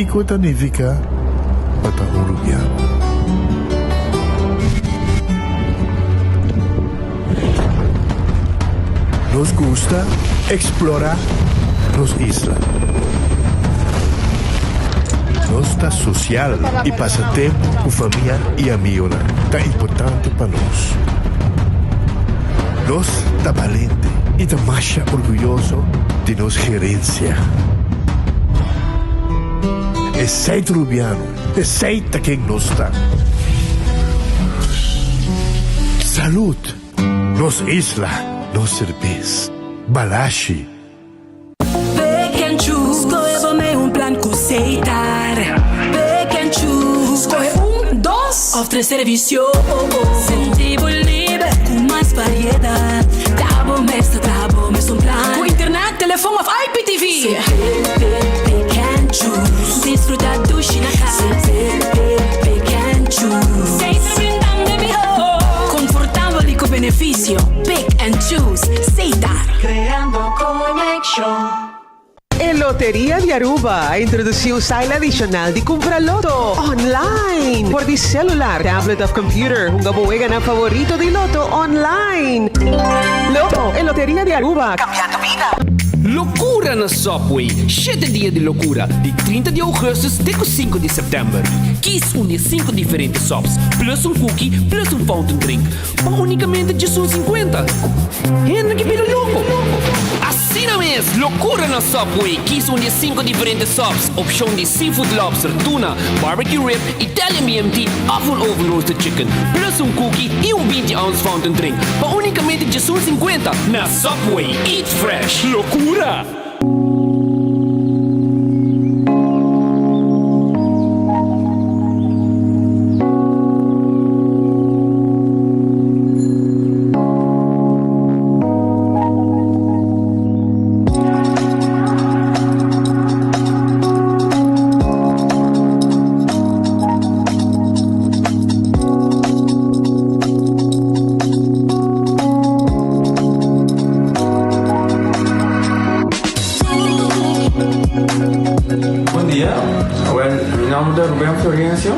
kiko ta nifiká pa ta un rubiano. Nos gusta eksplorá nos isla. Nos ta sosial i pasa tempu ku famia i amigonan ta importante pa nos. Nos ta balente i ta masha orguyoso di nos gerensia. Esei ta Rubiano, esei ta ken nos ta. Salud! Nos isla, nos serbes. Balashi. Pick and choose, skohe bo mei un plan ku Setar. Pick and choose, skohe un, dos òf tres servisio. Sinti bo liber ku mas variedat. Ta bo mes ta traha bo mes un plan. Ku internet, telefon òf IPTV. Pick, pick, pick and choose. Disfruta dushi na kas. Pick, pick, pick and choose. Setar brindando e mihó. Konfortabel i ku benefisio. Pick and choose. Setar. Creando conexion. E Loteria di Aruba a introduci un style adicional di cumpra loto online por di celular, tablet of computer. Hunga bo weganan favorito di loto online. Loto, e Loteria di Aruba, cambiando bida. Locura na Subway! Shete dia di locura, di 30 di augustus te cu 5 di september. Kies un di e 5 diferente subs, plus un cookie, plus un fountain drink. Pa unicamente djesun 50. Hende ki bira loco! Asina mes! Locura na Subway! Kies un di e 5 diferente subs, opcion di seafood lobster, tuna, barbecue rib, Italian BMT of un oven roasted chicken, plus un cookie y un 20 ounce fountain drink pa unicamente djesun 50 na Subway! Eat fresh! Locura! Bon dia, awel mi nomber ta Ruben Florencio.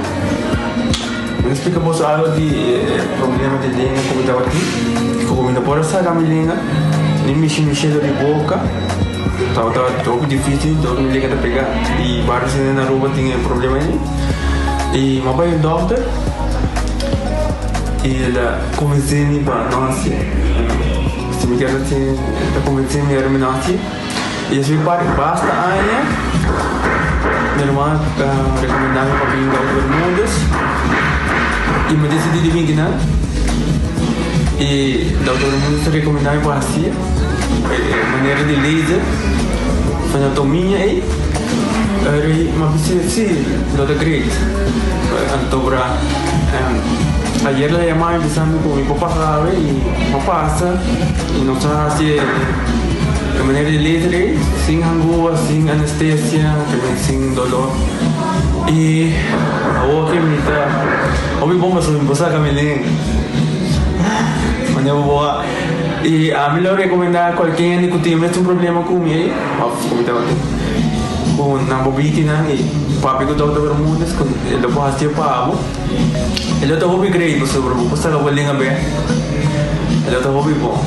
Mi ta splika boso algo di e problema di lenga ku mi tabatin. Ku mi no por a saka mi lenga, ni mishi mi shelo di boka. Tabata hopi dificil, dor mi lenga ta pega. I varios hende na Aruba tin e problema ei. I mi a bai un dokter i el a konvensé mi pa no hasié. Si mi kier hasié, el a konvensé mi ora mi no hasié. I así pa basta aña mi ruman a rekomendá mi pa bin Dokter Bermudez i mi a disidí di bin kinan. I Dokter Bermudez a rekomendá mi pa hasié e manera di laser anatomia ei. Eri mi a bisa si lo ta great. Anto bra ayer el a yama mi bisa mi ku mi por pasa awe i mi a pasa i nos a hasi e manera di laser ei sin hangua, sin anestesia, sin dolor. I awor ke mi ta hopi bon pasobra mi por saka mi lenga. Manera bo a i ami lo rekomendá kualke hende ku tin e mesun problema ku mi ei òf ku mi tabatin ku nan por biki nan i papia ku Dòkter Bermudez ku e lo por hasié pa bo. E lo ta hopi great pasobra bo por saka bo lenga bèk. E lo ta hopi bon.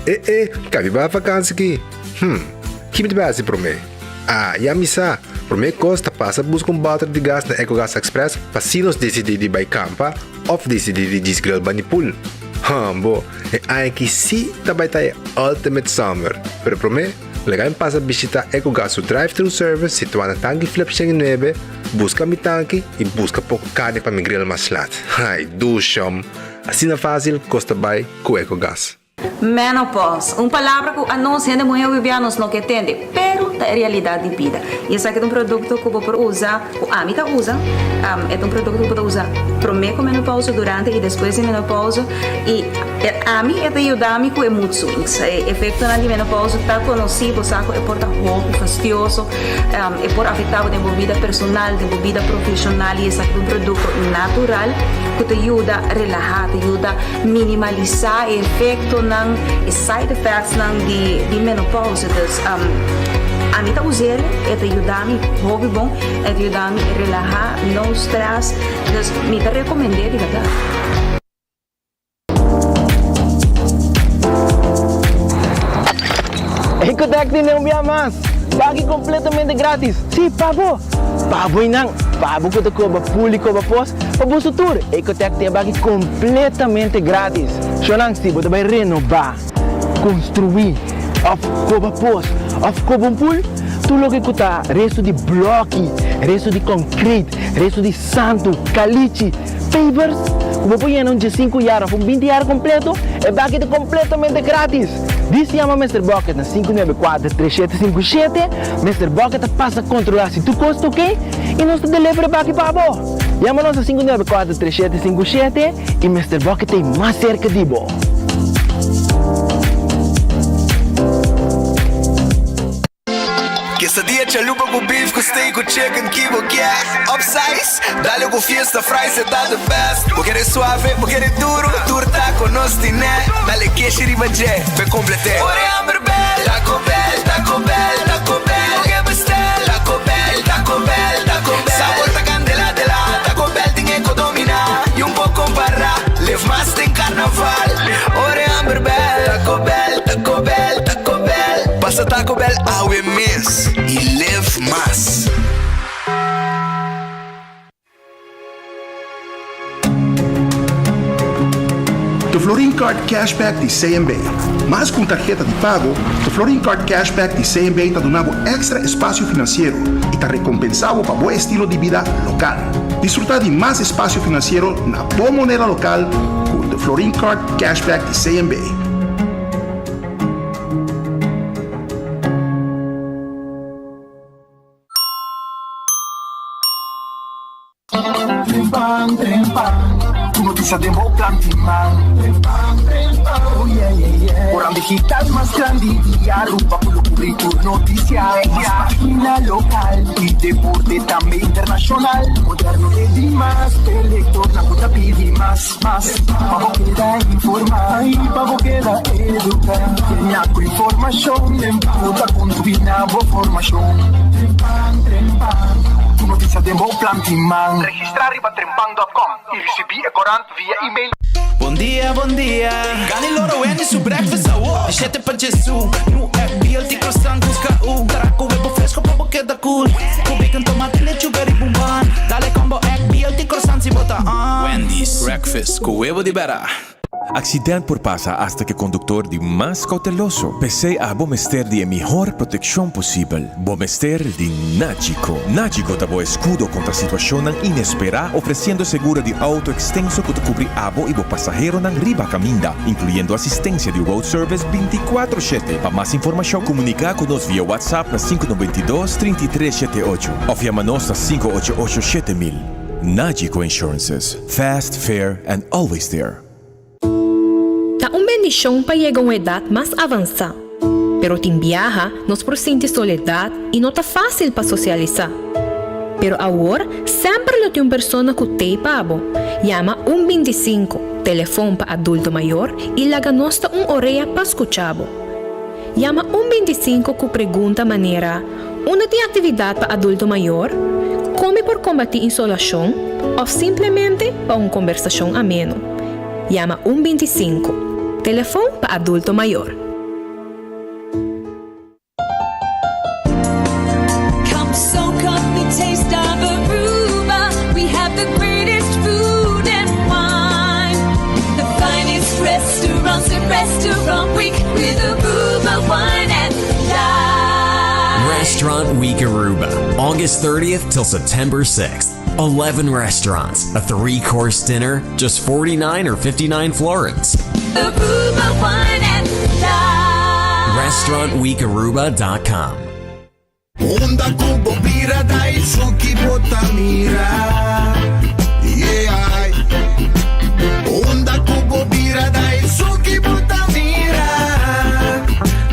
E e, kabi bai vakansi ki? Hm, ki mi ta bai hasi promé? Ah, ya mi sa! Promé kos ta pasa buska un bòter di gas na Ecogas Express pa si nos disidí di bai kampa òf disidí di djis grill bani pool. Hambo, e aña aki sí ta bai ta e ultimate summer! Pero promé, Laga mi pasa bishita Ecogas su drive-thru service situá na Tanki Flip 109, buska mi tanki i buska poko karni pa mi grill mas lat. Ai, dushom! Asina fásil kos ta bai ku Ecogas. Menopause, un palabra ku anos hende muhé wibiá nos no ke tende, pero. ta e realidat di bida. I esaki ta un produkto ku bo por usa, ku ami ta usa, e ta un produkto ku bo ta usa promé ku menopousa, durante i despues di menopousa. I ami e ta yuda mi ku e mood swings. E efektonan di menopousa ta konosí, bo sa ku e por ta hopi fastioso, e por afektá bo den bo bida personal, den bo bida profeshonal i esaki ta un produkto natural ku ta yuda relahá, ta yuda minimalisá e efektonan, e side effectsnan di di menopousa. Dus ami ta us'el, e ta yuda mi hopi bon, e ta yuda mi relahá, no stress, dus mi ta rekomend'é di bèrdat. Ecotec tene un bia mas! Baki completamente gratis! Sí, pa bo! Pa bo y nan! Pa bo cu ta coba pul y coba pos, pa boso tur! Ecotec tin e baki completamente gratis! Shownan, si bo ta bay renoba, construi, of coba pos, of coba un pul, tur loke cu ta resto di bloki, resto di concrete, resto di santu, calichi, Pavers ku bo por yena un diesinku yar òf un binti yar kompleto, e baki ta kompletamente gratis! Dis yama Mister Bucket na 594 3757, Mister Bucket ta pasa kontrolá si tur kos ta oke i nos ta deliver e baki pa bo! Yama nos na 594 3757 i Mister Bucket ta ei mas serka di bo! Quesadilla chalupa cu beef cu steak cu chicken ki bo kier Upsize, dale cu fiesta fries e ta the best Bo kere suave, bo kere duro, tur taco nos tine Dale keshi riba dje, p'e complete Ora e hamber bel, Taco Bell, Taco Bell, Taco Bell Bo ke bestel, Taco Bell, Taco Bell, Taco Bell Sabor ta candela de la, Taco Bell tin e co domina Y un por compara, live mas den carnaval Ora e hamber bel, Taco Bell, Taco Bell, Taco Bell. Pasa Taco Bell awe mes y live mas. The Florin Card Cashback di CMB. Mas ku un tarheta di pago, The Florin Card Cashback di CMB ta duna bo èkstra espasio finansiero i ta rekompensá bo pa bo estilo di bida lokal. Disfrutá di mas espasio finansiero na bo moneda lokal ku The Florin Card Cashback di CMB. Trempan, trempan, ku notisia den bo kant di man. Trempan, trempan, oh yeah, yeah, yeah. Koran digital mas grandi di Aruba ku lo kubri tur notisia. Mas pagina lokal i deporte tambe internashonal. Moderno te dimas, e lektornan ku ta pidi mas. Mas pa bo keda informá i pa bo keda eduká. Kenia ku informashon den bo ta kontribuí na bo formashon. Trempan, trempan, ku notisia den bo plan tin man. Registrá riba trempan dòt kòm i risibí e korant via email. Bon dia, bon dia. Gani loro Wendy su breakfast awo. Di shete pa djesu. New egg, BLT croissant ku skau. Tara ku webo fresco pa bo keda cool. Ku bacon, tomate, lechuga riba un bun. Dale combo egg, BLT croissant si bo ta on. Wendy's Breakfast ku webo di bera. Accident por pasa hasta cu e conductor di mas cauteloso. P'esey abo mester di e mihor proteccion posibel. Bo mester di Nagico. Nagico ta bo escudo contra situacionnan inespera, ofreciendo seguro di auto extenso cu ta cubri abo y bo pasaheronan riba caminda, incluyendo asistencia di road service binticuatro shete. Pa mas informacion, comunica cu nos via WhatsApp na sinku noventa i dos, trinta i tres shete ocho of yama nos na sinku ocho ocho shete mil. Nagico Insurances, fast, fair and always there. Ta un bendishon pa yega un edat mas avansá, pero tin biaha nos por sinti soledat i no ta fásil pa sosialisá. Pero awor semper lo tin un persona ku t'ei pa bo. Yama un bintisinko, telefon pa adulto mayor, i laga nos ta un orea pa skucha bo. Yama un bintisinko ku pregunta manera, Unda tin aktividat pa adulto mayor? Kon mi por kombatí insolashon? Òf simplemente pa un kombersashon ameno. Yama un bintisinko, telefon pa adulto mayor. Come soak up the taste of Aruba. We have the greatest food and wine. The finest restaurants at Restaurant Week with Aruba wine and dine. Restaurant Week Aruba, August 30th till September 6th. 11 restaurants, a three course dinner, just 49 or 59 florins. Aruba wine and dine. RestaurantWeekAruba.com. Unda ku bo bira Daisuki bo ta mira Yeah Unda ku bo bira Daisuki bo ta mira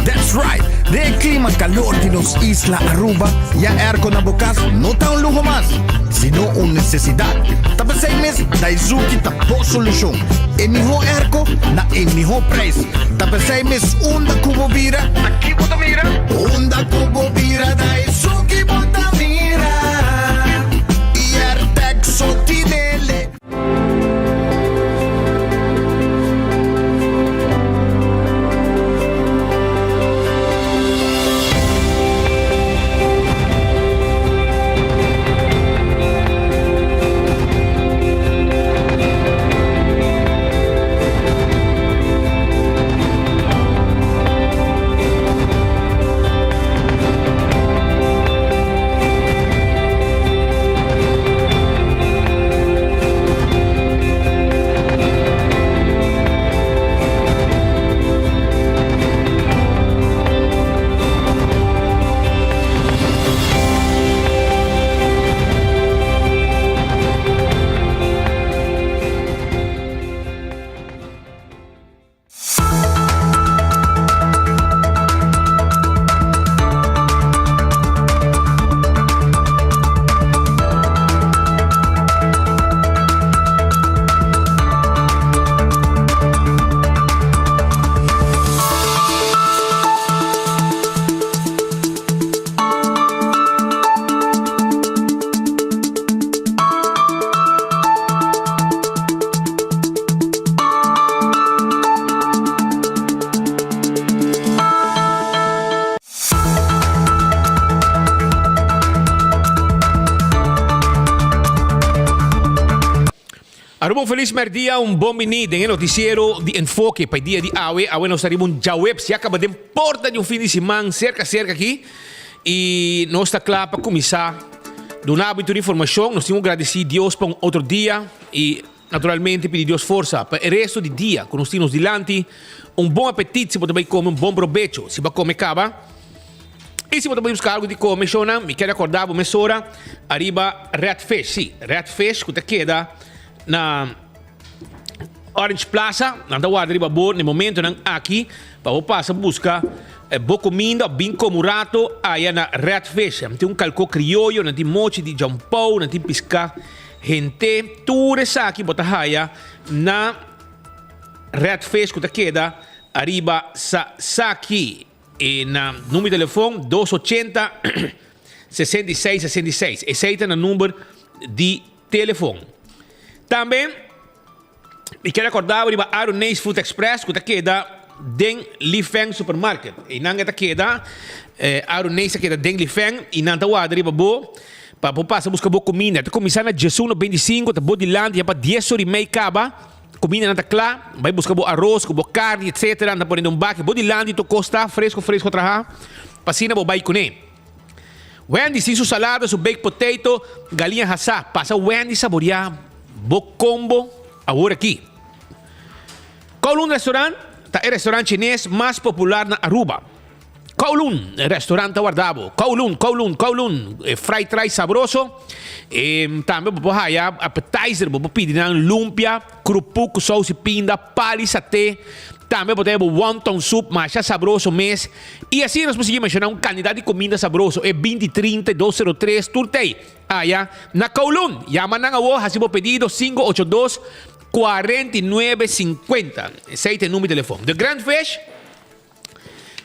That's right! Den e klima kalor di nos isla Aruba, ya airco na bo kas no ta un luho mas, sino un nesesidat. Ta p'esei mes Daizuki ta bo solushon. E mihó airco na e mihó prijs. Ta p'esei mes unda ku bo bira, Ta ki bo ta mira? Unda ku bo bira ta esun ki bo ta mira. Airtec so tinele. Aruba un felis merdia, un bon bini den e noticiero di Enfoke pa e dia di awe. Awe nos ta riba un djaweps, ya caba den porta di un fin di siman cerca cerca aki y nos ta cla pa cuminsa duna bo tur informacion. Nos tin cu gradici Dios pa un otro dia y naturalmente pidi Dios forsa pa e resto di dia cu nos tin nos dilanti. Un bon apetit si bo ta bay come, un bon probecho si bo a come caba. Y si bo ta bay busca algo di come, shownan, mi kier acorda bo mesora ariba Red Fish. Si, Red Fish cu ta keda na Orange Plaza. Nan ta warda riba bo na e momentonan aki pa bo pasa busca bo cuminda of bin come un rato aya na Red Fish. Nan tin un calco crioyo, nan tin mochi di jampou, nan tin pisca hente. Tur esaki bo ta haya na Red Fish cu ta keda ariba Sasaki. E na number di telefon dos ochenta 66 66. Esey ta na number di telefon. Tambe mi kier acorda bo riba Aroneis Food Express cu ta keda den Li Feng Supermarket. Eynan e ta keda, Aroneis ta keda den Li Feng y nan ta warda riba bo pa bo pasa busca bo cuminda. Ta cuminsa na diesuno beinticinco ta bo dilanti ya pa dies ora y mei caba. Cumindanan ta cla, bay busca bo aros cu bo carni etc. Nan ta pone den un baki bo dilanti tur cos ta fresco fresco traha pa asina bo bay cune. Wendy's tin su salada, su baked potato, galiña hasá. Pasa Wendy's saborea bo combo awor aki. Kowloon Restaurant ta e restaurant chines mas popular na Aruba. Kowloon Restaurant ta warda bo. Kowloon, Kowloon, Kowloon. E fried rice sabroso. E tambe bo por haya appetizer, bo por pidi nan lumpia, krupu ku sous i pinda, pali saté. Tambe bo ta haya bo wonton soup masha sabroso mes. I asina nos por sigui menshoná un kantidat di kuminda sabroso. E binti trinta, dos sero tres, tur t'ei aya na Kowloon. Yama nan awor, hasi bo pedido 582 49 50. Esei ta e number di telefon. The Grand Fish.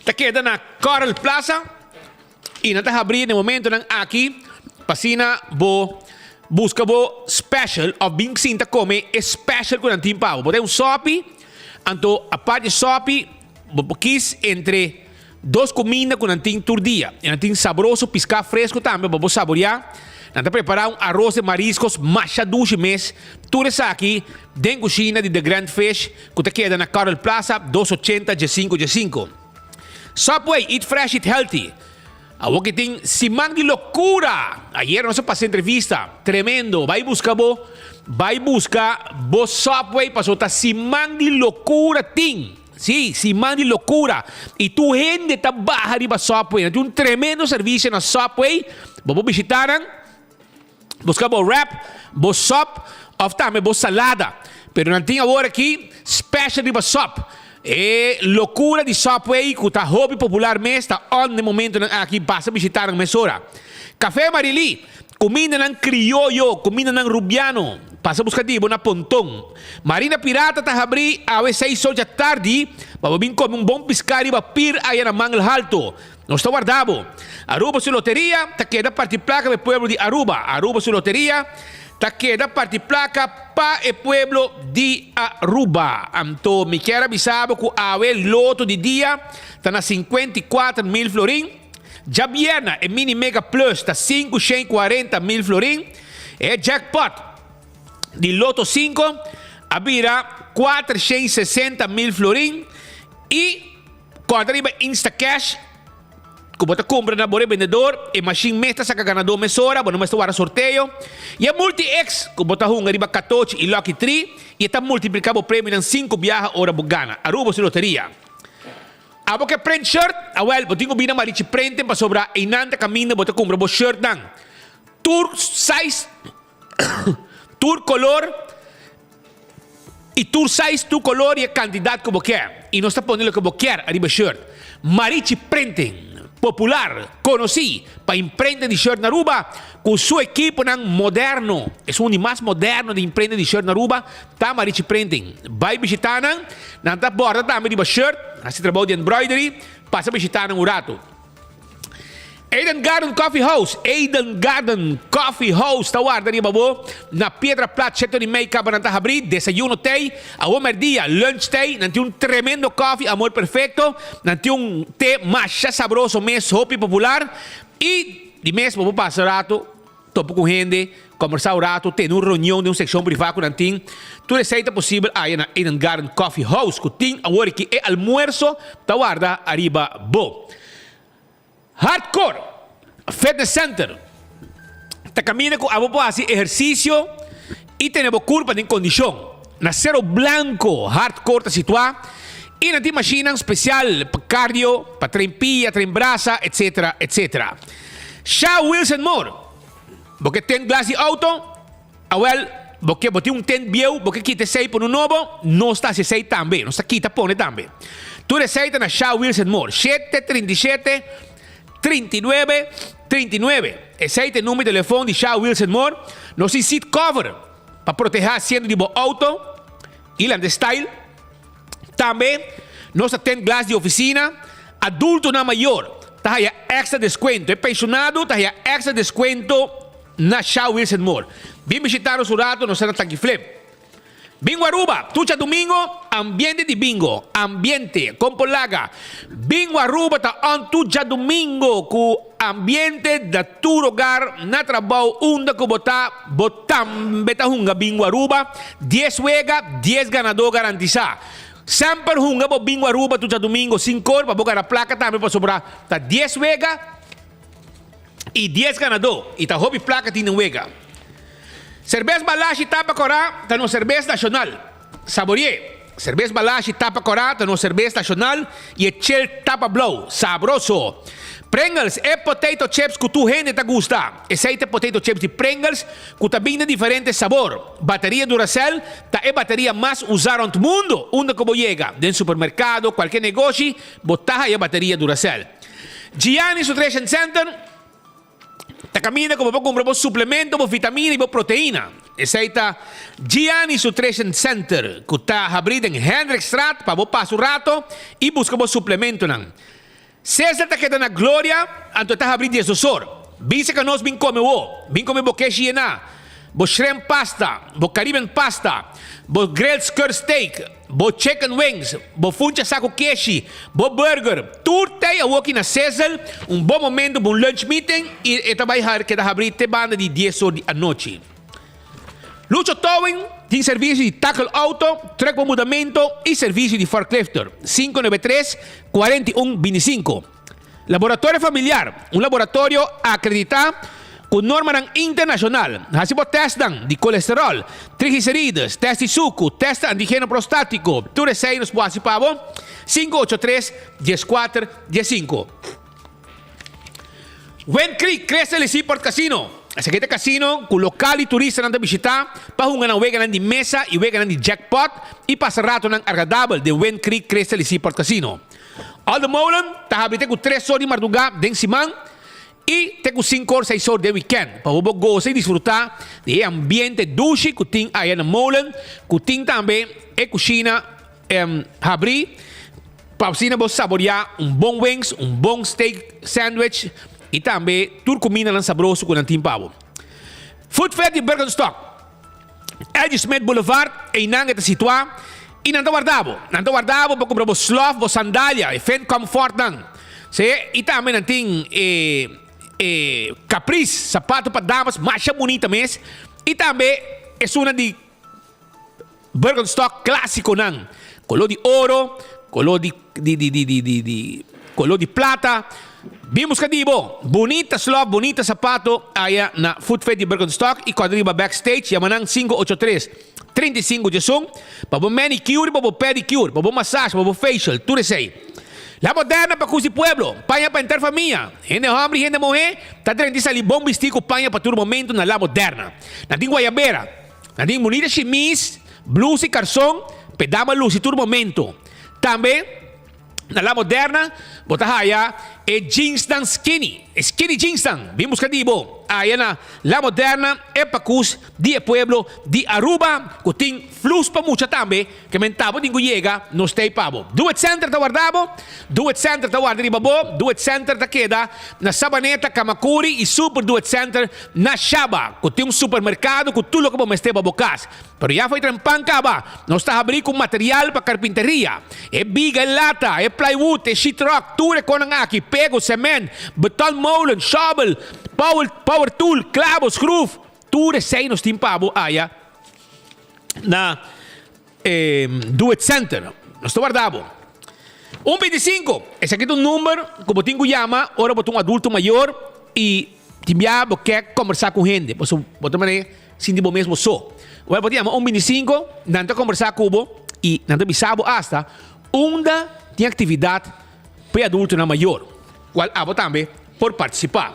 Ta keda na Coral Plaza y nan ta habri na e momentonan aki pa asina bo busca bo special of bin sinta come e special cu nan tin pa bo. Bo ta un sopi, anto apart di sopi bo por kies entre dos cuminda cu nan tin tur dia. Y nan tin sabroso pisca fresco tambe pa bo saborea. Nan ta prepara un aros de mariscos masha dushi mes. Tur esaki den cushina di The Grand Fish. Ku ta keda na Coral Plaza, dos ochenta djesinko djesinko. Subway, eat fresh, eat healthy. Awor ki tin siman di lokura! Ayer nos a pasa entrevista. Tremendo. Bai buska bo, bai buska bo Subway pasobra ta siman di lokura tin. Sí, siman di locura. Y tur hende ta baha riba Subway. Nan tin un tremendo servicio na Subway. Bo por bishita nan, busca bo wrap, bo sop of tambe bo salada. Pero nan tin awor aki special riba sop. E locura di Subway cu ta hopi popular mes ta on den momentonan aki. Basta bishita nan mesora. Café Marily. Cumindanan crioyo, cumindanan rubiano. Pasa busca di bo na Ponton. Marina Pirata ta habri awe seis or djatardi pa bo bin come un bon pisca riba pir aya na Mangel Halto. Nos ta warda bo. Aruba su loteria ta keda parti placa pa e pueblo di Aruba. Aruba su loteria ta keda parti placa pa e pueblo di Aruba. Anto mi kier a bisa bo cu awe loto di dia ta na 54 mil florin. Djabierna e Mini Mega Plus ta 540 mil florin. E jackpot di Lotto 5 a bira 460 mil florin. Y corda riba Instacash cu bo ta cumpra na bo revendedor, e machine mes ta saca ganador mesora, bo no mester wara sorteo. Y e Multi-X cu bo ta hunga riba 14 y Lucky 3 y e ta multiplica bo premionan 5 biaha ora bo gana. Aruba su loteria. Abo ke print shirt? Awel, bo tin ku bini na Marichi Printing pasobra einan ta kaminda bo ta kumpra bo shirtnan. Tur size, tur kolor i tur size, tur kolor i e kantidat ku bo ke. I nos ta pone loke bo kier ariba shirt. Marichi Printing, popular, konosí pa imprenta di shirt na Aruba ku su ekiponan moderno. Esun di mas moderno di imprenta di shirt na Aruba ta Marichi Printing. Bai bishita nan, nan ta borda tambe riba shirt, hasi trabou di embroidery, pasa bishita nan un rato. Eden Garden Coffee House, Eden Garden Coffee House ta warda riba bo na Piedra Plat Sheto di Mei kaba nan ta habri, desayuno tei, awo merdia, lunch tei, nan tin un tremendo coffee, Amor Perfecto, nan tin un te masha sabroso mes, hopi popular, y di mes bo por pasa rato topa ku hende, kombersá un ratu, tene un reunion den un sekshon privá ku nan tin. Tur esei ta posibel aya na Eden Garden Coffee House ku tin awor aki e almuerso ta warda ariba bo. Hardcore Fitness Center ta kaminda ku abo por hasi ehersisio i tene bo kurpa den kondishon. Na Cerro Blanco Hardcore ta situá i nan tin mashinnan spesial pa cardio, pa train pia, train brasa, etcetera, etcetera. Sha Wilson Moore, Bo ke tent glas di auto? Awel, bo ke bo tin un tent bieu, bo ke kita esei pone un nobo? Nos ta hasi esei tambe, nos ta kita pone tambe. Tur esei ta na Sha Wilson Moore, 7 37 39 39. Esei ta e number di telefon di Sha Wilson Moore. Nos tin seat cover pa proteha asiento di bo auto i lanta style. Tambe nos ta tent glas di oficina. Adultonan mayor ta haya extra descuento. E pensionado ta haya extra descuento na Sha Wilson Moore. Bin bishita nos un rato, nos ta na Tanki Flip. Bingo Aruba, tur djadomingo, ambiente di bingo, ambiente, con por laga. Bingo Aruba ta on tur djadomingo cu ambiente na tur hogar, na trabou, unda cu bo ta, bo tambe ta hunga Bingo Aruba. Dies wega, dies ganador garantisa. Semper hunga bo Bingo Aruba tur djadomingo sin cor pa bo gana placa tambe pasobra ta dies wega y dies ganador y ta hopi placa tin den wega. Serbes Balashi Tapa Corá ta nos serbes nacional. Saborié! Serbes Balashi Tapa Corá ta nos serbes nacional y e chel tapa blou. Sabroso! Pringles, e potato chips cu tur hende ta gusta. Esey ta e potato chips di Pringles cu ta bin den diferente sabor. Bateria Duracell ta e bateria mas usa rond mundo. Unda cu bo yega, den supermercado, cualkier negoshi, bo ta haya bateria Duracell. Gianni's Nutrition Center ta caminda cu bo por cumpra bo suplemento, bo vitamina y bo proteina. Esey ta Gianni's Nutrition Center cu ta habri den Hendrikstraat pa bo pasa un rato y busca bo suplementonan. Cesar ta keda na Gloria, anto e ta habri 12 or. Bisa ca nos bin come wo, bin come bo keshi yena, bo shrimp pasta, bo Caribbean pasta, bo grilled skirt steak, bo chicken wings, bo funcha saco keshi, bo burger, tur tey awoki na Cesar, un bon momento pa un lunch meeting y e ta bay keda habri te banda di dies or di anochi. Lucho Towing tin servicio di tackle auto, truck pa mudamento y servicio di forklifter. 593 41 25. Laboratorio Familiar, un laboratorio acredita. Ku normanan internashonal, hasi bo tèstnan di kolesteròl, triglicerides, tèst di suku, tèst antigeno prostátiko, tur esei nos por hasi pa bo, 583 14 15. Wind Creek Crystal y Seaport Casino, Esaki ta casino ku lokal y turistanan ta bishita pa hunga nan weganan di mesa y weganan di jackpot y pasa ratonan agradabel den Wind Creek Crystal y Seaport Casino. Alde Molen ta habri te ku tres or di mardugá den siman I te ku sinkor seis or den wikènt pa bo por gosa i disfrutá di e ambiente dushi ku tin aya na Molen, ku tin tambe e kushina habrí pa asina bo saboriá un bon wings, un bon steak sandwich i tambe tur kumindanan sabroso ku nan tin pa bo. Food Fair di Birkenstock. Eddy Smith Boulevard, einan e ta situá i nan ta warda bo. Nan ta warda bo pa kumpra bo slof, bo sandalia, e Finn Comfortnan. Sí, i tambe nan tin e e Caprice, sapato pa damas masha bunita mes. I tambe esunnan di Birkenstock klásikonan, koló di oro, koló di di di di di di di koló di plata. Bin buska di bo bunita slòf, bunita sapato aya na Footfit di Birkenstock i kòrda riba backstage yama nan 583 35 diesun pa bo manicure, pa bo pedicure, pa bo massage, pa bo facial, tur esei. La Moderna pa kusi pueblo, paña pa henter famia, hende hòmber i hende muhé ta drenta i sali bon bistí ku paña pa tur momento na La Moderna. Nan tin guayabera. Nan tin bunita shimis, blus i karson p'e dama lusi tur momento. Tambe na La Moderna bo ta haya e jeansnan skinny, e skinny jeansnan. Bin buska di bo aya na La Moderna, e pakus di e pueblo di Aruba ku tin flus pa mucha tambe. Ke men ta bo tin ku yega, nos ta ei pa bo. Do It Center ta warda bo, Do It Center ta warda riba bo, Do It Center ta keda na Sabaneta, Kamakuri i Super Do It Center na Shaba, ku tin un supermerkado ku tur loke bo mester pa bo kas. Pero ya fo'i trempan kaba, nos ta habrí ku material pa karpinteria. E biga, e lata, e plywood, e sheetrock, tur e konan aki, pego, sement, beton molen, shovel, power, power tool, klabo, skruf, tur esei nos tin pa bo aya na e Do It Center. Nos ta warda bo. Un 25, esaki ta un number ku bo tin ku yama ora bo ta un adulto mayor i tin bia bo ke kombersá ku hende, pasobra bo ta manera sinti bo mes bo so. Wèl, bo ta yama un 25, nan ta kombersá ku bo i nan ta bisa bo asta unda tin aktividat pa e adultonan mayor, kual abo tambe por partisipá.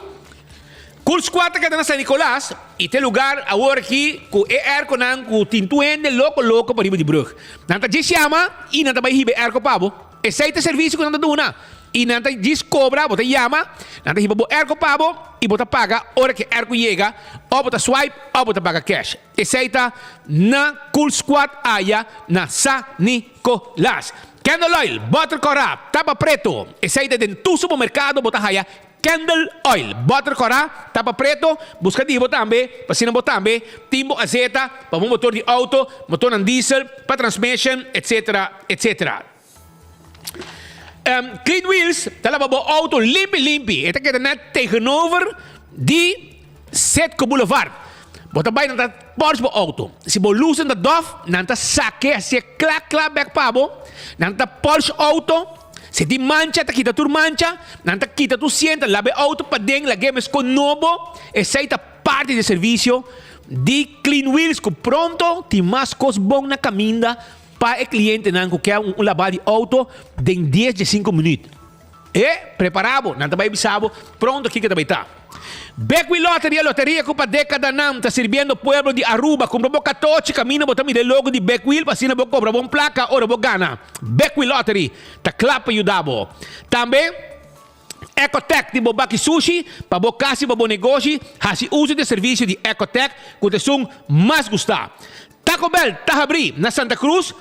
Cool Squad ta keda na San Nicolas y ta e lugar awor aki cu e airconan cu tin tur hende loco loco pariba di brug. Nan ta djis yama y nan ta bay hiba e airco pa bo. Esey ta e servicio cu nan ta duna y nan ta djis cobra, bo ta yama, nan ta hiba bo airco pa bo y bo ta paga ora cu e airco yega of bo ta swipe of bo ta paga cash. Esey ta na Cool Squad aya na Sa Nicolas. Candle oil, boter cora, tapa preto, esey ta den tur supermercado bo ta haya Candle oil, boter cora, tapa preto, busca di bo tambe, pa asina bo tambe tin bo azeta pa bo motor di auto, motornan diesel, pa transmission, etc. Etc. Clean Wheels ta laba bo auto limpi limpi, e ta keda net tegenover di Citgo Boulevard. Bo ta bai nan ta polish bo auto. Si bo lusnan ta dof, nan ta sake hacié kla kla bek pa bo, nan ta polish auto. Si tin mancha ta kita tur mancha, nan ta kita tur sienta, laba e auto paden, lag'é meskó nobo, esei ta parti di e servisio di Clean Wheels ku pronto tin mas kos bon na kaminda pa e klientenan ku ke un labá di auto den dies diesinku minüt. E prepará bo, nan ta bai bisa bo pronto kiko ta bai ta. Bekwin Lottery, e loteria ku pa dekadanan ta sirbiendo pueblo di Aruba. Kumpra bo katochi kaminda bo ta mira e logo di Bekwil pa asina bo kobra bon plaka ora bo gana. Bekwin Lottery ta kla pa yuda bo. Tambe Ecotec tin bo baki sushi pa bo kas i pa bo negoshi. Hasi uso di e servisio di Ecotec ku ta esun mas gustá. Taco Bell ta habrí na Santa Cruz,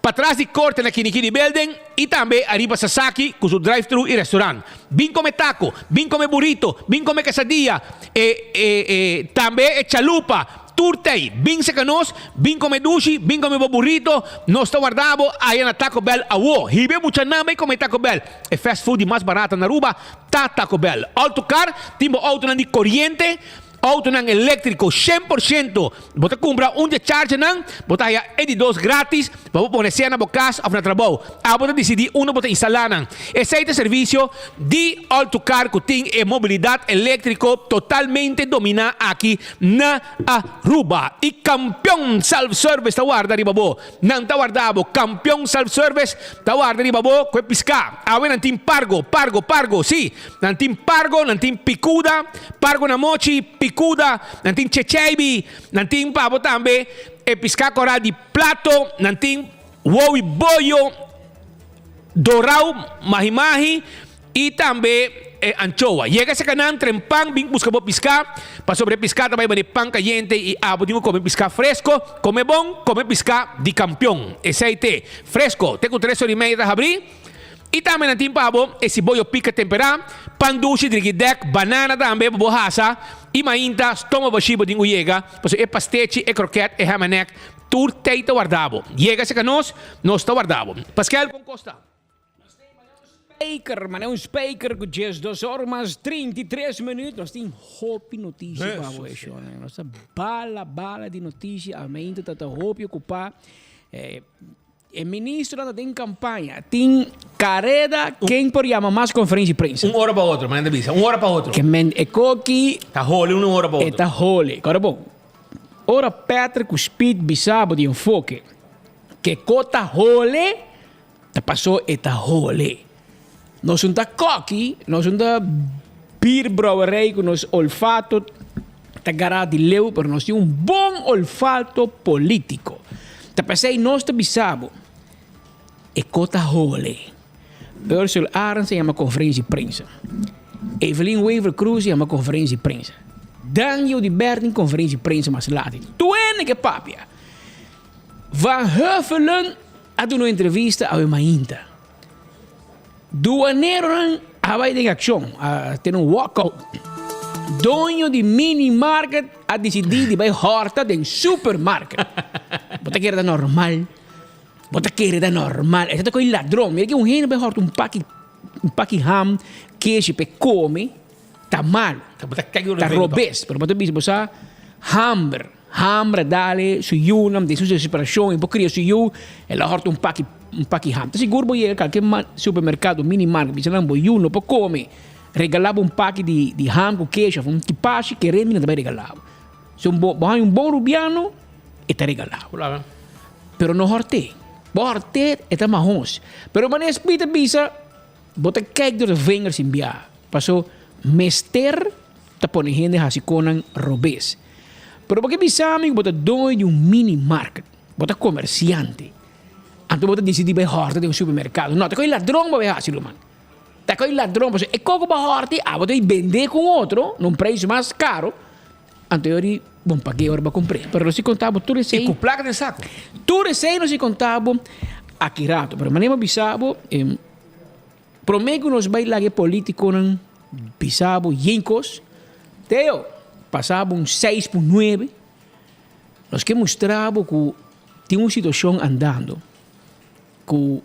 patras di Corte na Kinikini Building y tambe ariba Sasaki cu su drive-thru y restaurant. Bin come taco, bin come burrito, bin come quesadilla, e e e tambe e chalupa, tur t'ey. Bin seca nos, bin come dushi, bin come bo burrito, nos ta warda bo aya na Taco Bell awo. Hiba e muchanan bay come Taco Bell, e fast food di mas barata na Aruba ta Taco Bell. Alto Car tin bo autonan di coriente. Autonan eléktriko 100%. Bo ta kumpra un dje chargernan, bo ta haya e di dos gratis pa bo pone sea na bo kas òf na trabou. Abo ta disidí unda bo ta instalá nan. Esei ta servisio di All-to-Car ku tin e mobilidat eléktriko totalmente dominá aki na Aruba. I Kampion Self-Service ta warda riba bo. Nan ta warda bo. Kampion Self-Service ta warda riba bo ku e piská. Awe nan tin pargo, pargo, pargo, sí. Nan tin pargo, nan tin picuda, pargo na mochi, picuda, nan tin checheibi, nan tin pa bo tambe e piská kòrá di plato, nan tin wowi boyo, dorau, mahi-mahi i tambe e anchoa. Yega esaki nan trempan bin buska bo piská, pasobra e piská ta bai bani pan kayente i abo tin ku kome piská fresko. Kome bon, kome piská di kampion. Esei te fresko te ku tres ora i media ta habrí. I tambe nan tin pa bo e siboyo pika temperá, pan dushi drigi dèk, banana tambe pa bo hasa i mainta stoma bashí bo tin ku yega, pasobra e pastechi, e krokèt, e hamanek, tur tei ta warda bo. Yega serka nos, nos ta warda bo. Paskel, kon kos ta? Spijker, mane un spijker ku 12 or mas 33 minuut. Nos tin hopi notisia pa bo, shon. Nos ta bala bala di notisia. Almeinta ta ta hopi okupá. E ministronan ta den campaña. Tin careda ken por yama mas conferencia di prensa. Un ora pa otro, manera ta bisa. Un ora pa otro. Ke men e koki. Ta hole un ora pa otro. E ta hole. Kora bon. Ora Patrick ku Speed bisa bo di enfoke ke ko ta hole, ta paso e ta hole. Nos un ta koki, nos un ta bierbrouwerij ku nos olfato ta gara di leu, pero nos tin un bon olfato politico. Ta p'esei nos ta bisa bo, e ko ta hole. Ursula Arends a yama conferencia di prensa. Evelyn Wever-Croes a yama conferencia di prensa. Daniel di Bert tin conferencia di prensa mas laat. Tur hende ke papia. Van Huffelen a duna un entrevista awe mainta. Duaneronan a bai den akshon, a tene un walkout. Doño di mini market a disidí di bai hòrta den supermarket. Bo ta kere ta normal? Bo ta kere ta normal? Esei ta koe ladron. Mira ke un hende bai hòrta un paki un paki ham, keshi p'e kome, ta malu. Ta robes. Pero bo ta bisa bo sa hamber. Hamber a dale su yunan den su desesperacion e por cria su yu, el a horta un paki un paki ham. Ta sigur bo yega kalke supermercado, mini market, bisa nan bo yu no por come, regala bo un paki di di ham cu kesh of un kipashi kere mi nan ta bay regala bo. Si un bo bo haña un bon rubiano e ta regala bo. Pero no hort'é. Bo hort'é e ta mahos. Pero manera Speed a bisa bo ta kijk door de vingers sin bia. Paso mester ta pone hende hasi konan robes. Pero bo ke bisa mi ku bo ta doño di un mini market, bo ta komersiante, anto bo ta disidí bai hòrta den un supermerkado. No, ta koe ladron bo bai hasi ruman. Ta koe ladron pasobra e koko bo a hòrta abo ta bai bend'é ku un otro na un preis mas karo, anto e ora di bon pag'é ora bo a kumpr'é. Pero nos si konta bo tur esei. I ku plaka den sako. Tur esei nos si konta bo aki rato. Pero manera mi a bisa bo, Prome ku nos bai laga e politikonan bisa bo yen kos, Teo, pasa bo un seis pun nuebe, nos ke mustra bo ku tin un situashon andando ku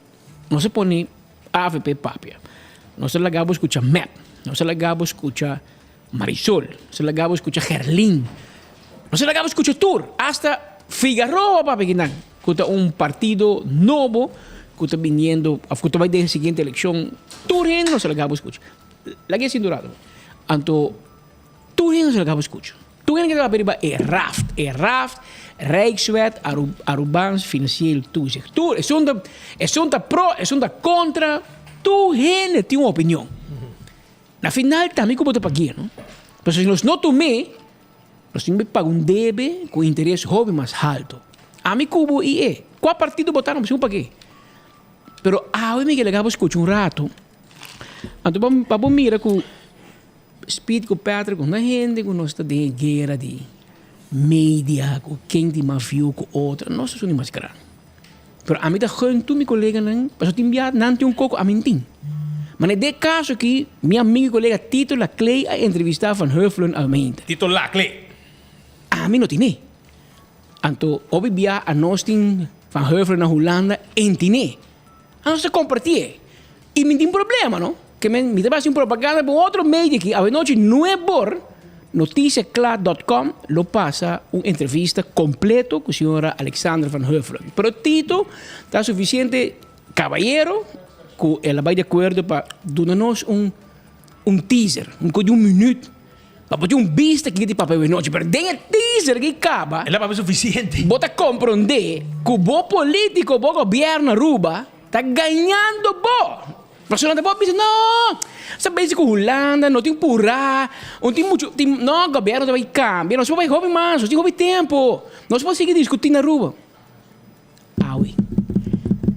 nos a pone avp papia, nos a laga bo skucha mep, nos a laga bo skucha Marisol, nos a laga bo skucha Gerlin, nos a laga bo skucha tur, asta Figaroa papia kinan, ku ta un partido nobo ku ta biniendo òf ku ta bai den e siguiente elekshon, tur hende nos a laga bo skucha. Laga e sintu rato. Anto tur hende nos a laga bo skucha. Tur hende ke ta papia riba e raft, e raft, Rijkswet, Arubaans Financieel Toezicht. Tur, esun ta, esun ta pro, esun ta kontra, tur hende tin un opinion. Na final tambe ku bo ta pagu'é, no? Pasobra si nos no tum'é, nos tin ku paga un debe ku interes hopi mas haltu. Ami ku bo i e. Kua partido bo ta no por pagu'é. Pero awe mi ke laga bo skucha un ratu. Anto pa bo mira ku Speed ku Patrick ku no hende ku nos ta den e guera di media ku ken tin mas view ku otro. Nos ta esun di mas grandi. Pero ami ta gun tur mi koleganan, pasobra tin bia nan tin un koko, ami no tin. Ma na e kaso aki, mi amigo i kolega Tito Laclay a entrevistá Van Huffelen Almeida. Tito Laclay. Ami no tin'é. Anto, hopi bia anos tin Van Huffelen na Hulanda, en tin'é. Anos ta kompartié. I mi tin problema, no? Ke men, mi ta bai hasi un propaganda pa un otro media aki, awenochi nuebor. Noticiacla dot com lo pasa un entrevista completo cu señora Alexandra van Huffelen. Pero Tito ta suficiente cabayero cu el a bay di acuerdo pa duna nos un un teaser, un co di un minuut, pa bo tin un bista kico di papia awe nochi. Pero den e teaser aki caba, El a papia suficiente. bo ta comprende cu bo politico, bo gobierno Aruba ta gañando bo. Pasobra nan ta por bisa, no, sa bezi ku Hulanda, no tin purá, no tin muchu, tin, no, gobierno ta bai kambia, nos por bai hopi mas, nos tin hopi tempo, nos por sigui diskutí na Aruba. Awe,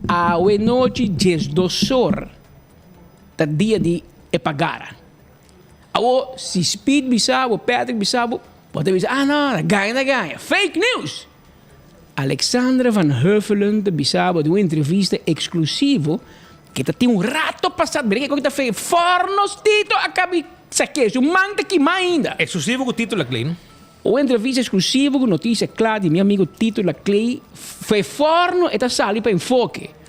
awe nochi diesdos or ta dia di e pagara. Awo, si Speed bisa bo, Patrick bisa bo, bo ta bisa, ah no, ta gaña, ta gaña. Fake news! Alexandra van Huffelen ta bisa bo den un entrevista exclusivo ke ta tin un rato pasa mira kiko ta fe fornos Tito a kabi sake su man ta kima ainda. Exclusivo ku Tito Laclay no? Un entrevista exclusivo ku Noticia Cla di mi amigo Tito Laclay fe forno e ta sali pa Enfoke.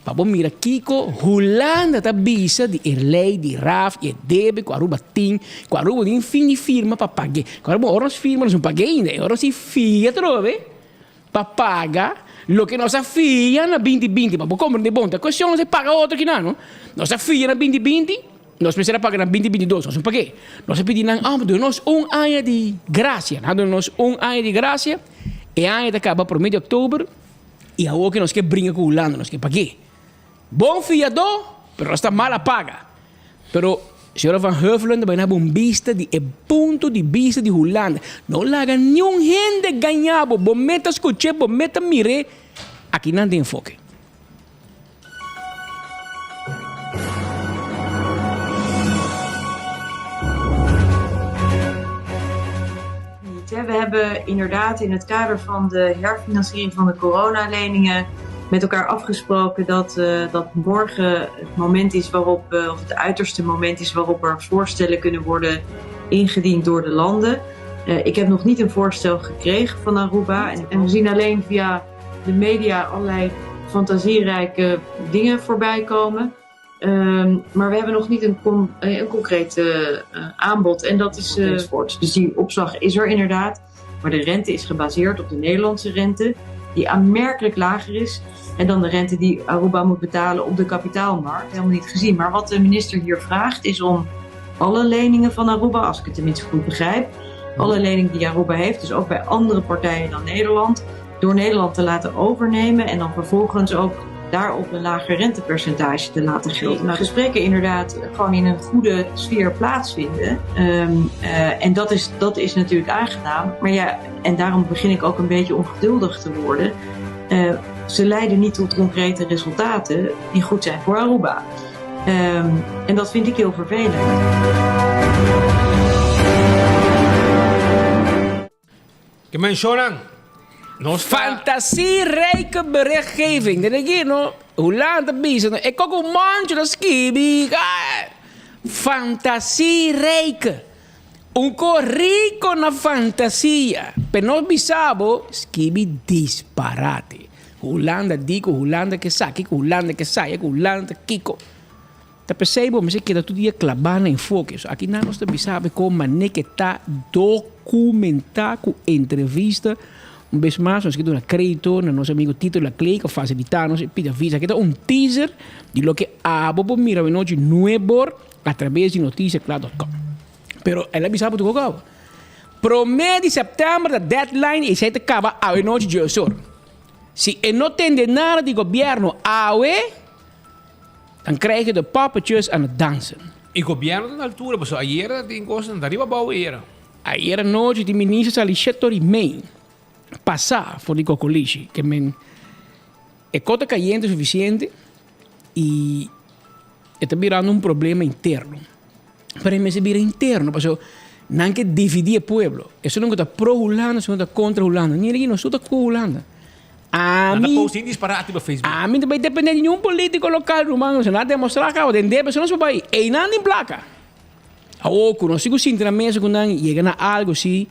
Pa bo mira kiko Hulanda ta bisa di e lei di raf i e debe ku Aruba tin, ku Aruba tin fin di firma pa pag'é. Ku Aruba ora nos firma nos no pag'é ainda, e ora nos tin fia atrobe pa paga loke nos a fia na binti binti. Pa bo komprende bon, ta kuestion nos a paga otro kinan no. Nos a fia na binti binti, nos mester a paga na binti bintidos, nos no pag'é. Nos a pidi nan, ah, duna nos un aña di grasia. Nan a duna nos un aña di grasia, e aña ta kaba prome di oktober. I awor ke nos ke bringa ku Hulanda, nos ke pag'é. Bon fiadó, pero nos ta mal a paga. Pero señora Van Huffelen ta bai na bon bista di e punto di bista di Hulanda. No laga niun hende gaña bo. Bo meta skuch'é, bo meta mir'é. Akinan den enfoke. We hebben inderdaad in het kader van de herfinanciering van de coronaleningen met elkaar afgesproken dat, uh, dat morgen het moment is waarop, uh, of het uiterste moment is waarop er voorstellen kunnen worden ingediend door de landen. Uh, ik heb nog niet een voorstel gekregen van Aruba en, en we zien alleen via de media allerlei fantasierijke dingen voorbij komen. Um, maar we hebben nog niet een, con een concreet uh, aanbod. En dat is uh, Dus die opslag is er inderdaad. Maar de rente is gebaseerd op de Nederlandse rente, die aanmerkelijk lager is. En dan de rente die Aruba moet betalen op de kapitaalmarkt. Helemaal niet gezien. Maar wat de minister hier vraagt is om alle leningen van Aruba, als ik het tenminste goed begrijp, alle leningen die Aruba heeft, dus ook bij andere partijen dan Nederland, door Nederland te laten overnemen en dan vervolgens ook daarop een lager rentepercentage te laten gelden. Nou, gesprekken inderdaad gewoon in een goede sfeer plaatsvinden. Um, uh, en dat is, dat is natuurlijk aangenaam. Maar ja, en daarom begin ik ook een beetje ongeduldig te worden. Uh, ze leiden niet tot concrete resultaten die goed zijn voor Aruba. Um, en dat vind ik heel vervelend. Ke menshonan nos ta. Fantasierijke berichtgeving. Den aki no, Hulanda ta bisa no, e koko mancho ta skibi. Fantasierijke. Un ko rico na fantasia. Pero nos bisa bo skibi disparate. Hulanda di ku Hulanda ke sa, kiko Hulanda ke sa, ya ku Hulanda ta kiko. Ta p'esei bo mester keda tur dia klabá na enfoke. So aki nan nos ta bisa bo kon manera ke ta dokumentá ku entrevista. Un bes mas nos ke duna kredito na nos amigo Tito Laclay ku a fasilitá nos e pida visa. Aki ta un teaser di loke abo por mira awenochi nuebor atrabes di noticiacla dot com. Pero el a bisa bo tur koko awo. Promé di sèptèmber ta deadline i esei ta kaba awenochi djeosor. Si e no tende nada di gobièrnu awe. Dan krijg je de poppetjes aan het dansen. Y gobierno ta na altura, pasobra ayera ta tin cosnan ta riba abao ayera. Ayera nochi tin minister sali shete ora y mei pasa for di Cocolishi ke men e co ta cayente suficiente y e ta birando un problema interno. Pero e mester bira interno pasobra nan ke dividi e pueblo. Esun ku ta pro Hulanda, esun ku ta kontra Hulanda. Mira aki nos tur ta ku Hulanda. Nan ta post sin disparate riba Facebook. Ami no ta bai depende di niun politico local ruman. Nos a demostra caba den debe nos por bai. Einan tin placa. Awor cu nos sigu sinti na mesa cu nan yega na algo si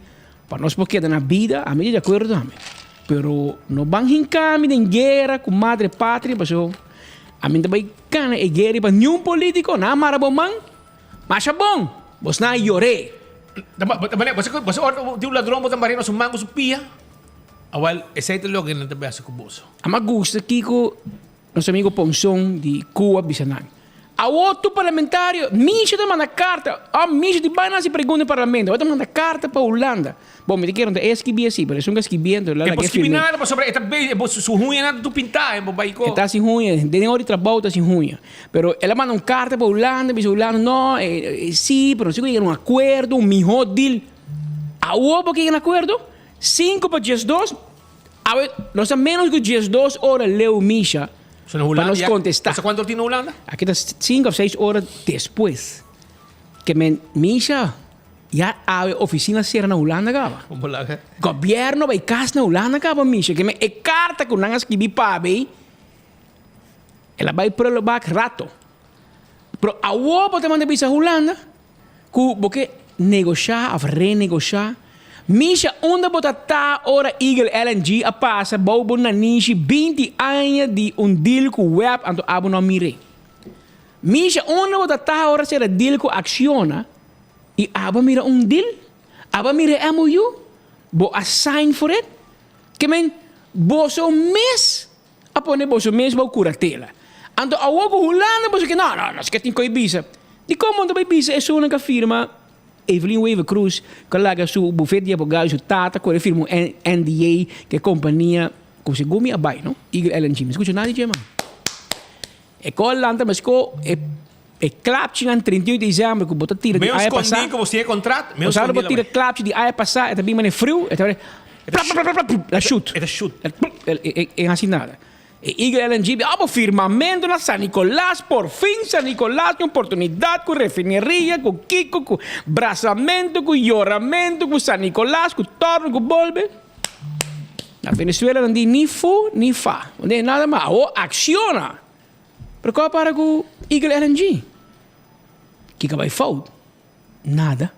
pa nos por keda na bida, ami ta di acuerdo tambe. Pero no ban hinca mi den guera cu madre patria pasobra ami no ta bai cana e guera pa niun politico. Nan a mara bo man. Masha bon! Bosnan a yor'é. Boso ora di un ladron bo ta mara na su man ku su pia? Awel, esei ta loke nan ta besa ku boso. A mi gusta kiko nos amigo Ponson di Cuba bisa nan. Awor tur parlamentario, Misha ta manda karta, oh Misha di bai nan hasi pregunta den parlamento, awor ta manda karta pa Hulanda. Bon, mi ta kere no ta e skibi asi, pero esun ku a skibi anto la E por laga e skibi firm'é. nada pasobra e ta be e bo su huñanan ta tur pintá e bo bai ko. E ta sin huña, den ora di trabou ta sin huña. Pero el a manda un karta pa Hulanda, bisa Hulanda no, e si, pero nos tin ku yega na un akuerdo, un mihó deal. Awor bo ke yega na akuerdo? Sinku pa diesdos, awe nos ta ménos ku diesdos ora leu Misha So na pa Hulanda nos ya, kontestá. bo sa kuantu ora tin na Hulanda? Aki ta sinku òf seis ora despues. Ke men Misha. Ya awe oficina cera na Hulanda caba. Gobierno bay cas na Hulanda caba misha. Ke men e carta cu nan a scribi pa bay, el a bay prullenbak rato. Pero awo bo ta manda bisa Hulanda cu bo ke negosha of renegosha. Misha unda bo ta ta ora Eagle LNG a pasa bou bo nanishi binti aña di un deal cu web anto abo no a mire. Misha unda bo ta ta ora cera deal cu Acciona. I abo a mira un deal? Abo a mira e MOU? Bo a sign for it? Ke men, boso mes a pone boso mes bou kuratela. Anto awor ku Hulanda boso ke, no, no, nos ke tin koi bisa. Dikon bo no ta bai bisa esunnan ku a firma Evelyn Wever Croes ku a laga su bufet di abogado i su tata kore firma un NDA ku e kompania ku segun mi a bai, no? Eagle LNG. Mi skucha nada di dje, man. E kol lanta mesko e e klapchinan 31 di december ku bo ta tira di Meu aña pasá. skondí ku bo siña kontrat, meu Bo sa ora bo skondí tira la bai. klapchi di aña pasá e ta bin manera friu, e ta bai plap plap plap plap la shoot. E ta shoot. E e hasi nada. E Eagle LNG bi abo firmamento na San Nicolas, por fin San Nicolas tin oportunidat ku refineria, ku kiko, ku brasamento, ku yoramento, ku San Nicolas, ku torno, ku bolbe. Na Venezuela nan di ni fu ni fa. No tin nada mas. Awor acciona. Pero cu a para cu Eagle LNG? Kico a bay fout? Nada.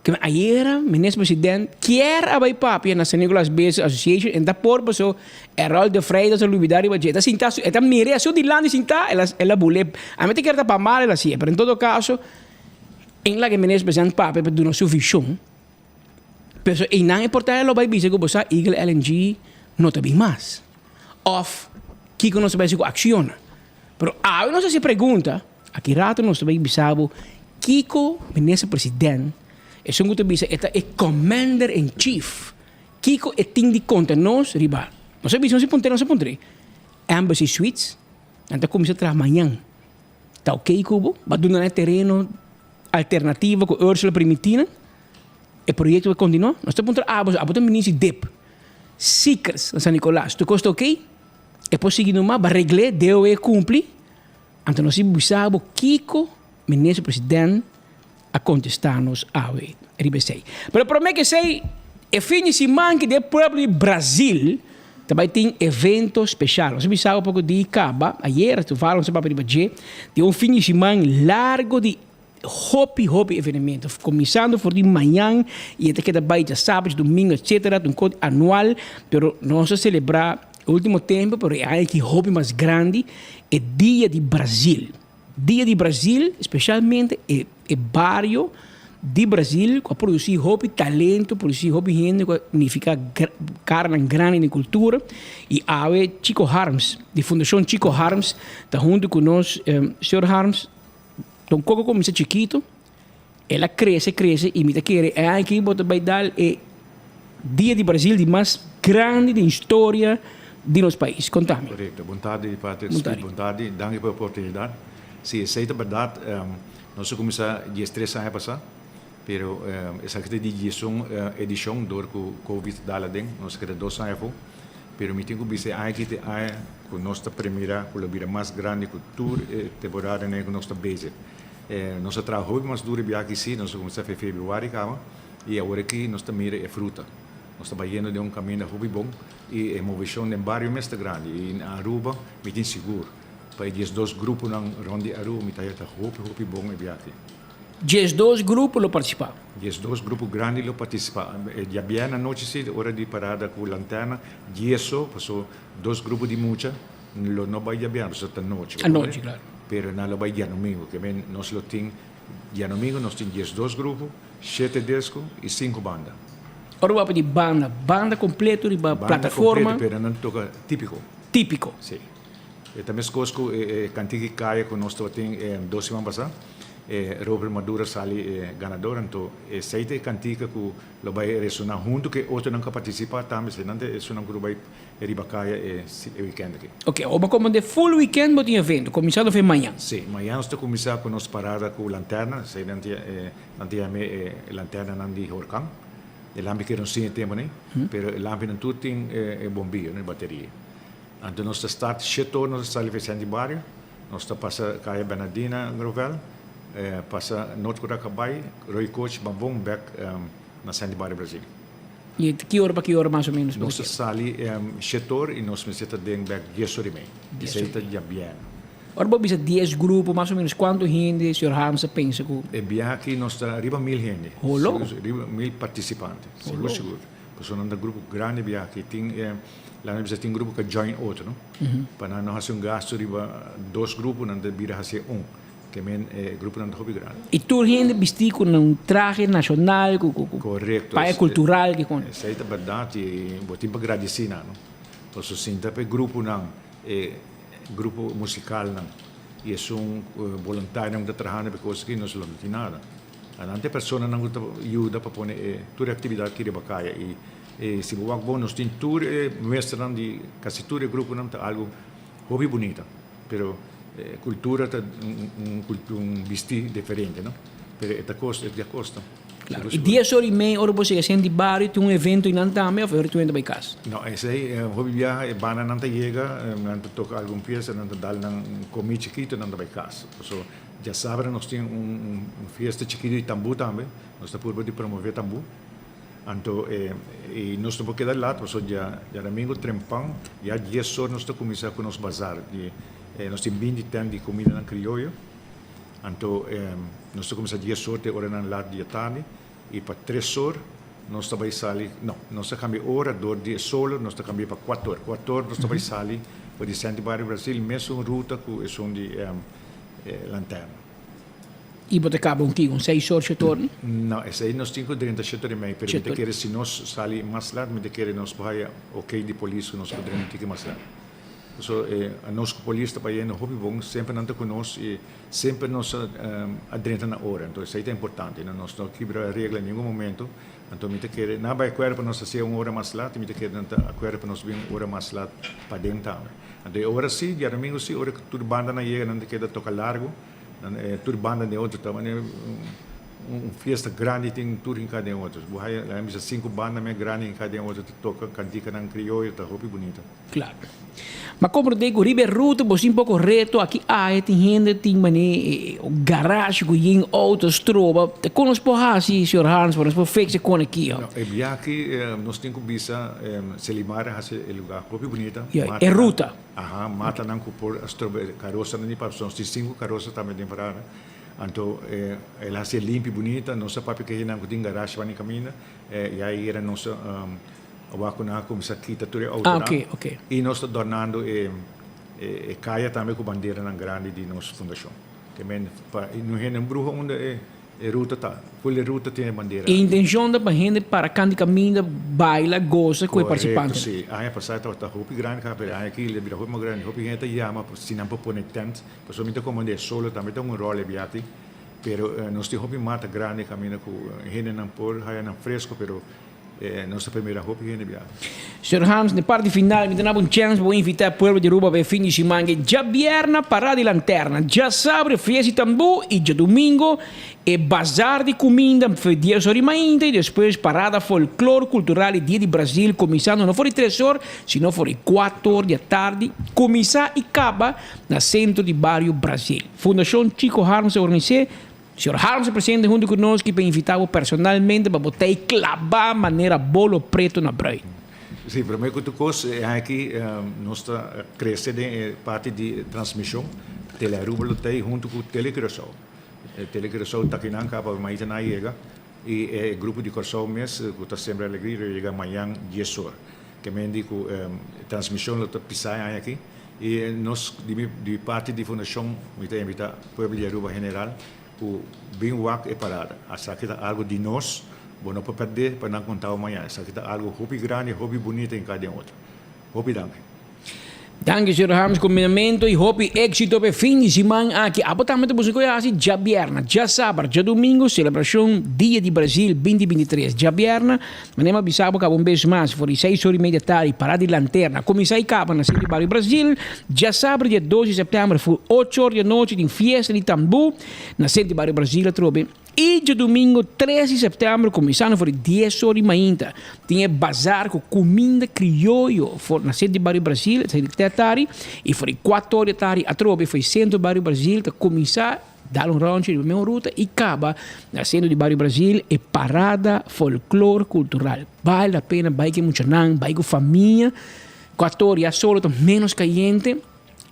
Kico ayera Minister President kier a bay papia na San Nicolas Business Association en ta por paso Errol de Freitas a lubida riba dje. E ta sinta su, e ta mira asu dilanti sinta, el a, el a bule. A mi ta kier ta pa mal el a haci'e, pero en todo caso en laga Minister President papia pa duna su vision. Pero einan e porta lo bai bisa ku bo sa Eagle LNG no ta bin mas. Of kiko nos ta bai hasi ku Acciona. Pero awe nos hasi pregunta, aki rato nos ta bai bisa bo kiko Minister President, esun ku ta bisa e ta e Commander in Chief, kiko e tin di konta nos riba. Nos a bisa, nos a puntra, nos a puntra Embassy Suites, nan ta kuminsá traha mañan. Ta ok ku bo? Bo a duna nan e tereno alternativo ku Ursula primintí nan? E proyecto a continua. Nos ta puntra abo, abo ta minister di dip. Seekers na San Nicolas. Tur cos ta ok? E por sigui numa, ba regl'é, DOE cumpli. Anto nos tin bisa abo kico minister president a contesta nos awe riba esey. Pero prome ke esey, e fin di siman ki den pueblo di Brazil ta bay tin evento special. Nos a bisa abo poco di caba, ayer, toevallig nos a papia riba dje, di un fin di siman largo di Hopi hopi evenemento, kuminsando for di mañan i e ta keda bai djasabat, djadumingu etcetera, ta un kos anual, pero nos a selebrá e ultimo tempu, pero e aña aki hopi mas grandi, e dia di Brazil. Dia di Brazil, spesialmente e e bario di Brazil ku a produsí hopi talento, produsí hopi hende ku a nifiká karanan grandi den kultura i awe Chico Harms di Fundashon Chico Harms ta huntu ku nos. Señor Harms, Don Coco cuminsa chikito, el a crece, crece y mi ta kere e aña aki bo ta bay dal e Dia di Brasil di mas grandi den historia di nos pais. Conta mi. Correcto. Bon tardi Patrick. Bon tardi. Bon tardi. Danki pa e oportunidad. Si, esey ta berdad. Nos a cuminsa diestres aña pasa, pero esaki ta di diesun edicion door cu Covid dal aden. Nos a keda dos aña afo. Pero mi tin ku bisa e aña aki ta e aña ku nos ta premira ku lo bira mas grandi ku tur e temporadanan ku nos ta bezig. Nos a traha hopi mas duro e biaha aki si, nos a kuminsá fe februari kaba i awor aki nos ta mira e fruta. Nos ta bayendo den un kaminda hopi bon i e moveshon den bario mes ta grandi i na Aruba mi tin sigur pa e diesdos gruponan rònt di Aruba mi ta haya ta hopi hopi bon e biaha aki. 12 grupo lo partisipá. 12 grupo grandi lo partisipá. E diabièrnè anochi si, ora di parada ku lanterna, dieso, paso dos grupo di mucha lo no bai diabièrnè pasobra ta nochi. Anochi, klaro. Pero nan lo bai diadomingo, ke men nos lo tin. Diadomingo nos tin 12 grupo, shete disco y sinku banda. Ora bo a pidi banda, banda completo riba plataforma. Banda completo pero nan toca tipico. Tipico. Si. E ta mescos cu e cantica y caya cu nos tabatin dos siman pasa. Robert Maduro a sali e ganador anto esey ta e cantica cu lo bay resona hunto cu e otronan cu a participa tambe esey nan ta esunnan cu lo bay riba caya e weekend aki. Ok, awor bo como den full weekend bo tin evento, cuminsando fe mañan. Si, mañan nos ta cuminsa cu nos parada cu lanterna, esey nan ta nan ta yama e lanternanan di horcan. E lampi keda un siña tempo nei, pero e lampinan tur tin e bombillo, no e bateria. Anto nos ta start shete or nos ta sali fe Senti Bario, nos ta pasa Kaya Bernardina Grovel, pasa Noord Curacabai, Rooi Coach, Bambon bek na Senti Bario Brazil. I ki ora pa ki ora mas o menos? Nos ta sali shete or i nos mester ta den bek dies or i mei. Esei ta djabièrnè. Ora bo bisa dies grupo, mas o menos kuantu hende señor Harms ta pensa ku. E biaha aki nos ta riba mil hende. Holo. Riba mil partisipante. Sigur sigur. Pasobra nan ta grupo grandi biaha aki. Tin e laga mi bisa tin grupo ku a join otro no. Pa nan no hasi un gastu riba dos grupo nan ta bira hasi un. Ke men e gruponan ta hopi grandi. I tur hende bistí ku nan trahe nashonal, ku ku Korekto. paña kultural ki kon. Esei ta bèrdat i bo tin pa gradisí nan no. Pasobra sinta pa e gruponan, e grupo musikalnan i esun boluntarionan ku ta trahando pa e kos aki nos lo no tin nada. Nan ta e personanan ku ta yuda pa pone e tur e aktividat aki riba kaya i si bo wak bon nos tin tur e muestranan di kasi tur e gruponan ta algu hopi bunita. Pero cultura ta un bisti diferente, no? Pero e ta costa, e ta costa. Claro. Y dies ora y mei ora bo siga senti bario tin un evento y nan tambe of e ora tur hende bay cas? No, esey hopi biaha e bandanan ta yega, nan ta toca algun pieza, nan ta dal nan comi chikito, nan ta bay cas. Paso djasabra nos tin un fiesta chikito di tambu tambe, nos ta purba di promove tambu. Anto e nos no por keda lat pasobra dja djadomingo trempan ya dies or nos ta kuminsá ku nos bazar di nos tin binti tent di kumindanan krioyo. Anto nos ta kuminsá dies or te oranan lat di atardi i pa tres or nos ta bai sali no nos ta kambia ora dor di e solo nos ta kambia pa kuater or. Kuater or nos ta bai sali for di Senti Bario Brasil mesun ruta ku esun di Lanterna. I bo ta kaba un ki? Un seis or, shete or? No, esei nos tin ku drenta shete or i mei, pero mi ta kere si nos sali mas lat, mi ta kere nos por haya ok di polis ku nos por drenta un tiki mas lat. Paso anos ku polis ta bayendo hopi bon, semper nan ta ku nos i semper nos a drenta na ora, anto esei ta importante, nos no kibra regla ningun momento, anto mi ta kere nan a bai akuerdo pa nos hasié un ora mas lat i mi ta kere nan ta akuerdo pa nos bin un ora mas lat paden tambe. Anto e ora si, diadomingo si, ora ku tur bandanan yega nan ta keda toka largu. Tur banda den otro ta manera un fiesta grandi tin tur hinká den otro. Bo haya laga mi bisa sinku banda mes grandi hinká den otro ta toka kantikanan krioyo ta hopi bunita. Claro. Ma komprendé ku riba e ruta bo sin poko reto aki aya tin hende tin manera garage ku yen outo stroba. Kon nos por hasi señor Hans pa nos por fix e kon aki? No, e biaha aki nos tin ku bisa Selimar a hasi e lugar hopi bunita. Ya, e ruta. Aha, matanan ku por a stroba e karosanan di papia. Nos tin sinku karosa tambe den parada. Anto el a hasié limpi bunita. Nos a papia ku e hendenan ku tin garashi banda di kaminda. Ya ayera nos a wak ku nan a kuminsá kita tur e outonan. Ah, oke, oke. I nos ta dòrnando e e kaya tambe ku banderanan grandi di nos fundashon. Ke men pa no hende bruha unda e E ruta ta, full e ruta tin e bandera. E intencion ta pa hende para kant di caminda, baila, goza cu e participantenan. Correcto, si. Aña pasa tabata hopi grandi caba, pero e aña aki a bira hopi mas grandi. Hopi hende ta yama si nan por pone tent, pasobra mi ta comende e solo tambe ta un rol e biaha aki. Pero nos tin hopi mata grandi caminda cu hendenan por haya nan fresco, pero Nos ta primera hopi hende biaha. Señor Harms, den parti final mi ta naba un chèns pa bo invitá e pueblo di Aruba pa e fin di siman ke djabièrna Parada di Lanterna, djasabra Fiesta di Tambú i djadumingo e Bazar di Kuminda for dies or di mainta i despues Parada Folklor Kultural i Dia di Brasil kuminsando no for di tres or sino for di kuater or di atardi kuminsá i kaba na Sentro di Bario Brasil. Fundashon Chico Harms a organis'é. Señor Harms a presente hunto cu nos ki pa invita bo personalmente pa bo ta e claba manera bolo preto na bruid. Sí, prome cu tur cos e aña aki nos ta crece den e parti di transmision. Tele Aruba lo ta ey hunto cu Tele Curaçao. Tele Curaçao ta akinan caba maita nan a yega y e grupo di Corsou mes cu ta Sembra Alegria lo yega mañan dies or. Ke men di cu transmision lo ta pisa e aña aki. Y nos di mi di parti di fundacion mi ta invita pueblo di Aruba general. ku bin wak e parada. Esaki ta algu di nos, bo no por pèrdè pa nan konta bo mañana. Esaki ta algu hopi grandi, hopi bunita en kada den otro. Hopi danki. Danki señor Harms ku minamento y hopi éxito p'e fin di siman aki. Abo tambe ta busca koe hasi djabièrna, djasabra, djadumingu selebrashon Dia di Brasil 2023. Djabièrna, manera mi a bisa bo kaba un bes mas, for di seis ora y media tardi pará di lanterna kuminsá y kaba na Sitio Bario Brasil. Djasabra dia dos di sèptèmber for ocho or di anochi tin fiesta di tambú na Sitio Bario Brasil atrobe. I djadumingu tres di sèptèmber kuminsando for di dies or di mainta tin e bazar ku kuminda krioyo for na sentro di bario Brasil esei di te tardi i for di kuater or di tardi atrobe for di sentro di bario Brasil ta kuminsá dal un ròntje riba meun ruta i kaba na sentro di bario Brasil e parada folklor kultural. Bal la pena bai ku e muchanan bai ku famia kuater or ya solo ta ménos kayente.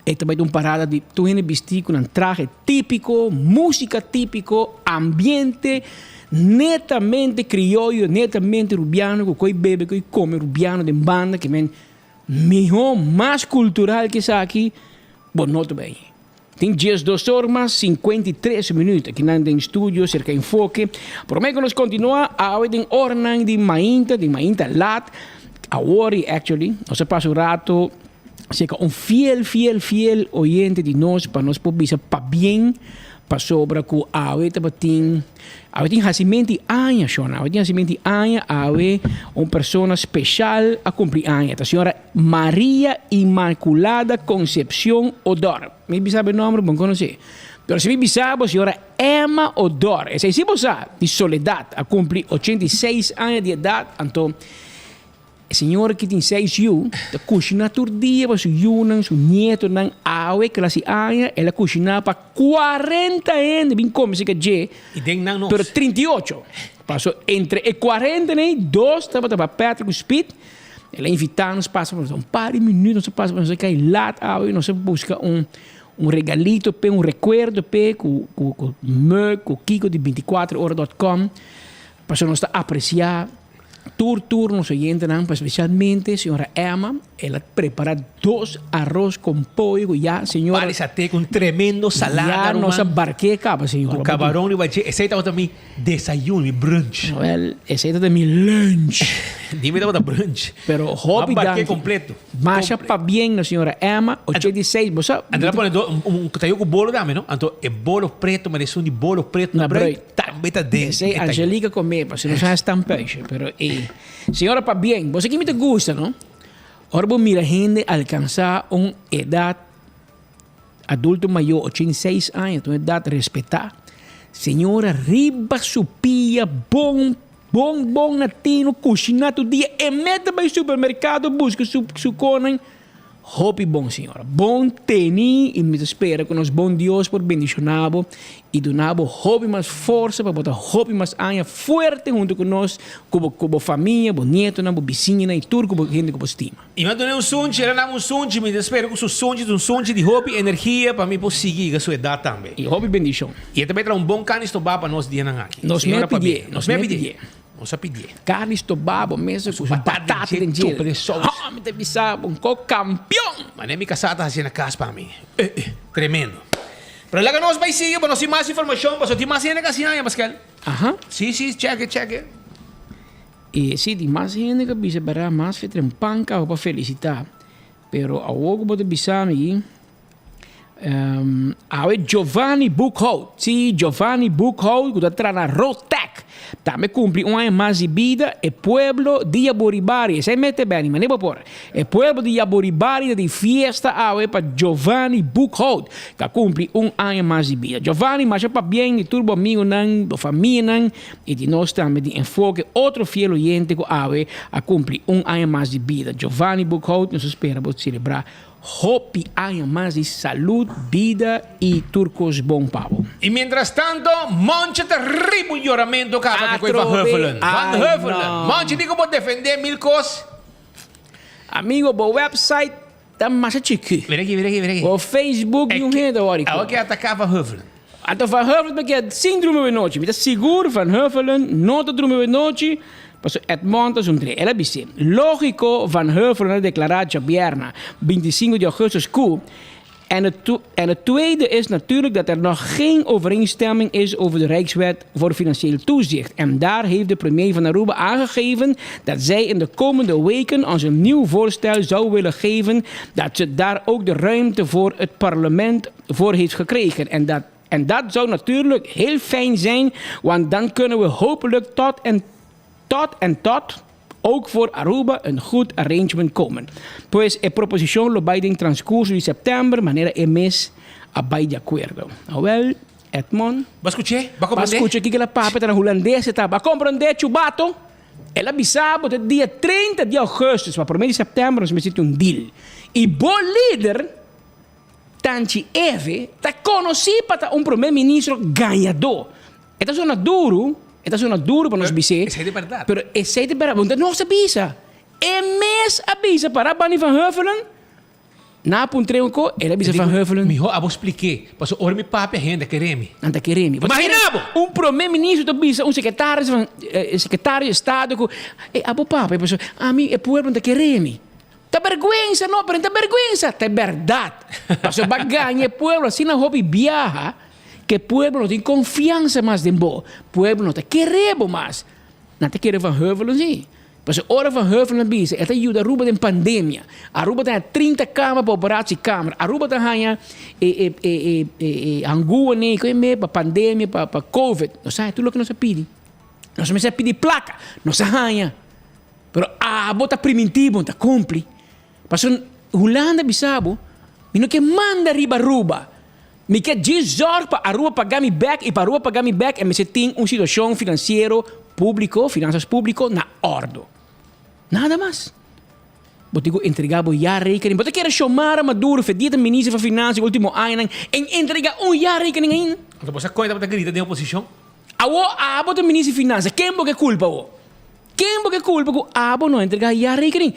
E ta bai ta un parada di tur hende bistí ku nan trahe típiko, músika típiko, ambiente netamente krioyo, netamente rubiano ku koi bebe, koi kome rubiano den banda ke men mihó, mas kultural ke esaki bo no ta bai. Tin diesdos or mas 53 minüt akinan den studio serka Enfoke. Promé ku nos kontinuá awe den oranan di mainta, den mainta lat, awor i actually nos a pasa un rato Seka un fiel, fiel, fiel oyente di nos pa nos por bisa pabien pasobra ku awe tabatin, awe tin hasimenti aña shon, awe tin hasimenti aña, awe un persona speshal a kumpli aña, ta señora Maria Inmaculada Concepcion Odor. Mi bisa bo e nomber, bo no konosé. Pero si mi bisa bo señora Emma Odor, esei si bo sa, di Soledad, a kumpli 86 aña di edat, anto E señora ki tin seis yu ta kushiná tur dia pa su yunan, su nietonan. Awe klasi aña el a kushiná pa kuarenta hende bin kome serka dje. I den nan nos. Pero 38. Paso entre e kuarenta nei, dos tabata pa Patrick ku Speed. El a invitá nos pasa por un par di minuut nos a pasa nos a kai lat awe nos a buska un un regalito p'e, un rekuerdo p'e ku ku ku Merk ku Kiko di bintikuater ora dot com. Paso nos ta apresiá. Tur tur nos oyentenan, pero especialmente señora Emma, el a prepara dos arroz con pollo cu ya señora. Pali saté cu un tremendo salada, Ya nos a barke caba, señora. Cu cabaron riba dje. Esey tabata mi desayuno, mi brunch. Wel, esey tabata mi lunch. Di mi tabata brunch. Pero hopi danki. Barke completo. Masha pabien na señora Emma, 86, bo sa. Anto el a pone un tayo cu bolo tambe, no? Anto e bolo preto, manera esun di bolo preto na bruid. Tambe ta den Esei e tayo. Angelica come pasobra nos a haci stampuisje, pero e señora pabien, bo sa ki mi ta gusta no? Ora bo mira hende alcansa un edad adulto mayor, 86 aña, ta un edad respeta, señora riba su pia bon bon bon na tino cushina tur dia, e meta bay supermercado busca su su conan. Hopi bon señora. Bon teni y mi ta spera cu nos bon Dios por bendiciona bo y duna bo hopi mas forsa pa bo ta hopi mas aña fuerte hunto cu nos, cu bo cu bo famia, bo nietonan, bo bisiñanan y tur cu bo hende cu bo stima. Y mi a duna un sunchi, el a dame un sunchi, mi ta spera cu su sunchi ta un sunchi di hopi energia pa mi por sigui yega su edad tambe. Y hopi bendicion. Y e ta bay traha un bon carni stobá pa nos dianan aki. Nos Señora me pidié, pabia. nos me pidié. Nos a pidié. Carni stobá bo mesa cu su batata den djel. Chupa den sous. Ha, mi ta bisa bo, un ko campeon! Manera mi casá ta haci na cas pa mi. Eh, eh, tremendo. Pero laga nos bay sigui pa nos tin mas informacion, pasobra tin mas hende cu a haci aña, Pascal. Aha. Si, si, cheque, cheque. E si, tin mas hende cu a bisa berdad, mas fe trempan caba pa felicita. Pero awor cu bo ta bisa mi, Awe Giovanni Boekhout, sí, Giovanni Boekhout ku ta traha na Rotec, tambe kumpli un aña mas di bida. E pueblo di Yaburibari, esei mete beni, manera bo por. E pueblo di Yaburibari ta tin fiesta awe pa Giovanni Boekhout, ku a kumpli un aña mas di bida. Giovanni, masha pabien di tur bo amigunan, bo famianan i di nos tambe di Enfoke, otro fiel oyente ku awe a kumpli un aña mas di bida. Giovanni Boekhout, nos ta spera bo selebrá Hopi aña mas di salud, bida y tur cos bon pa bo. Y mientras tanto, Monche ta riba un yoramento caba cu Van Huffelen. Van Huffelen. Monche di cu bo defende mil cos. Amigo, bo website ta masha chiki. Mira aki, mira aki, mira aki. Bo Facebook niun hende ta wori cu. Awor ke ataca Van Huffelen. Anto Van Huffelen ta keda sin drumi awe nochi. Mi ta sigur Van Huffelen no ta drumi awe nochi. Pasobra Edmond ta zundré. El a bis'é, Lógiko, Van Huffelen a deklará djabièrna, 25 di ougùstùs, ku. En het, en het tweede is natuurlijk dat er nog geen overeenstemming is over de Rijkswet voor Financieel Toezicht. En daar heeft de premier van Aruba aangegeven dat zij in de komende weken ons een nieuw voorstel zou willen geven. Dat ze daar ook de ruimte voor het parlement voor heeft gekregen. En dat, en dat zou natuurlijk heel fijn zijn, want dan kunnen we hopelijk tot en tot en tot ook voor Aruba een goed arrangement komen. Pues e proposicion lo bay den transcurso di september manera e mes a bay di acuerdo. Awel, Edmond. Bo a scuché? Bo a Bo a comprende? scucha kico el a papia ta na Hulandes e ta. Bo a comprende, Chubato? El a bisa bo te dia 30 di augustus, pa prome di september nos mester tin un deal. Y bo lider, Tanchi Eve, ta conoci pa ta un prome ministro gañador. E ta sona duru, e ta sona duru pa nos bis'é. Esei ta bèrdat. Pero esei ta bèrdat, want nos a bisa. E mes a bisa para Bunny van Huffelen, nan a puntr'é un ko, el a bisa Van Huffelen. Mihó abo splik'é, pasobra ora mi papia hende a kere mi. Nan ta kere mi. Imagina bo! Un prome ministro ta bisa un sekretaris van, sekretario di estado ku, ey abo papia, pasobra ami e pueblo no ta kere mi. Ta bergwensa no, pero no ta bergwensa, ta e bèrdat. Pasobra bo a gaña e pueblo asina hopi biaha. Ke pueblo no tin konfiansa mas den bo. Pueblo no ta kere bo mas. Nan ta kere Van Heuvelen si. Pasobra ora Van Heuvelen a bisa e ta yuda Aruba den pandemia. Aruba ta haña trinta kama pa operatiekamer. Aruba ta haña e e e e e e hangua nei ku e me pa pandemia pa pa covid. Nos a haña tur loke nos a pidi. Nos mester a pidi plaka. Nos a haña. Pero abo ta priminti bo no ta kumpli. Pasobra Hulanda bisa bo mi no ke manda riba Aruba. Mi ke djis zorg pa Aruba paga mi bek y pa Aruba paga mi bek e mester tin un situacion financiero publico, finanzas publico, na ordo. Nada mas. Bo tin cu entrega bo jaarrekening. Bo ta kere Xiomara Maduro, fedita minister van Financiën ultimo añanan, en entrega un jaarrekening ainda? Anto bo sa con e tabata grita den oposicion? Awo abo ta minister di Finanzas, ken bo ke culpa awo? Ken bo ke culpa cu abo no a entrega jaarrekening?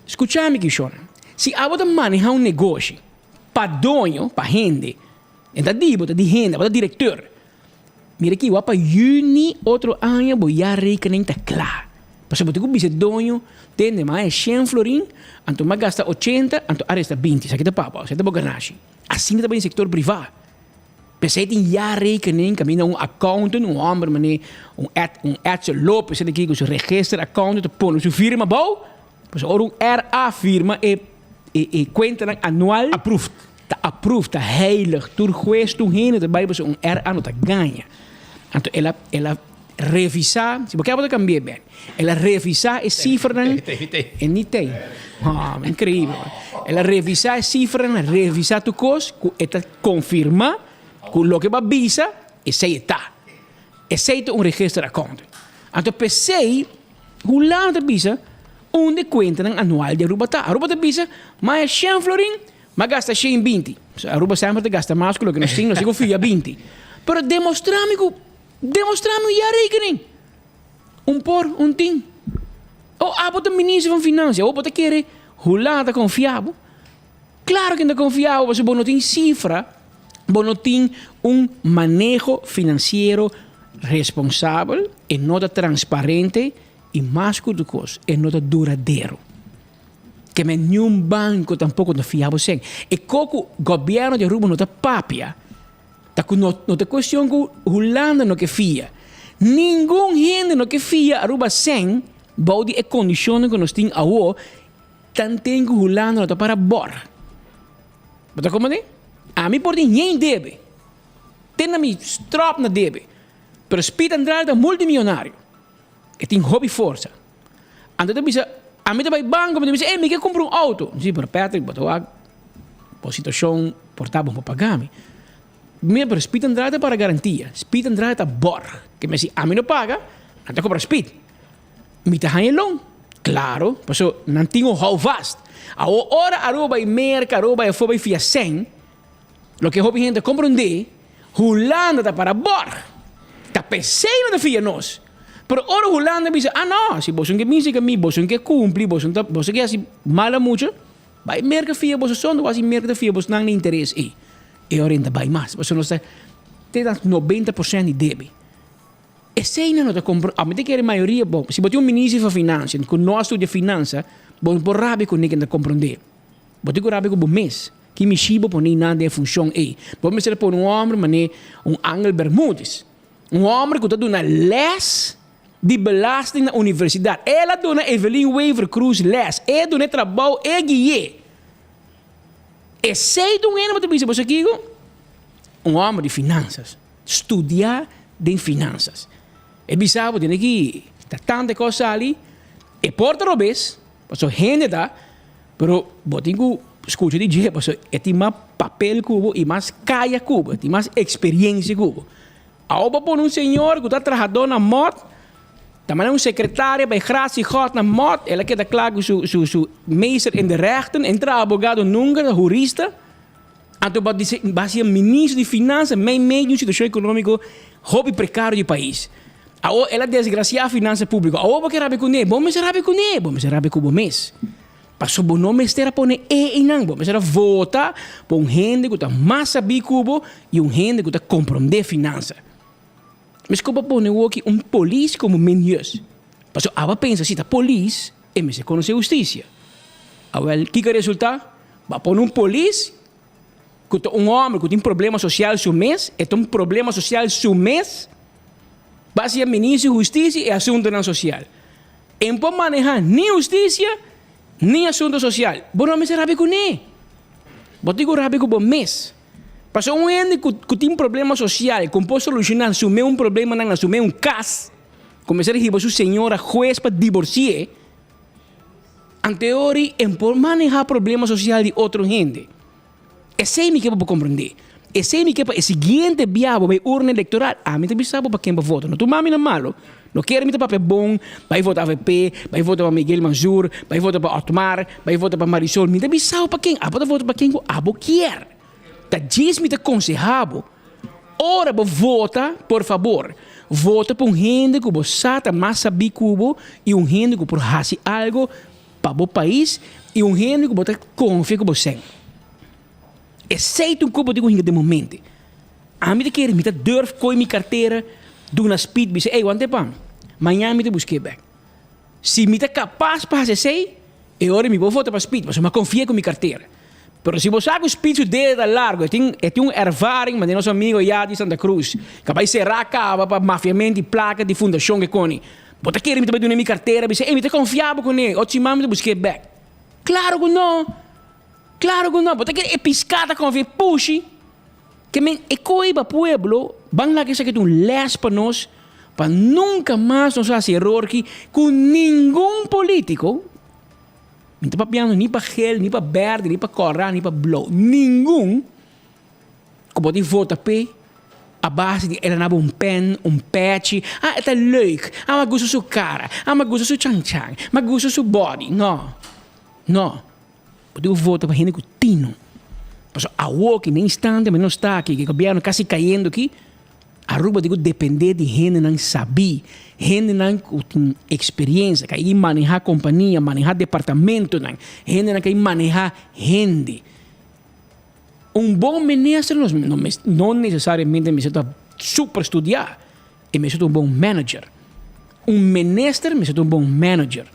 Scucha mi Kishon, si abo ta maneha un negoshi, Pa doño, pa hende. E ta di bo ta di hende, abo ta directeur. Mira aki wak pa juni otro aña bo jaarrekening ta kla. Pasobra bo tin ku bisa e doño, tende ma e shen florin, anto mi a gasta ochenta, anto a resta binti. Esaki ta pa bo, esaki ta bo ganashi. Asina ta bai den sector priva. P'esei tin jaarrekening kaminda un accountant, un homber mane un Ed, un Edsel Lopez esaki ku su register accountant ta pone su firma abou. Pasobra ora un RA firma e e e kuentanan anual. Approved. Ta approved, ta heilig. Tur hues, tur hende ta bai pasobra un RA no ta gaña. Anto el a el a revisá, si bo ke bo ta kambi'é bèk. El a revisá e sifranan. E ni tei. Ha, inkreibel. El a revisá e sifranan, revisá tur kos ku e ta konfirmá ku loke bo a bisa, esei e ta. Esei ta un register accountant. Anto p'esei Hulanda ta bisa unda e kuentanan anual di Aruba ta. Aruba ta bisa, ma e shen florin, m'a gasta shen binti. Aruba semper ta gasta mas ku loke nos tin, nos tin ku fia binti. Pero demostra mi ku, demostra mi un jaarrekening. Un por, un tin. O abo ta minister van Financiën, awor bo ta kere Hulanda ta konfia bo? Klaro ku nan ta konfia bo pasobra bo no tin sifra, bo no tin un maneho finansiero responsabel, e no ta transparente i mas ku tur kos e no ta duradero. Ke men niun banko tampoko ta fia bo sèn. E ko ku gobièrnu di Aruba no ta papia ta ku no no ta kuestion ku Hulanda no ke fia. Ningun hende no ke fia Aruba sèn bou di e kondishonnan ku nos tin awo. Tanten ku Hulanda no ta para bor. Bo ta komprendé? Ami por tin yen debe. Te na mi stròp na debe. Pero Speed Andrade ta multimillonario. E tin hopi forsa. Anto e ta bisa, ami ta bai banko, mi ta bisa, ey mi ke kumpra un outo. Si, pero Patrick, bo ta wak bo situashon por ta bon pa paga mi. Mira, pero Speed Andrade ta para garantia. Speed Andrade ta bor. Ke mi si ami no paga, nan ta kobra Speed. Mi ta haña lon? Claro, paso nan tin un houvast. Awor ora Aruba bai Merca, Aruba bai afó bai fia sèn, loke hopi hende ta komprondé, Hulanda ta para bòrg. Ta p'esei nan ta fia nos. Pero ora Hulanda bisa, ah no, si boso ke bin serka mi, boso ke kumpli, boso ta, boso ke hasi mal a mucha, bai Merca fia boso son, wak si Merca ta fia boso nan na interes ei. E ora ta bai mas, pasobra nos ta te na 90% di debe. Eseinan no ta compro, ami ta kere mayoria, bon, si bo tin un minister van financiën cu no a studia finansa, bo no por rabia cu niken ta comprende. Bo tin cu rabia cu bo mes. Ki mishi bo pone nan den e funshon ei? Bo mester a pone un hòmber manera un Angel Bermudez. Un hòmber ku ta duna lès di belasting na universidat. El a duna Evelyn Wever Croes lès. E duna e trabou, e gui'é. Esei ta un hende bo ta bisa, bo sa kiko? Un hòmber di finansas. Studiá den finansas. E bisa bo tene ki ta tantu e kos sali, e por ta robes, pasobra hende ta, pero bo tin ku skucha di dje pasobra e tin mas papel ku bo i mas kaya ku bo, e tin mas eksperiensia ku bo. Awor bo pone un señor ku ta trahadó na mòt, ta manda un sekretaria bai gracia i gòt na mòt, el a keda kla ku su su su meester in de rechten, e no ta abogado nunka, ta hurista. Anto bo a ba siña ministro di finansa mei mei di un situacion economico hopi precario di pais. Awor el a desgracia finansa publico. Awor bo ke rabia cune? Bo mester rabia cune? Bo mester rabia cu bo mes. Pasobra bo no mester a pone e einan. Bo mester a vota pa un hende cu ta mas sabi cu bo y un hende cu ta comprende finansa. Mesco bo pone woki un polis como Mendius. Pasobra abo a pensa si ta polis e mester conoce husticia. Awel kico a resulta? Bo a pone un polis ku ta un hòmber ku tin problema sosial su mes, e ta un problema sosial su mes, bo a hasié minister di hustisia i asuntunan sosial. E no por manehá ni hustisia ni asuntu sosial. Bo no mester rabia kuné. Bo tin ku rabia ku bo mes. Pasobra un hende ku tin problema sosial, ku no por solushoná su mes un problemanan na su mes un kas, ku mester hiba su señora hues pa diborsi'é, Anteori en por maneha problema social di otro hende. Esey mi ke pa bo comprende. Esey mi ke pa e siguiente bia bo bay urna electoral, ami ta bisa bo pa ken bo vota. No tuma mi na malo. No kere mi ta papia bon, bay vota avp, bay vota pa Miguel Mansur, bay vota pa Otmar, bay vota pa Marisol. Mi ta bisa bo pa ken. Abo ta vota pa ken ku abo kier. Ta djis mi ta konseha bo, ora bo vota, por fabor, vota pa un hende ku bo sa ta mas sabí ku bo i un hende ku por hasi algo pa bo pais i un hende ku bo ta konfia ku bo sèn. Esei ta un kos bo tin ku hinka den bo mente. Ami ta kere, mi ta durf koi mi kartera, duna speed, bisa, ey, wante pan, mañan mi ta busk'é bèk. Si mi ta kapas pa hasi esei, e ora mi por vota pa Speed, pasobra mi a konfia ku mi kartera. Pero si bo sa ku Speed su dede ta largu, e tin e tin un ervaring manera nos amigo ya di Santa Cruz, ku a bai será kaba pa mafiamento di plaka di fundashon ke koni. Bo ta kere mi ta bai duna mi kartera, bisa, ey mi ta konfia bo kuné, otro siman mi ta busk'é bèk. Klaro ku no! Klaro ku no! Bo ta kere e piská ta konfia e pushi? Ke men e koe pa pueblo, ban laga esaki ta un les pa nos, pa nunka mas nos hasi eror ki ku ningun politiko, mi ta papiando ni pa gel, ni pa berde, ni pa kòrá, ni pa blou, ningun ku bo tin vota p'e a base di el a naba un pen, un pèchi, ah e ta leuk, ah mi a gusta su kara, ah mi a gusta su chanchan, mi a gusta su body, no, no. Bo tin ku vota pa hende ku tino. Pasobra awor ki na instante mi no sta aki, ku e gobièrnu kasi kayendo aki, Aruba tin ku dependé di hendenan sabí, hendenan ku tin eksperensia, ku a manehá kompania, manehá departamentonan, hendenan ku a manehá hende. Un bon minister no no nesesariamente mester ta super studiá, e mester ta un bon manager. Un minister mester ta un bon manager.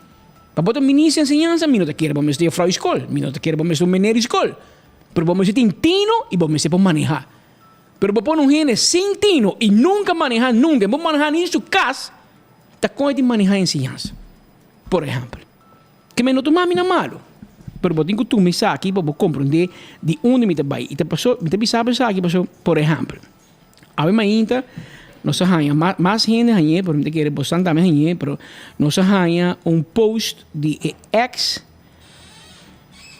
Pa bo ta minister di enseñansa mi no ta kere bo mester juffrouw di skol, mi no ta kere bo mester un meneer di skol, pero bo mester tin tino y bo mester por maneha. Pero bo pone un hende sin tino y nunca maneha nunca, e bo maneha ni su cas, ta con e tin maneha enseñansa? Por ehempel. Ke mi no tuma mi na malo, pero bo tin cu tuma esaki pa bo comprende di unda mi ta bay. Y ta paso, mi ta bisa bo esaki paso, por ehempel. Awe mainta nos a haña, mas hende hañ'é, pero mi ta kere bosan tambe hañ'é, pero nos a haña un post di e ex,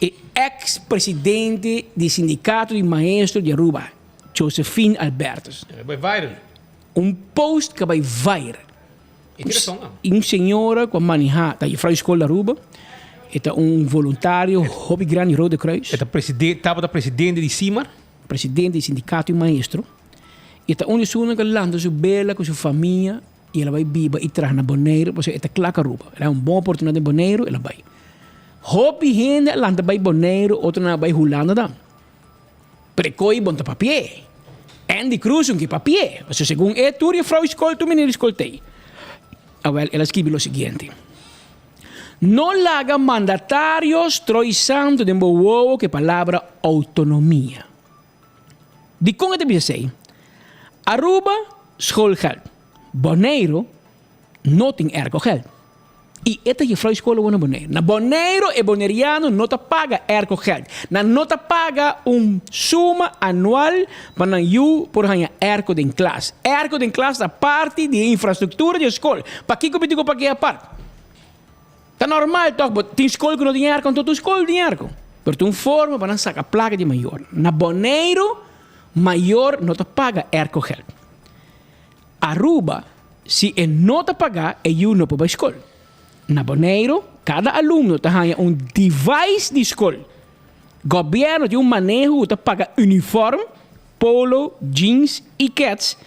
e ex presidente di sindicato di maestro di Aruba, Josephine Albertus. E bai viral. Un post ku a bai viral. E tin rason. Un señora ku a maneha, ta juffrouw di skol di Aruba, e ta un voluntario hopi grandi di Rode Kruis. E ta presidente, tabata presidente di Simar. Presidente di sindicato y maestro, y ta un di esunnan cu a lanta su bela cu su famia y el a bay biba y traha na Boneiru pasobra e ta cla cu Aruba. El a un bon oportunidad den Boneiru, el a bay. Hopi hende a lanta bay Boneiru, otronan a bay Hulanda tambe. Pero e coy bon ta papi'é. Andy Cruz un ke papi'é, pasobra segun e tur juffrouw di scol, tur meneer di scol t'ey. Awel, el a skibi lo siguiente. No laga mandatario stroi santo den bo wowo ku e palabra outonomia. Dikon e ta bisa esei? Aruba schoolgeld, Boneiru no tin aircogeld. I e ta jefrou skol awor na Boneiru. Na Boneiru e boneriano no ta paga aircogeld. Nan no ta paga un suma anual pa nan yu por haña airco den klas. Airco den klas ta parti di e infrastruktura di e skol. Pakiko mi tin ku pag'é apart? Ta normal tòg, bo tin skol ku no tin airco, anto tur skol tin airco. Pero ta un forma pa nan saka plaka di mayor. Na Boneiru mayor no ta paga aircogeld. Aruba, si e no ta pagá, e yu no por bai skol. Na Boneiru, kada alumno ta haña un device di skol. Gobièrnu tin un maneho ku ta paga unifòrm, polo, jeans i kèts,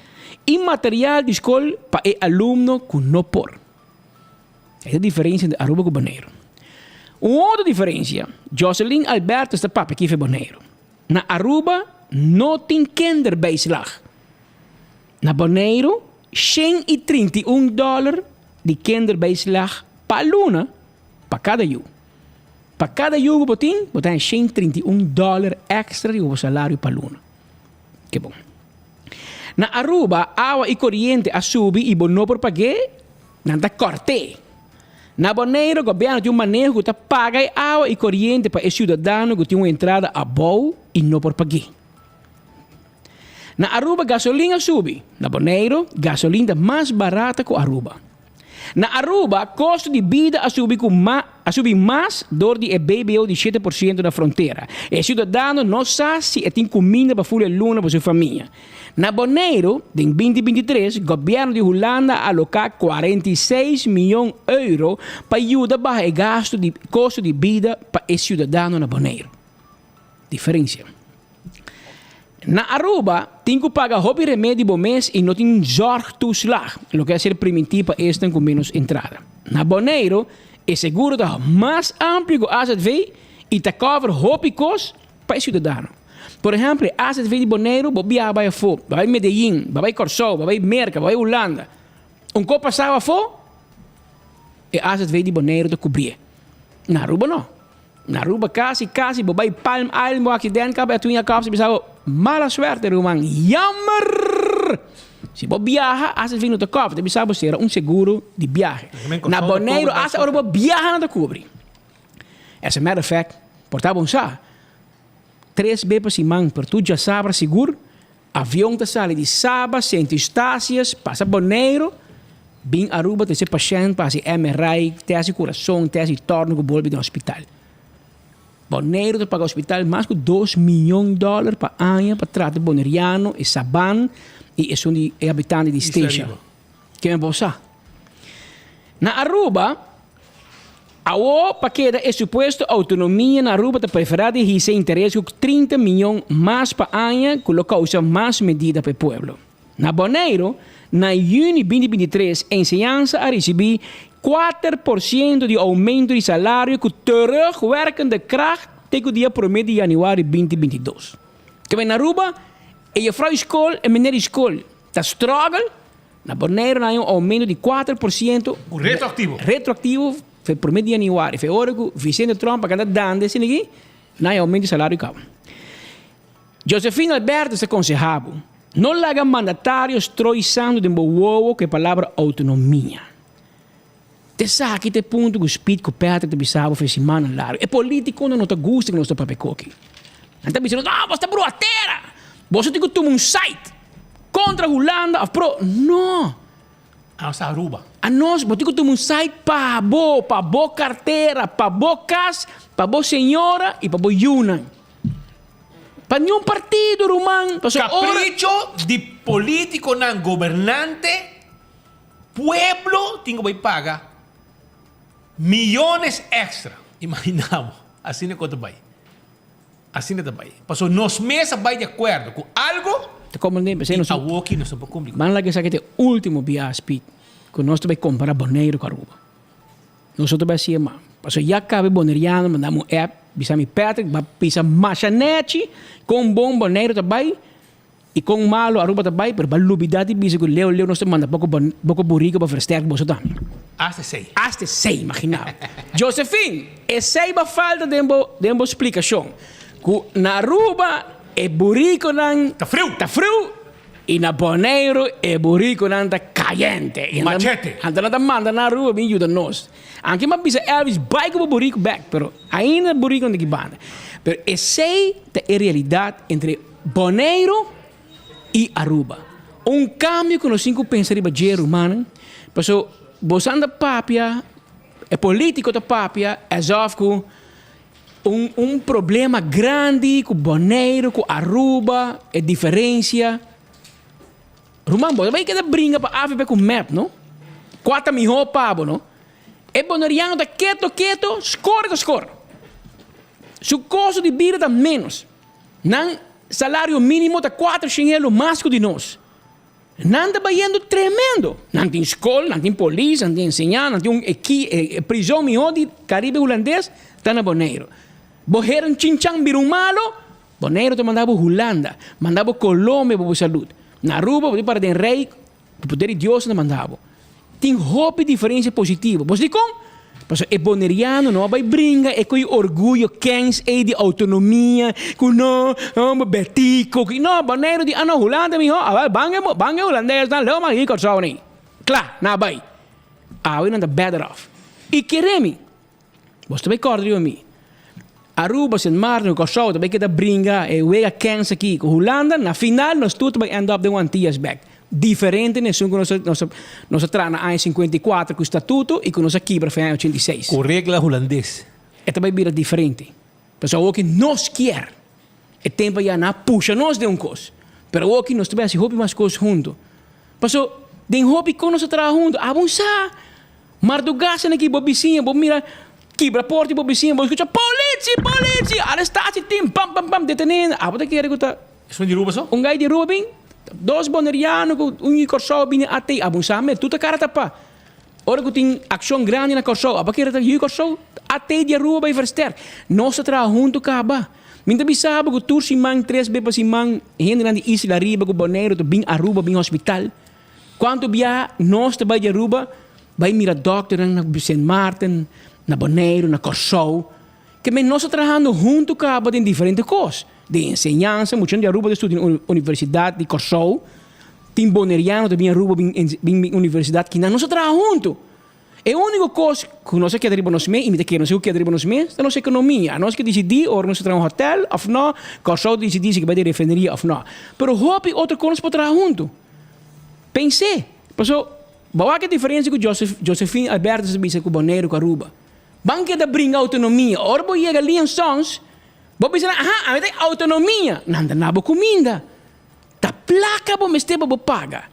i material di skol pa e alumno ku no por. Esei ta diferensia entre Aruba ku Boneiru. Un otro diferensia, Joselin Albertus ta papia kife Boneiru. Na Aruba no tin kinderbijslag. Na Boneiru, 131 dòler di kinderbijslag pa luna pa kada yu. Pa kada yu ku bo tin, bo ta haña 131 dòler èkstra riba bo salario pa luna. Ke bon. Na Aruba, awa i koriente a subi i bo no por pag'é, nan ta kòrt'é. Na Boneiru, gobièrnu tin un maneho ku ta paga e awa i koriente pa e siudadano ku tin un entrada abou i no por pag'é. Na Aruba gasolin a subi. Na Boneiru gasolin ta mas barata ku Aruba. Na Aruba kosto di bida a subi ku a subi mas dor di e BBO di 7% na frontera. E siudadano no sa si e tin kuminda pa ful e luna pa su famia. Na Boneiru den 2023 gobièrnu di Hulanda a aloká 46 mion euro pa yuda baha e gastu di kosto di bida pa e siudadano na Boneiru. Diferensia. Na Aruba tin cu paga hopi remedi bo mes y no tin zorgtoeslag, loke a ser priminti pa esnan cu menos entrada. Na Boneiro e seguro ta mas amplio cu azv y ta cover hopi cos pa e ciudadano. Por ehempel e azv di Boneiro bo biaha bay afo, bo bay Medellin, bo bay Corsou, bo bay Merca, bo bay Hulanda. Un cos pasao afo, e azv di Boneiro ta cubrie. Na Aruba no. Na Aruba casi casi bo bay Palm Island bo accident caba e tuña cops bisa bo mala suerte ruman jammer! Si bo biaha hasta fin no ta cover ta bisa bo cera un seguro di biahe. Na Boneiru hasta ora bo biaha nan ta cubri. As a matter of fact por ta bon sa tres be pa siman pero tur djasabra sigur Avion ta sali di Saba, Sint Eustatius, pasa Boneiru, bin Aruba trese pashènt pa hasi MRI, tèst di kurason, tèst di tòrno ku bolbe den hospital. Boneiru ta paga hospital mas ku dos miyon dòler pa aña pa trata boneriano, e saban i esun di e habitante di Statia. Ke bo sa? Na Aruba, awo pa keda e supuesto autonomia na Aruba ta prefera di hisa interes ku 30 miyon mas pa aña ku lo kousa mas medida pa e pueblo. Na Boneiru, na yüni 2023 enseñansa a risibí 4% di oumento di salario ku terugwerkende kracht te ku dia promé di yanüari 2022. Kebé na Aruba, e jefrou di skol, e meneer di skol ta struggle. Na Boneiru nan hay un aumento di 4%. Retroactivo. Retroactivo fe prome di januari. Fe ora cu Vicente Tromp a canta dande esina aki, nan hay aumento di salario caba. Josephine Albertus ta conseha bo, no laga mandatario strooi santo den bo wowo cu e palabra autonomia. T'esaki ta e punto cu Speed cu Patrick ta bisa bo fe simannan largo. E politiconan no ta gusta cu nos ta papia koki. Nan ta bisa nos, ah, boso ta brua tera! Boso tin cu tuma un side contra Hulanda of pro. No! Anos ta Aruba. Anos, bo tin cu tuma un side pa bo, pa bo cartera, pa bo cas, pa bo señora y pa bo yunan. Pa niun partido, ruman. Pasobra ora. Capricho di politiconan gobernante. Pueblo tin ku bai paga miyones extra. Imagina bo, asina ku ta bai. Asina ta bai. Pasobra nos mes a bai di akuerdo ku algo Ta komprendé, p'esei nos i awoki nos no por kumpli ku. Ban laga esaki ta e ultimo biaha, Piet, ku nos ta bai kompará Boneiru ku Aruba. Nos no ta bai hasié mas. Pasobra ya kaba e boneriano manda mi un app, bisa mi, Patrick, bo a bisa masha nechi kon bon Boneiru ta bai. Y con malo Aruba ta bay, pero ba lubida di bisa cu leu leu nos ta manda poco poco burico pa versterk boso tambe. Hasta esey. Hasta esey, imagina bo. Josephine, esey ba falta den bo den bo splicacion. Cu na Aruba e buriconan Ta friu. Ta friu y na Boneiru e buriconan ta cayente. Y nan Machete. Anto nan ta manda na Aruba bin yuda nos. Anke m'a bisa Elvis bay cu bo burico bek, pero ainda buriconan ta ki banda. Pero esey ta e realidad entre Boneiru i Aruba. Un kambio ku nos tin ku pensa riba dje, rumannan, paso boso anda papia, e politiko ta papia asof ku un un problema grandi ku Boneiru ku Aruba, e diferensia. Ruman, bo ta bai keda bringa pa avp ku mep, no? Kua ta mihó pa bo, no? E boneriano ta keto keto, skor ta skor. Su kosto di bida ta ménos. Nan salario minimo ta cuatro shen elo mas cu di nos. Nan ta bayendo tremendo. Nan tin scol, nan tin polis, nan tin enseñansa, nan tin un eki, e prison miho di Caribe Hulandes ta na Boneiru. Bo hera un chinchan bira un malo, Boneiru ta manda bo Hulanda, manda bo Colombia pa bo salud. Na Aruba bo tin para den rey Ku poder di Dios na manda bo. Tin hopi diferensia positivo. Bo sa dikon? Pasobra e boneriano no a bai bringa e ku e orguyo kens ei di outonomia, ku no, homber Betico, ku no, Boneiru di ah no, Hulanda mihó, awel ban e ban e hulandesnan leu man hii Kòrsou nei. Kla, nan a bai. Awe nan ta better off. I kere mi, Bos ta bai kòrda riba mi. Aruba, Sint Maarten ku Kòrsou ta bai keda bringa e wega kèns aki ku Hulanda. Na final nos tur ta bai end up den un Antillas bèk. Diferente na esun ku nos a nos a nos a traha na aña 54 ku statuto i ku nos a kibra fin aña 86. Ku regla hulandes. E ta bai bira diferente. Pasobra awoki nos kier. E tempu ya nan a pusha nos den un kos. Pero awoki nos ta bai hasi hopi mas kos huntu. Pasobra den hopi kos nos a traha huntu. Abo un sa. Marduga sena ki bo bisiña, bo mira kibra porta di bo bisiña, bo skucha politie, politie, arestatie team, pam pam pam, detene. Abo ta kere ku ta. Esun di Aruba so? Un gai di Aruba bin, dos boneriano ku un di Kòrsou bini atei, abo sa me, tur ta kara tapá. Ora ku tin akshon grandi na Kòrsou, abo kere ta yu Kòrsou, atei di Aruba bai versterk. Nos ta traha huntu kaba. Mi ta bisa abo ku tur siman, tres be pa siman, hendenan di Isla Riba ku Boneiru ta bin Aruba bin hospital. Cuanto bia nos ta bai di Aruba bai mira dokternan na Sint Maarten, na Boneiru, na Kòrsou. Ke men nos ta trahando huntu kaba den diferente kos. Den enseñansa, muchanan di Aruba ta studia na Universidat di Kòrsou. Tin boneriano ta bin Aruba bin bin universidat kinan. Nos ta traha huntu. E úniko kos ku nos a keda riba nos mes, i mi ta kere nos ku keda riba nos mes, ta nos ekonomia. Anos ke disidí ora nos ta traha un hotèl òf nò, Kòrsou ta disidí si ke bai den refineria òf nò. Pero hopi otro kos nos por traha huntu. Pens'é. Paso, bo wak e diferensia ku Joseph, Josephine Albertus ta bisa ku Boneiru ku Aruba. Ban keda bringa outonomia. Ora bo yega Lian Sons, bo bisa nan, aha, ami ta outonomia. Nan ta na bo kuminda. Ta plaka bo mester pa bo paga.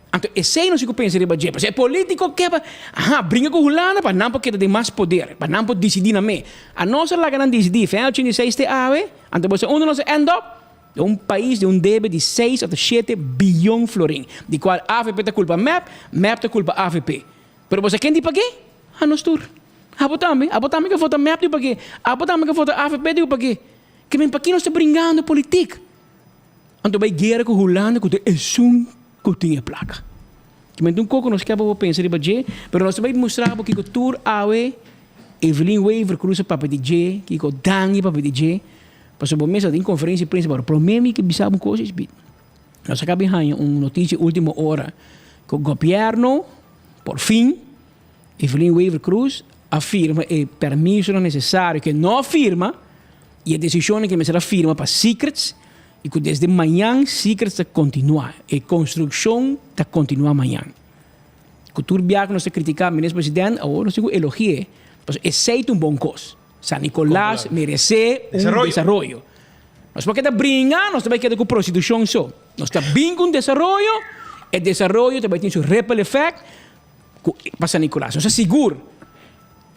Anto esei nos tin ku pensa riba dje. Pasobra e polítiko ke pa, aha, bringa ku Hulanda pa nan por keda den mas poder, pa nan por disidí nan me. Anos a laga nan disidí fin 86 te awe, anto bo sa unda nos a end up? Den un pais den un debe di seis òf shete biyon florin, di kual avp ta kulpa mep, mep ta kulpa avp. Pero bo sa ken di pag'é? Anos tur. Abo tambe. Abo tambe ke vota mep di pag'é. Abo tambe ke vota avp di pag'é. Ke men paki nos ta bringando politik? Anto bai guera ku Hulanda ku ta esun ku tin e plaka. Kimente un koko nos ke pa bo pensa riba dje, pero nos ta bai mustra bo kiko tur awe Evelyn Wever Croes a papia di dje, kiko Dangui a papia di dje, pasobra bo mes a tin konferensia di prensa, pero prome mi ke bisa bo un kos esbi. Nos a kaba di haña un notisia ultimo ora ku gobièrnu por fin Evelyn Wever Croes a firma e permisonan nesesario ke no a firma i e desishonnan ke mester a firma pa Secrets i ku desde mañan Secrets ta kontinuá, e konstrukshon ta kontinuá mañan. Ku tur biaha ku nos ta kritiká Minister President awor nos tin ku elogi'é pasobra esei ta un bon kos. San Nicolas meresé un desaroyo. Nos por keda bringa, nos ta bai keda ku prostitushon so. Nos ta bin ku un desaroyo, e desaroyo ta bai tin su ripple effect ku pa San Nicolas. Nos ta sigur.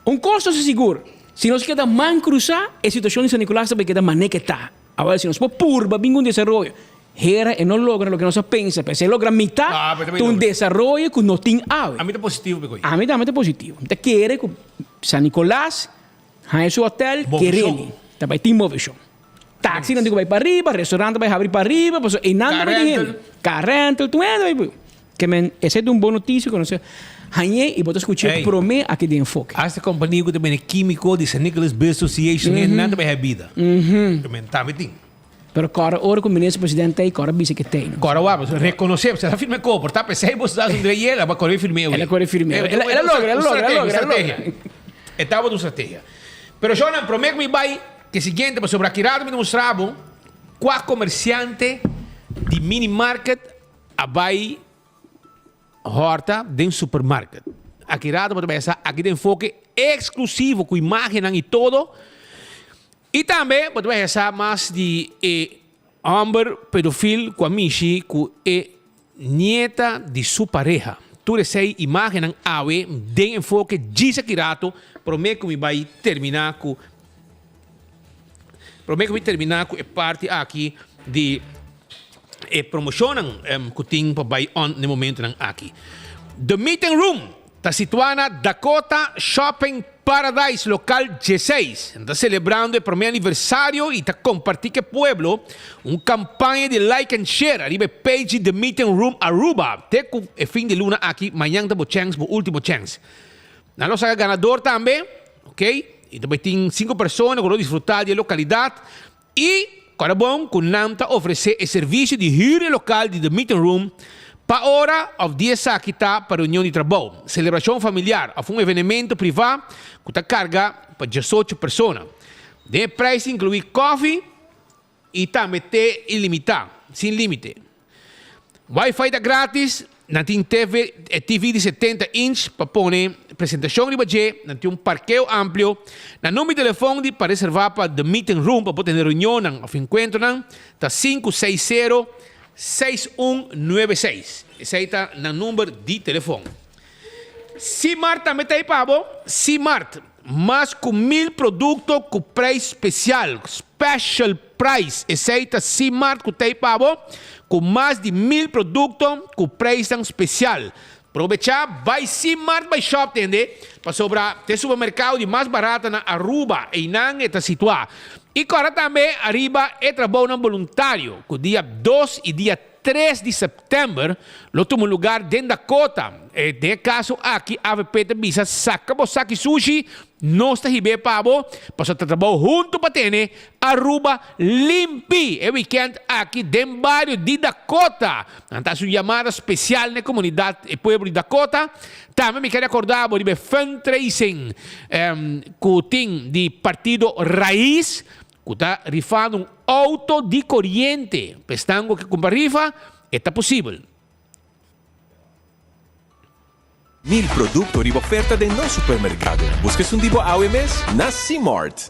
Un kos nos ta sigur, si nos keda man krusá, e situashon di San Nicolas ta bai keda manera ke ta. Awor si nos por purba bin ku un desaroyo, hera e no logra loke nos a pensa, pero si e logra mitá, ta un desaroyo ku no tin awe. Ami ta positivo p'e koe. Ami tambe ta positivo. Mi ta kere ku San Nicolas haña su hotel, keremi. Ta bai tin moveshon. Taxinan tin ku bai pariba, restaurant ta bai habri pariba, pasobra einan ta bai tin hende. Car rental, tur hende ta bai. Ke men, esei ta un bon notisia ku nos a hañ'é i bo ta skuch'é promé aki den Enfoke. Hasta kompania ku ta bende kímiko di San Nicolas Business Association, nan ta bai haña bida. Ke men tambe tin. Pero kòrda ora ku minister president t'ei, kòrda bisa ke t'ei. Kòrda wak, pasobra rekonosé, pasobra el a firma e koper, ta p'esei bo ta André Yela, pa kòrda e firm'é El a kòrda e firm'é. El a logra, el a logra, el a logra, el a logra. E tabata un strategia. Pero shownan, promé ku mi bai ke siguiente, pasobra aki rato mi ta mustra bo kua komersiante di mini market a bai hòrta den supermarket. Aki rato bo ta bai sa aki ta enfoke eksklusivo ku imágennan i todo. I tambe bo ta bai hesa mas di e hòmber pedofil ku a mishi ku e nieta di su pareha. Tur esei imágennan awe den enfoke djis aki rato promé ku mi bai terminá ku promé ku mi terminá ku e parti aki di e promoshonnan ku tin pa bai on na e momentunan aki. The Meeting Room ta situá na Dakota Shopping Paradise Local dieseis ta celebrando e prome aniversario y ta comparti cu e pueblo un campaña di like and share ariba e page di The Meeting Room Aruba te cu e fin di luna aki. Mañan ta bo chance, bo ultimo chance. Nan lo saca ganador tambe, ok, y ta bay tin cinco persona cu lo disfruta di e localidad Y kòrda bon ku nan ta ofresé e servisio di hür e lokal di The Meeting Room pa ora òf di esaki ta pa reunion di trabou, selebrashon familiar òf un evenemento privá ku ta karga pa diesocho persona. Den e preis inkluí kòfi i tambe te ilimitá, sin límite. Wi-Fi ta gratis, nan tin TV, e TV di 70 inch pa pone presentacion riba dje, nan tin un parkeo amplio. Nan number di telefon di pa reserva pa The Meeting Room pa por tene reunionnan of encuentronan ta sinku seis sero, seis un nuebe seis. Esei ta nan number di telefon. Simart tambe ta ei pa bo. Simart, mas cu mil producto cu prijs special, special Price, Esei ta Simart ku t'ei pa bo ku mas di mil produkto ku preisnan spesial. Probechá bai Simart bai shop tende, pasobra t'e supermerkado di mas barata na Aruba, einan e ta situá. I kòrda tambe ariba e trabounan boluntario ku dia dos i dia tres di sèptèmber lo tuma lugar den Dakota. Den e kaso aki avp ta bisa saka bo saki sushi, nos ta hib'é pa bo, pasobra ta trabou huntu pa tene Aruba limpi. E wikènt aki den bario di Dakota nan ta hasi un yamada spesial na e komunidat, e pueblo di Dakota. Tambe mi kere akorda bo riba e fundraising ku tin di partido Raiz. Ku ta rifando un outo di koriente. Pa esnan ku ke kumpra rifa, e ta posibel. Mil produkto riba oferta den nos supermerkado. Buska esun di bo awe mes na Cmart.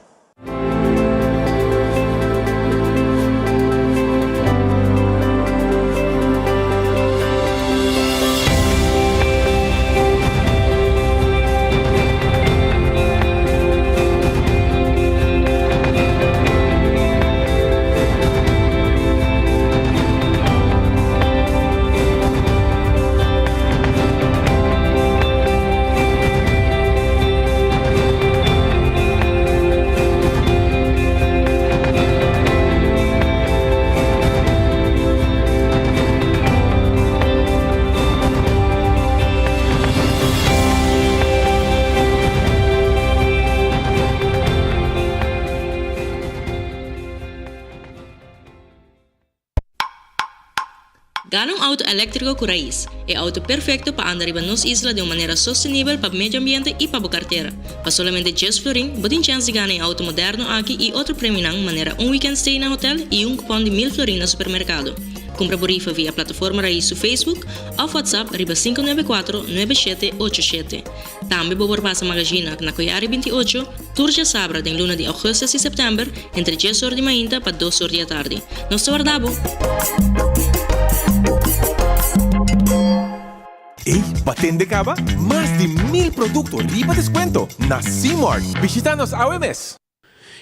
Gana un auto eléktriko ku rais, e auto perfekto pa anda riba nos isla den un manera sostenibel pa medio ambiente i pa bo kartera. Pa solamente djes florin, bo tin chèns di gana e auto moderno aki i otro premionan manera un weekend stay na hotel i un kupòn di mil florin na supermerkado. Kumpra bo rifa via Plataforma Rais su Facebook òf WhatsApp riba 594 9787. Tambe bo por pasa Magazina na Koyari 28 tur djasabra den luna di augustus i september entre djes or di mainta pa dos or di atardi. Nos ta warda bo! Ey, batende caba? Mas di mil producto riba descuento na Cmart! Bishita nos awe mes!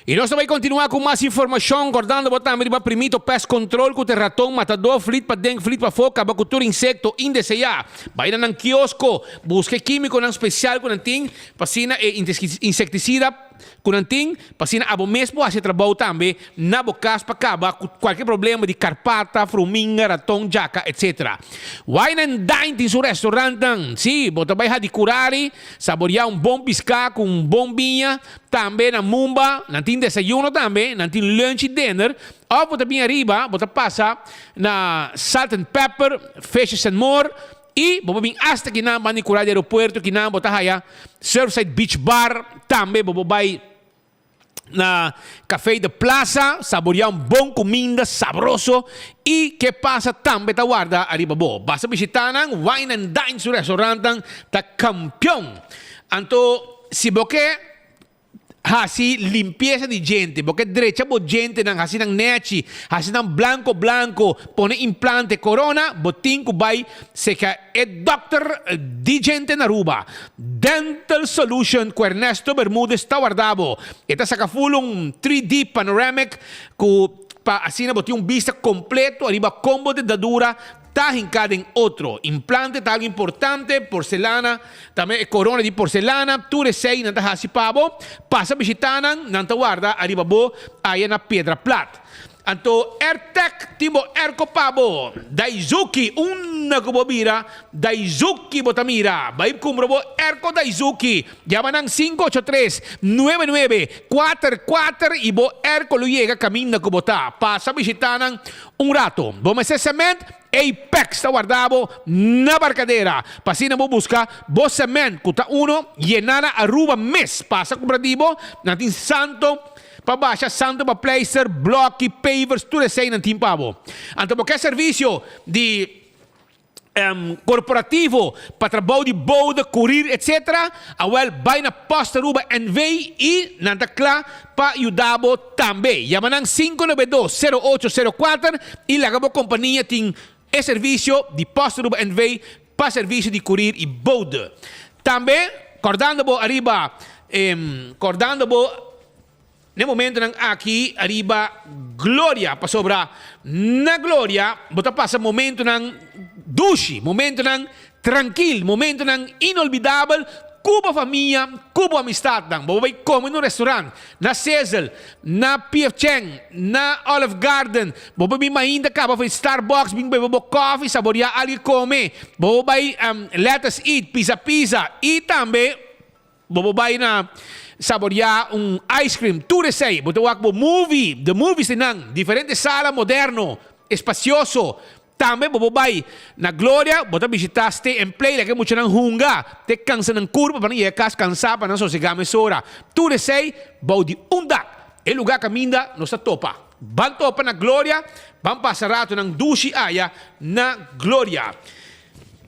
I nos ta bai kontinuá ku mas informashon, kòrdando bo tambe riba Primito Pest Control ku ta e raton matadó, flit paden, flit pafó, kaba ku tur insekto indeseá. Bai na nan kiosko, buska e kímikonan spesial ku nan tin pa asina e insektisida. ku nan tin pa asina abo mes por hasi e trabou tambe na bo kas pa kaba ku kualke problema di karpata, fruminga, raton, djaka, etc. Wine and Dine tin su restaurantnan. Sí, bo ta bai hadi kurari, saboriá un bon piská ku un bon biña. Tambe na Mumba nan tin desayuno tambe, nan tin lunch i dinner. Òf bo ta bin ariba, bo ta pasa na Salt and Pepper, Fishes and More. I bo por bin asta kinan banda di kura di aeropuerto, kinan bo ta haya Surfside Beach Bar, tambe bo por bai na Café de Plaza, saborea un bon kuminda sabroso i ke pasa tambe ta warda ariba bo. Basta bishita nan, Wine and Dine su restaurantnan ta kampion. Anto si bo ke Hasi limpiesa di djente. Bo ke drecha bo djentenan, hasi nan nechi, hasi nan blanko blanko, pone implante, korona, bo tin ku bai seka e dòkter di djente na Aruba. Dental Solution ku Ernesto Bermudez ta warda bo. E ta saka ful un 3D panoramic ku pa asina bo tin un bista kompleto ariba kon bo dentadura Ta hinká den otro. Implante ta algu importante, porcelana, tambe e korona di porcelana, tur esei nan ta hasi pa bo. Pasa bishitá nan, nan ta warda ariba bo aya na Piedra Plat. Anto Airtec tin bo airco pa bo. Daizuki, unda ku bo bira, Daizuki bo ta mira. Bai kumpra bo airco Daizuki. Yama nan 583 99 44 i bo airco lo yega kaminda ku bo ta. Pasa bishitá nan Un rato, bo mester cement, Apex ta warda bo na Barcadera. Pa asina bo busca bo cement cu ta uno yena na Aruba mes. Pasa cumpra di bo, nan tin santo pa basha, santo pa pleister, bloki, pavers, tur esey nan tin pa bo. Anto bo ke servicio di. Korporativo pa trabou di bode, kurir etc. Awel bai na Post Aruba NV i nan ta kla pa yuda bo tambe. Yama nan 592 0804 i laga bo kompania tin e servisio di Post Aruba NV pa servisio di kurir i bode. Tambe kòrdando bo ariba kòrdando bo. N'e momentonan aki ariba Gloria, pasobra na Gloria bo ta pasa momentonan dushi, momentonan trankil, momentonan inolvidabel ku bo famia, ku bo amistatnan. Bo bai kome na un restaurant, na Sizzle, na PF Chang, na Olive Garden, bo por bin mainta kaba for di Starbucks bin bebe bo kòfi, saboreá algu kome, bo por bai Let Us Eat, Pizza Pizza i tambe. Bo por bai na saboreá un ice cream, tur esei. Bo ta wak bo movie, the movies di nan, diferente sala moderno, espacioso. Tambe bo por bai na Gloria, bo ta bishitá Stay and Play, laga e muchanan hunga, te kansa nan kurpa pa nan yega kas kansá pa nan sosegá mesora. Tur esei bou di un dak, e lugá kaminda nos ta topa. Ban topa na Gloria, ban pasa ratonan dushi aya na Gloria.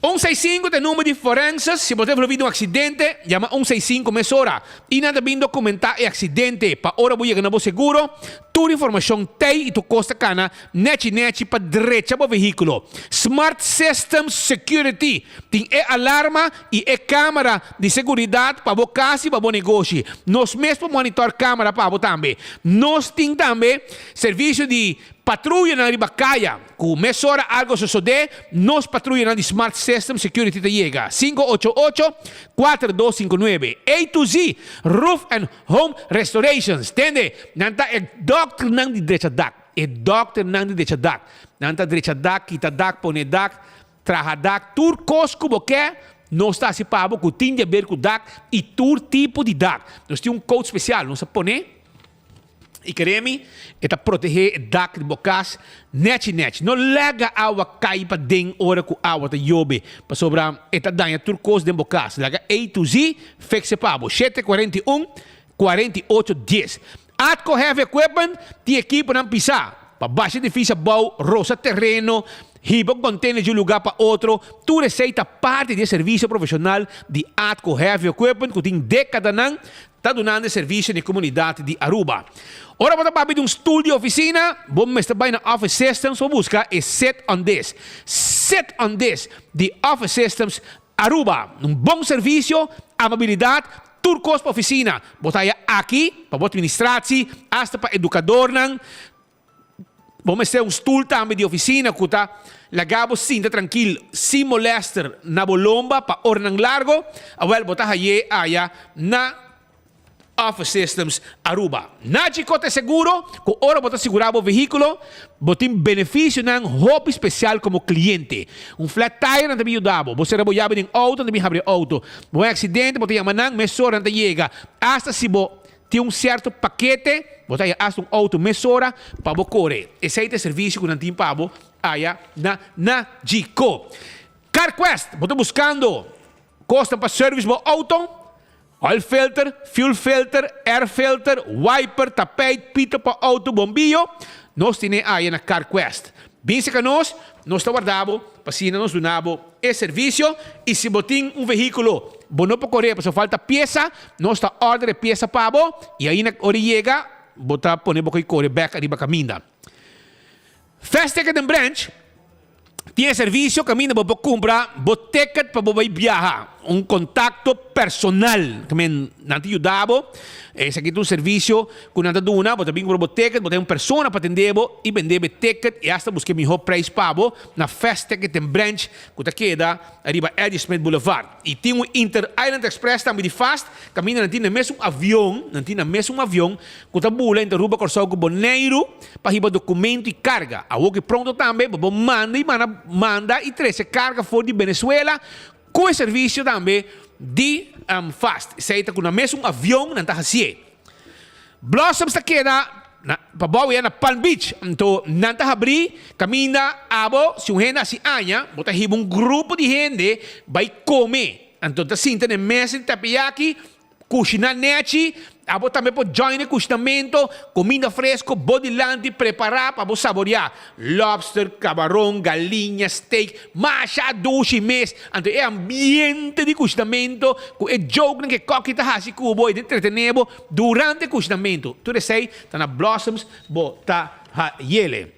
Un seis sinku ta e number di forenses, si bo ta envolvi den un aksidente, yama un seis sinku mesora i nan ta bin dokumentá e aksidente pa ora bo yega na bo seguro, tur informashon tei i tur kos ta kana nechi nechi pa drecha bo vehíkulo. Smart Systems Security tin e alarma i e kámara di seguridat pa bo kas i pa bo negoshi. Nos mes por monitor kámara pa bo tambe. Nos tin tambe servisio di patruyanan riba kaya. Ku mesora algo sosodé, nos patruyanan di Smart System Security ta yega. 588 4259 A to Z Roof and Home Restorations. Tende, nan ta e dòkternan di drecha dak. E dòkternan di drecha dak. Nan ta drecha dak, kita dak, pone dak, traha dak. Tur kos ku bo ke, nos ta hasi pa bo ku tin di aber ku dak i tur tipo di dak. Nos tin un coat spesial, nos ta pone. I kere mi, e ta protehé e dak di bo kas nèchi nèchi. No laga awa kai paden ora ku awa ta yobe, pasobra e ta daña tur kos den bo kas. Laga A to Z fikse pa bo. 7 41 48 10. Atco Heavy Equipment tin ekiponan pisá pa basha edifisio abou, rosa tereno, hiba un container di un lugá pa otro. Tur esei ta parti di e servisio profeshonal di Atco Heavy Equipment ku tin dékadanan Ta dunando e servisio na e komunidat di Aruba. Ora bo ta papia di un stul di ofisina, bo mester bai na Office Systems pa buska e Sit on This. Sit on This di Office Systems Aruba. Un bon servisio, amabilidat, tur kos pa ofisina. Bo ta haya aki pa bo administratie, asta pa edukadornan. Bo mester un stul tambe di oficina cu ta laga bo sinta trankil sin molester na bo lomba pa oranan largo. Awel, bo ta haye aya na. Office Systems Aruba. Nagico ta e seguro cu ora bo ta sigura bo vehiculo, bo tin beneficionan hopi special como cliente. Un flat tire nan ta bin yuda bo, bo cera bo yabi den auto nan ta bin habri e auto. Bo haña accidente bo ta yama nan, mesora nan ta yega. Hasta si bo tin un cierto pakete, bo ta haya hasta un auto mesora pa bo core. Esey ta e servicio cu nan tin pa bo aya na Nagico. CarQuest, bo ta buscando cosnan pa service bo auto? Oil filter, fuel filter, air filter, wiper, tapijt, pito pa auto, bombillo, nos tene aya na CarQuest. Bin cerca nos, nos ta warda bo pa asina nos duna bo e servicio y si bo tin un vehiculo bo no por core pasobra falta pieza, nos ta order e pieza pa bo y aina ora e yega bo ta pone bo coy core bek ariba caminda. Fast Ticket and Branch tin e servisio kaminda bo por kumpra bo ticket pa bo bai biaha. Un kontakto personal ta men nan ta yuda bo. Esaki ta un servisio ku nan ta duna. Bo ta bin kumpra bo ticket, bo ta un persona pa atende bo i bende bo e ticket i asta buska e mihó preis pa bo na Fast Ticket and Branch ku ta keda riba Eddie Smith Boulevard. I tin un Inter Island Express tambe di Fast kaminda nan tin na mesun avion, nan tin na mesun avion ku ta bula entre Aruba, Kòrsou ku Boneiru pa hiba dokumento i karga. Awor ki pronto tambe bo por manda i manda manda i trese karga for di Venezuela ku e servisio tambe di Fast. Esei ta ku na mesun avion nan ta hasié. Blossoms ta keda na pabou ya na Palm Beach. Anto nan ta habrí kaminda abo si un hende hasi aña bo ta hiba un grupo di hende bai kome. Anto ta sinta na e mesa di tapiyaki Kushina nechi, abo tambe por join e kushinamento, kuminda fresko bo dilanti prepará pa bo saboriá. Lobster, kabaron, galiña, steak, masha dushi mes. Anto e ambiente di kushinamento ku e jokenan ku e kòki ta hasi ku bo i ta entretené bo durante e kushinamento. Tur esei ta na Blossoms bo ta hayele.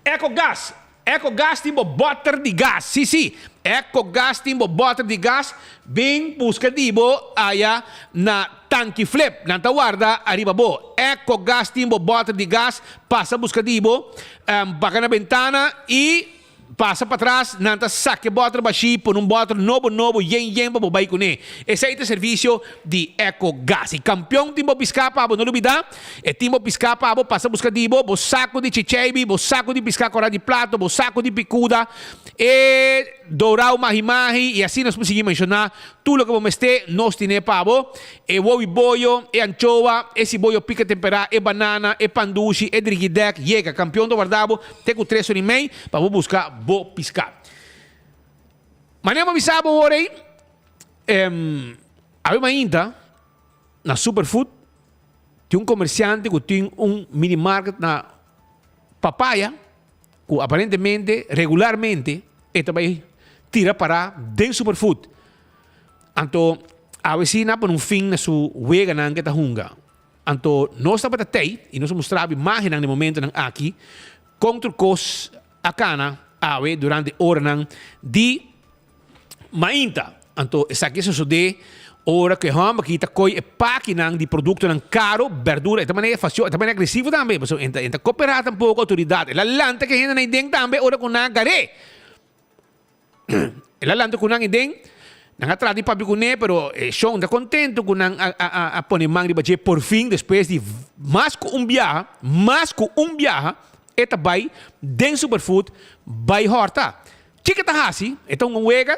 Ecogas, Ecogas tin bo bòter di gas. Sí, sí, Ecogas tin bo bòter di gas. Bin buska di bo aya na Tanki Flip. Nan ta warda ariba bo. Ecogas tin bo bòter di gas. Pasa buska di bo. Baka na bentana i pasa patras. Nan ta saka e bòter bashí, pone un bòter nobo nobo, yen yen pa bo bai kuné. Esei ta servisio di Ecogas. I kampion tin bo piská pa bo, no lubidá. E tin bo piská pa bo pasa buska di bo, bo saku di chicheibi, bo saku di piská kòrá di plato, bo saku di pikuda, e dorau mahi-mahi, i asina nos por sigui menshoná tur loke bo mester, nos tine pa bo, e wowi boyo, e anchoa, e siboyo pika temperá, e banana, e pan dushi, e drigidèk, yega, kampion ta warda bo te ku tres ora i mei pa bo buska bo piská. Manera bo bisa bo ora ei, awe mainta na Superfood, Tin un komersiante ku tin un mini market na Papaya ku aparentemente regularmente e ta bai tira pará den Superfood. Anto awe si nan a pone un fin na su weganan ku e ta hunga. Anto nos tabata tei i nos a mustra bo imágennan di momentonan aki kon tur kos a kana awe durante oranan di Mainta, anto esaki a sosodé ora ku e hòmber aki ta koi e pakinan di produktonan karo, bèrdura, e ta manera fasio, e ta manera agresivo tambe, pasobra e ta e ta koperá tampoko outoridat. El a lanta ku e hendenan ei den tambe ora ku nan a gar'é. El a lanta ku nan ei den, nan a trata di papia kuné, pero e shon ta kontentu ku nan a a a pone man riba dje porfin despues di mas ku un biaha, mas ku un biaha e ta bai den Superfood bai hòrta. Kiko e ta hasi? E ta un wega,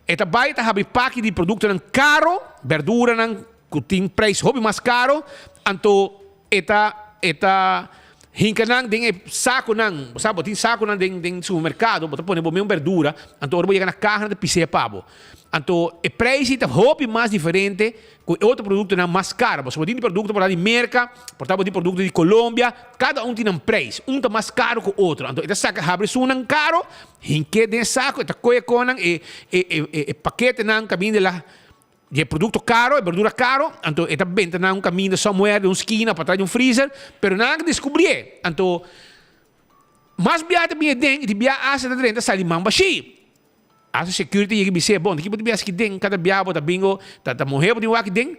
e ta bai ta habri paki di produktonan karo, berduranan ku tin preis hopi mas karo, anto e ta e ta hinka nan den e sakunan, bo sa bo tin sakunan den den supermerkado, bo ta pone bo mes un berdura, anto ora bo yega na kaha nan ta pis'é pa bo. Anto e preis ei ta hopi mas diferente Ku e otro produktonan mas karo. Pasobra bo tin di produkto por ta di Merka, por ta bo tin produkto di Colombia, kada un tin nan preis. Un ta mas karo ku otro. Anto e ta saka habri esunnan karo, hink'é den e sako, e ta kohe kon nan e e e e paketenan kaminda la di e produkto karo, e berdura karo, anto e ta benta nan un kaminda somewhere den un skina patras di un freezer, pero nan a deskubrié. Anto mas bia ta bini aden i di bia asta ta drenta sali man bashí. Asa security yega bis'é, bon, di ki bo ta bias aki den? Kada bia bo ta bingo, ta ta muher bo tin wak den?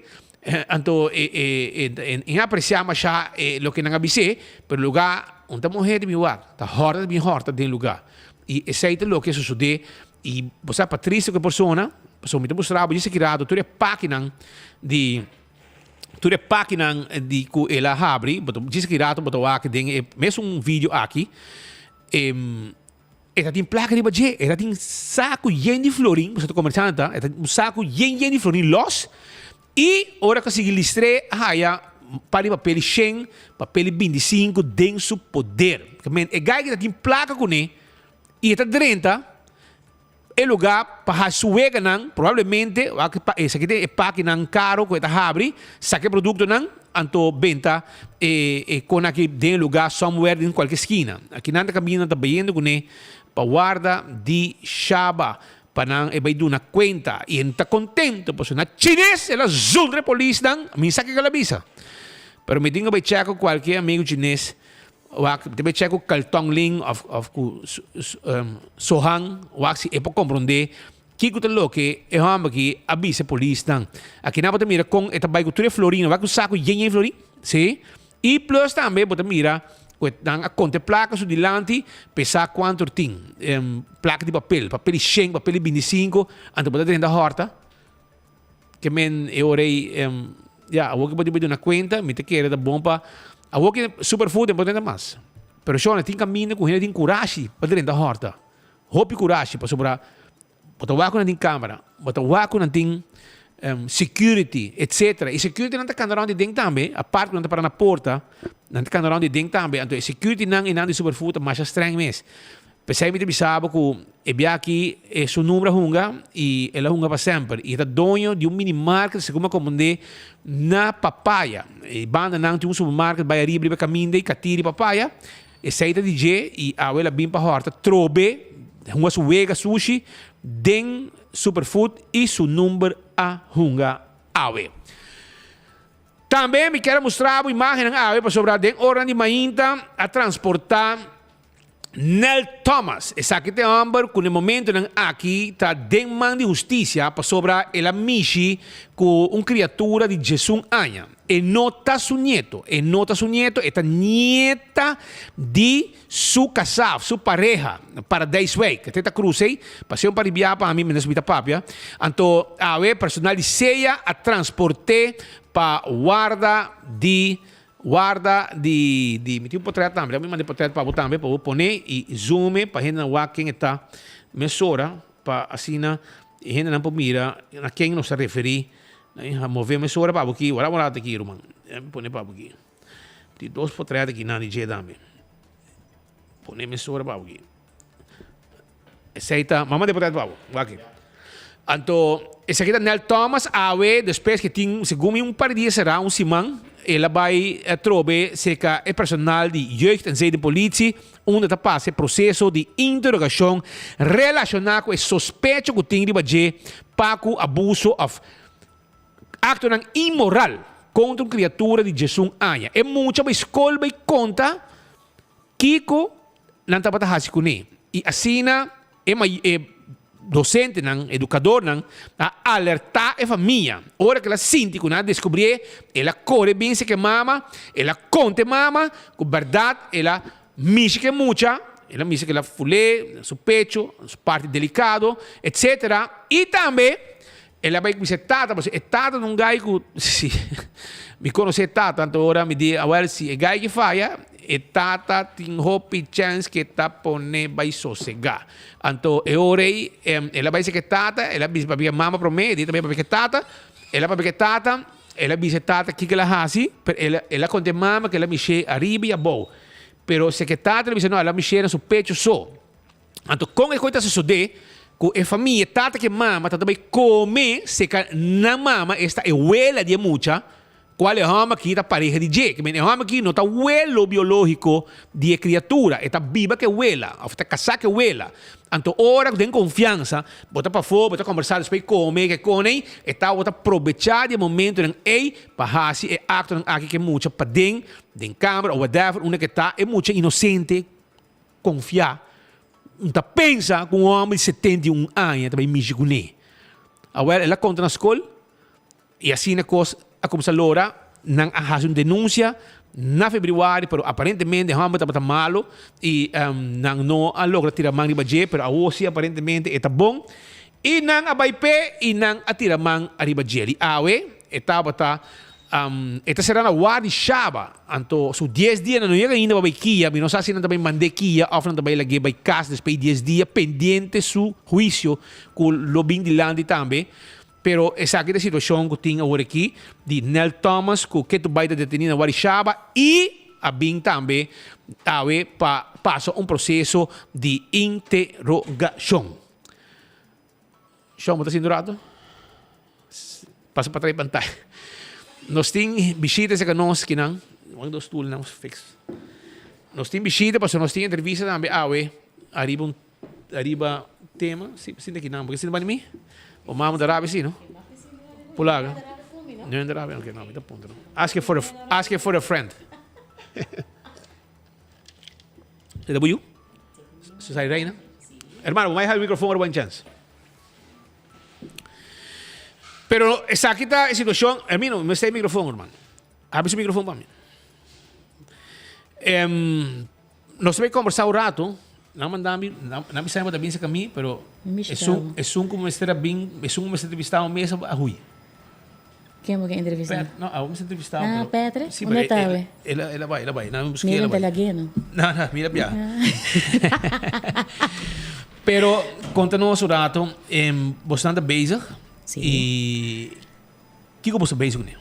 Anto e e e e apresiá mashá e loke nan a bis'é, pero lugá un ta muher ta bin wak, ta hòrta ta bin hòrta den lugá. I esei ta loke a sosodé i bo sa pa triste ku e persona. Pasobra mi ta mustra bo djis aki rato tur e pakinan di tur e pakinan di ku el a habri. Bo ta djis aki rato bo ta wak den e mesun video aki. E ta tin plaka riba dje, e ta tin saku yen di florin, pasobra ta komersiante ta, e ta un saku yen yen di florin los. I ora ku a sigui listr'é a haya un par di papel di shen, papel di bintisinku den su poder. E gai ki ta tin plaka kuné i e ta drenta e lugá pa hasi su weganan, probablemente wak pa esaki ta e pakinan karo ku e ta habri, saka e produktonan, anto benta e e kon aki den e lugá somewhere den kualke skina. Akinan ta kaminda ta bayendo kuné pa warda di Shaba pa nan e bai duna kuenta i e no ta kontento pasobra na chines el a zundra e polisnan, mi sa kiko el a bisa pero mi tin ku bai chèk ku kualke amigu chines. Wak, te be check ku Kaltong Ling of of ku Sohan, wak si e por komprondé kiko ta loke e hòmber aki a bisa e polisnan. Akinan bo ta mira kon e ta bai ku tur e florinnan, wak ku saku yen yen florin, si. I plus tambe bo ta mira ku e nan a konta e plaka su dilanti pa e sa kuantu er tin. Plaka di papel, papel di shen, papel di bintisinku, anto bo ta drenta hòrta. Ke men e ora ei, ya, awor ke bo tin por duna kuenta, mi ta kere ta bon pa, awor ke superfood e por drenta mas. Pero shona, tin kaminda ku hende tin kurashi pa drenta hòrta. Hopi kurashi, pasobra bo ta wak ku nan tin kamera, bo ta wak ku nan tin security, etcetera. I security nan ta kanda rònt di den tambe, apart ku nan ta para na porta, nan ta kanda rònt di den tambe. Anto e security nan i nan di superfood ta masha streng mes. P'esei mi ta bisa bo ku e bia aki e su number a hunga i el a hunga pa semper i e ta doño di un mini market segun mi a komprendé na Papaya. E bandanan tin un supermarket bai ariba riba e kaminda i Katiri Papaya. Esei ta di dje i awe el a bin pa hòrta trobe hunga su wega sushi den Superfood i su number a hunga awe. Tambe mi kier a mustra bo imágennan awe pasobra den oranan di mainta a transportá Nel Thomas, esaki ta e hòmber ku na e momentunan aki ta den man di hustisia pasobra el a mishi ku un kriatura di djesun aña. E no ta su nieto, e no ta su nieto, e ta nieta di su kasá, su pareha, Paradijswijk. Te ta krus ei, pas'é un par di bia pa mi, mientras mi ta papia. Anto awe personal di sea a transport'é pa warda di Warda di di mi tin un potret tambe, mi manda e potret pa bo tambe pa bo pone i zoom e pa hendenan wak ken e ta mesora pa asina e hendenan por mira na ken nos ta referí. A move mesora pa bo aki, wara un rato aki ruman, mi pone pa bo aki. Tin dos potret aki nan di dje tambe. Pone mesora pa bo aki. Esei ta, mama de potret pa bo, wak aki. Anto, esaki ta Nel Thomas awe despues ke tin segun mi un par di dia será, un siman, el a bai atrobe serka e personal di Jeugd en Zedenpolitie unda ta pasa e proseso di interogashon relashoná ku e sospecho ku tin riba dje pa ku abuso òf aktonan inmoral kontra un kriatura di djesun aña. E mucha bai skol bai konta Kiko nan tabata hasi kuné? I asina e e dosentenan, edukadornan, a alertá e famia. Ora ku el a sinti ku nan a deskubrié, el a kore binse ku e mama, el a konta e mama ku bèrdat el a mishi ku e mucha, el a mishi ku el a ful'é na su pechu, na su parti delikado, etsetera. I tambe El a bai bisa e tata, pasobra e tata ta un gai ku si mi konosé e tata, anto ora mi di, awel si e gai ki faya, e tata tin hopi chèns ke ta pone bai sosegá. Anto e ora ei el a bai seka e tata, el a bisa papia mama promé, e di tambe papia ku e tata, el a papia ku e tata, el a bisa e tata kiko el a hasi, pero el el a konta e mama ku el a mish'é ariba i abou. Pero seka e tata el a bisa no, el a mish'é na su pecho so. Anto kon e kos ta sosodé ku e famia, tata ku e mama ta ta bai kome seka nan mama, esta e wela di e mucha, kual e hòmber aki ta pareha di dje. Ke men e hòmber aki no ta welo biológiko di e kriatura, e ta biba ku e wela òf ta kasá ku e wela. Anto ora ku den konfiansa bo ta pafó, bo ta kombersá despues kome ke kone ei, e ta bo ta probechá di e momentunan ei pa hasi e aktonan aki ku e mucha paden, den kamber òf whatever unda ke ta, e mucha inosente Konfiá. N ta pensa ku un hòmber di 71 aña ta bai mishi kuné. Awèl, el a konta na skol i asina kos a kuminsá lora. Nan a hasi un denunsia na febrüari, pero aparentemente e hòmber tabata malu i nan no a logra tira man riba dje, pero awor sí aparentemente e ta bon. I nan a bai p'e i nan a tira man ariba djel. I awe e tabata, e ta sera na Wadi Shaba. Anto su dies dia nan no yega ainda pa bai kia. Mi no sa si nan ta bai mand'é kia òf nan ta bai lag'é bai kas despues di dies dia pendiente su huisio ku lo bin dilanti tambe. Pero esaki ta e situashon ku tin awor aki di Nel Thomas ku ketu bai ta detení na Wadi Shaba i a bin tambe awe pa pasa un proseso di interogashon. Shon, bo ta sinti un rato? Pasa pa trae pantaya. Nos tin bishita cerca nos kinan. Wak dos stoelnan fix. Nos tin bishita pasobra nos tin entrevista tambe awe ariba un ariba tema. Si, sinta kinan. Bo ke sinta banda di mi? Bo mama ta rabia si, no? Pulaga. No ta rabia? Ok, no, mi ta puntra. Ask it for a, ask it for a friend. E ta bo yu? Susai Reina? Hermano, bo mai habi microfoon ora bo haña chance. Pero esaki ta e situacion, Hermino, mi mester e microfoon, hermano. Habi su microfoon pa mi. Em, nos ta bay conversa un rato. Nan manda mi, nan, nan bisa mi bo ta bin cerca mi, pero esun, esun cu mester a bin, esun cu mester entrevista mi mes a huy. Ken bo ke entrevistá? Pet, no, abo mester entrevistá. Ah, pero, Petre? Sí, Unda pero ta el, awe? el, el a bai, el a bai. Nan busqué, Mira el a ta bai. lag'é, no? No, no, mira bia. Pero, konta nos un rato, em, bosnan ta bezig. Sí. I kiko bo ta bezig kuné?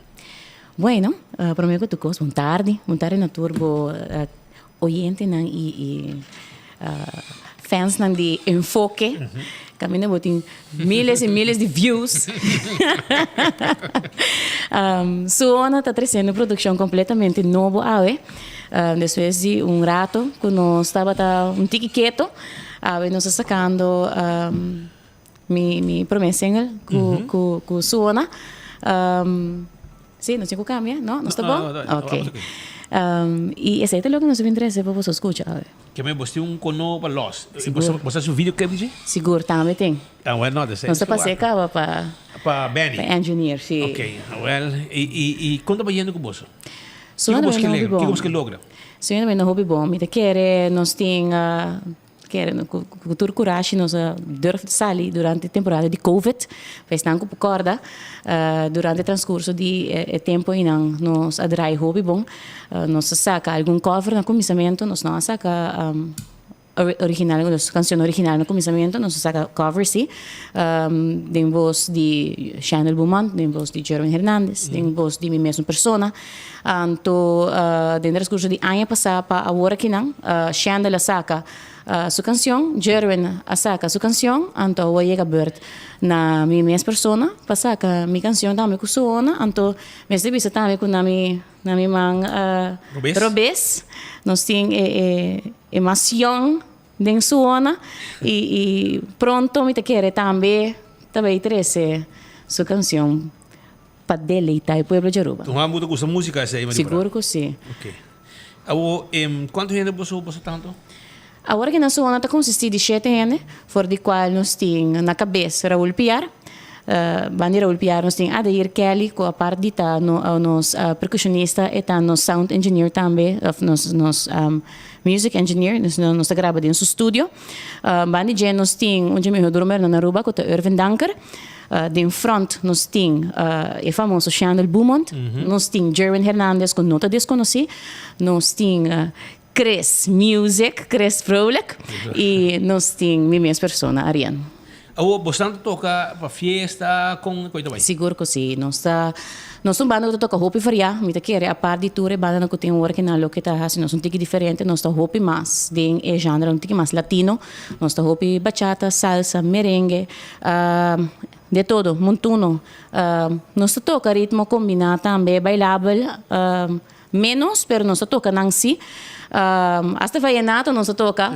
Bueno, uh, promé ku tur kos, bon tardi. Bon tardi na tur bo uh, oyentenan i, i uh, fansnan di Enfoke. Mm -hmm. Kaminda bo tin miles i miles di views. um, Suona ta tresiendo produkshon kompletamente nobo awe. Um, despues di un rato ku nos tabata un tiki keto, awe nos ta sakando um, Mi mi prome single ku mm -hmm. ku ku Suona. Um, sí, no tin ku cambia, no? No está bon? No, no, no, Ok. Um, y esei ta loke nos a trese pa boso scucha awe. Ke me bos tin un kono pa los. Sigur. Bos haci un videoclip dice? Sigur, tambe tin. Ah, well, no, Nos ta pas'é caba pa Pa Benny. Pa engineer, sí. Ok, well, y y y kon ta bayendo ku boso? Suena Kiko bos ke hopi legra? bon. Kiko bos ke logra? Suena hopi bon. Mi ta kere nos tin uh, Kere ku tur kurashi nos a durf sali durante temporada di covid. Pa esnan ku por kòrda, durante transkurso di e tempu einan nos a drai hopi bon. Nos a saka algun cover na kuminsamentu, nos no a saka original, nos kanshon original na kuminsamentu, nos a saka cover si, den bos di Shandel Beaumont, den bos di Jerwin Hernandez, den bos di mi mesun persona. Anto den transcurso di aña pasá pa awor akinan, Shandel a saca su cancion, Jerwin a saca su cancion, anto awor yega beurt na mi mes persona pa saca mi cancion tambe cu su ona, anto mester bisa tambe cu na mi na mi man robes nos tin e e e mas yong den su ona y y pronto mi ta kere tambe ta bay trece su cancion. Pa deleita e pueblo di Aruba. Tu hambu ta gusta musica esey Maria Sigur cu si. Ok. Awor, cuanto hende boso boso tanto? Awor aki nos zona ta consisti di shete hende, for di cual nos tin na cabes Raul Piar. Banda di Raul Piar nos tin Adair Kelly cu apart di ta nos percusionista e ta nos sound engineer tambe of nos nos music engineer, nos ta graba den su studio. Banda di dje nos tin un dje mihor drummernan na Aruba cu ta Irvin Danker. Den front nos tin e famoso Shandel Beaumont, nos tin Jerwin Hernandez cu no ta desconoci, nos tin Chris Music, Chris Vrolijk y nos tin mi mes persona Arian. Awor bosnan ta toca pa fiesta con cu ta bay? Sigur cu si, nos ta nos ta un banda cu ta toca hopi varia, mi ta kere apart di tur e bandanan cu tin awor aki nan loke ta haci nos un tiki diferente, nos ta hopi mas den e genre un tiki mas latino, nos ta hopi bachata, salsa, merengue. De todo, montuno. Nos ta toca ritmo combina tambe, bailabel, menos, pero nos ta toca nan si. Hasta vallenato nos ta toca.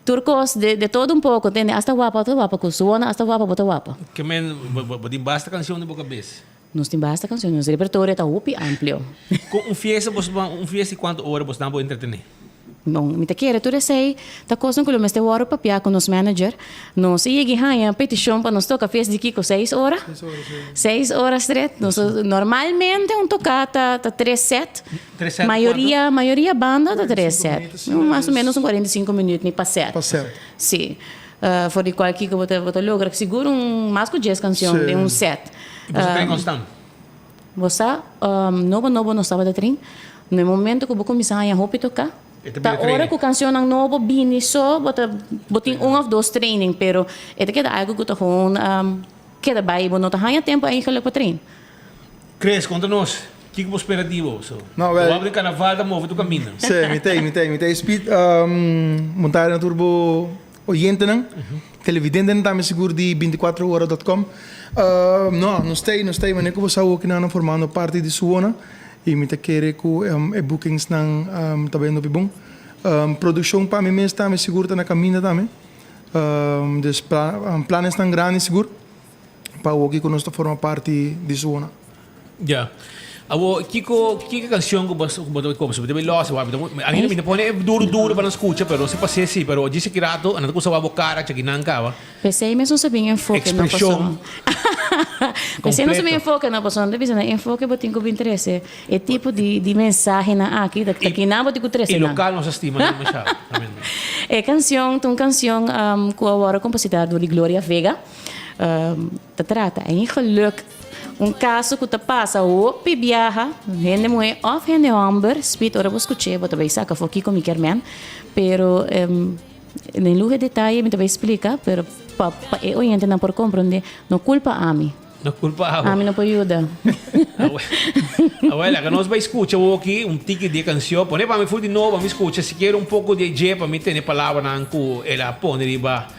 Tur cos, de de todo un poco, tende. Hasta wapa, bo ta wapa cu su ona, hasta wapa bo ta wapa. Ke men, bo tin basta cancion den bo cabes? Nos tin basta cancion, nos repertorio ta hopi amplio. Con un fiesta bo un fiesta di cuanto ora bosnan por entretene? Bon, mi ta kere tur esei ta kosnan ku lo mester wòrdu papiá ku nos manager. Nos a yega i haña petishon pa nos toka fiesta di kiko? Seis ora? Seis ora stret. Nos normalmente un toká ta ta tres sèt. Tres sèt Mayoria mayoria banda ta tres sèt. Mas o ménos un kuarenta i sinku minüt ni pa sèt. Pa sèt. Sí. For di cual kico bo ta bo ta logra sigur un mas cu dies cancion den un set. Y boso train constant? Bo sa, nobo nobo nos tabata train. Na e momento cu bo cuminsa haña hopi toca, ta ora cu cancionnan nobo bini so bo ta bo tin un of dos training, pero e ta keda algo cu ta gewoon keda bay, bo no ta haña tempo eigenlijk pa train. Chris, konta nos, kiko bo spera di bo? So, No, wel. bo abri karnaval ta move tur kaminda. Sí, mi ta ei, mi ta ei, mi ta ei. Speed, monta na tur bo oyentenan, televidentenan tambe sigur di binticuatro ora dot com. No, nos ta ei, nos ta ei, manera ku bo sa awoki nan a formando parti di Suona i mi ta kere ku e bookingsnan ta bayendo hopi bon. Produkshon pa mi mes tambe sigur ta na kaminda tambe. Dus planesnan grandi sigur. Pa awoki ku nos ta forma parti di Suona. Ya. Awo, kiko, kiko kanshon ku bo ku bo ta koba? Bo ta bai los, wak, mi ta pone e duru duru pa nan skucha, pero si pas'é si, pero djis aki rato nan ta kusa wak bo kara chaki nan kaba. P'esei mes nos a bin enfoke no paso. Ekspreshon P'esei nos a bin kompleto. enfoke no paso. Nan ta bisa nan enfoke bo tin ku bin trese e tipo di di mensahenan aki ta kinan bo tin ku trese I nan. lokal nos a stima nan masha. E kanshon ta un kanshon ku a wòrdu kompositá dor di Gloria Vega. Ta trata eigenlijk un kaso ku ta pasa hopi biaha, hende muhé òf hende hòmber, spit ora bo skuch'é bo ta bai saka afó kiko mi kier men, pero den luhe detaye mi ta bai splika, pero pa pa e oyentenan por komprondé, no kulpa ami. No kulpa abo. Ami no por yuda. Awel, laga nos bai skucha awoki un tiki di e kanshon. Pone pa mi for di nobo pa mi skucha sikiera un poko di e dje pa mi tene palabranan ku el a pone riba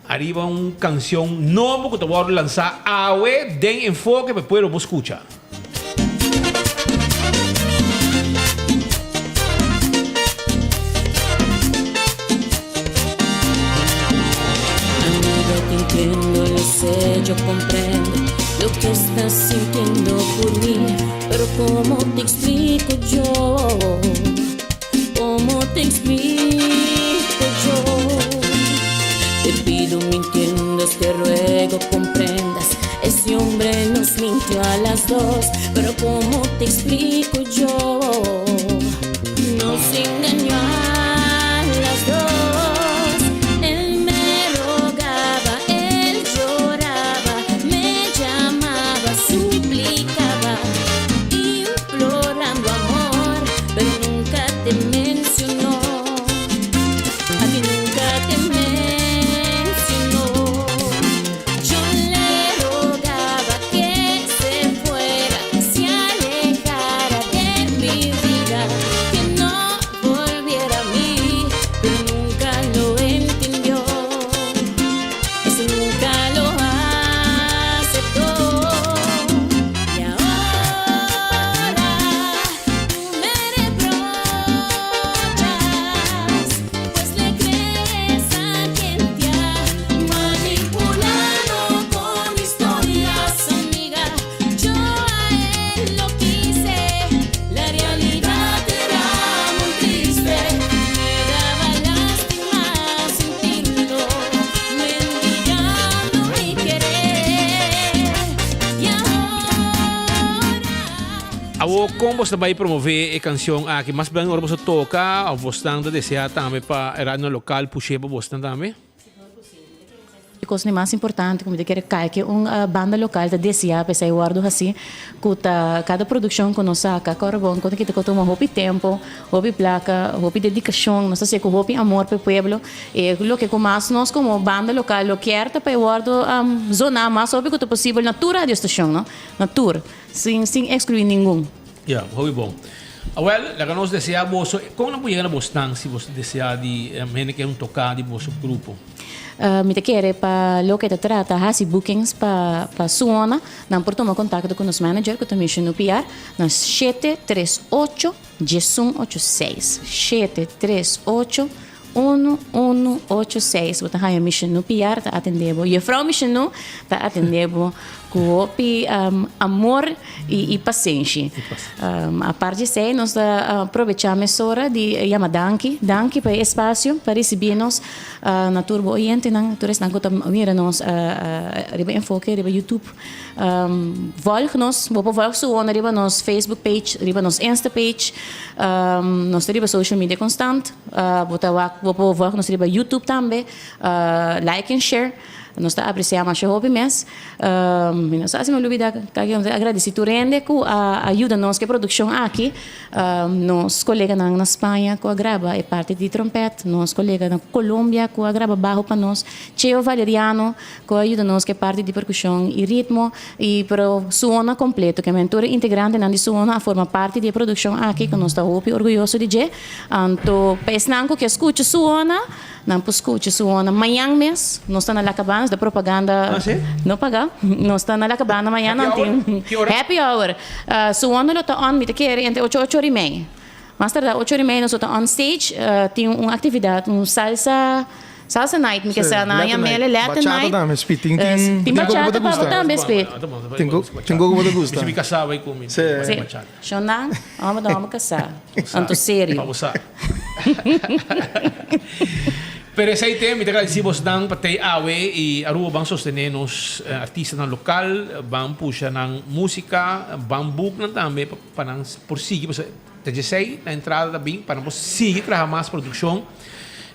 Ariba un cancion nobo cu ta wordo lansa awe den Enfoke pa e pueblo por scucha. Amiga te entiendo, lo sé, yo comprendo Lo que estás sintiendo por mí Pero cómo te explico yo Cómo te explico yo Te pido me entiendas, te ruego comprendas Ese hombre nos mintió a las dos Pero cómo te explico yo Nos engañó a las dos Él me rogaba, él lloraba Me llamaba, suplicaba Implorando amor, pero nunca te mencionó. A ti nunca te mencionó. Yo le rogaba que se fuera, se alejara de mi vida, que no volviera a mí, pero nunca lo entendió. Eso nunca lo aceptó. Y ahora tú me reprochas, pues le crees a quien te ha manipulado con historias, amiga. Yo a él lo quise, la realidad era muy triste. Me daba lástima sentirlo, mendigando mi querer. Y ahora. Awor kon boso ta bai promove e kanshon aki? Mas bien ora boso toka of bosnan ta desea tambe pa e radionan lokal push'é pa bosnan tambe? E kos di mas importante ku mi ta kere kai ke un banda lokal ta deseá p'esei wòrdu hasí ku ta kada produkshon ku nos saka kòrda bon ku ta kita ku tuma hopi tempu, hopi plaka, hopi dedikashon, nos ta hasié ku hopi amor pa e pueblo e loke ku mas nos komo banda lokal lo kier ta pa e wòrdu zoná mas hopi ku ta posibel na tur radiostashon no, na tur sin sin ekskluí ningun. Ya, hopi bon. Awel, laga nos deseá boso, kon nan por yega na bosnan si boso deseá di hende ke un toká di boso grupo? Mi ta kere pa loke ta trata hasi bookings pa pa Suona, nan por tuma kontakto ku nos manager ku ta Michel Nupiar na 738 1186, 738 1186. Bo ta haña Michel Nupiar ta atendé bo. Juffrouw Michel Nu ta atendé bo ku hopi amor i pasenshi. Apart di esei nos ta probechá mesora di yama danki, danki pa e espasio pa risibí nos na tur bo oyentenan, tur esnan ku ta mira nos riba Enfoke, riba YouTube. Vòlg nos, bo por vòlg Suona riba nos Facebook page, riba nos Insta page. Nos ta riba social media konstant. Bo ta wak. Bo por volg nos riba YouTube tambe. Like en share. Nos ta apreciá masha hopi mes. Mi no sa si mi a lubida kaki. Mi ta agradeci tur hende ku a yuda nos ku e produccion aki. Nos coleganan na Spaña ku a graba e parti di trompet. Nos colega na Colombia ku a graba baho pa nos. Cheo Valeriano ku a yuda nos ku e parti di percusion i ritmo. I pero Suona completo. Ke men tur e integrantenan di Suona a forma parti di e produccion aki ku nos ta hopi orguyoso di dje. Anto pa esnan ku ke skucha Suona. Nan por scucha su ona mañan mes. Nos ta na La Cabana, nos ta propaganda no paga. Nos ta na La Cabana mañan nan tin happy hour. Su ona lo ta on, mi ta kere entre ocho ocho ora y mei. Mas tarda ocho ora y mei nos lo ta on stage. Tin un actividad, un salsa, salsa night mi ke sa nan a yam'el, Latin night. Bachata tambe, Speed. Tin tin Tin bachata pa bo tambe, Speed. Tin tin ku bo ta gusta. Mi kasá bai ku mi. Sí. Shonnan, homber ta homber kasá. Anto serio. Pa bo sa. Pero esei te, mi ta agradeci bosnan pa tei awe y Aruba ban sostene nos artistanan local, ban pusha nan musica, ban book nan tambe pa nan por sigui, pasobra ta djesei na entrada ta bin pa nan por sigui traha mas produccion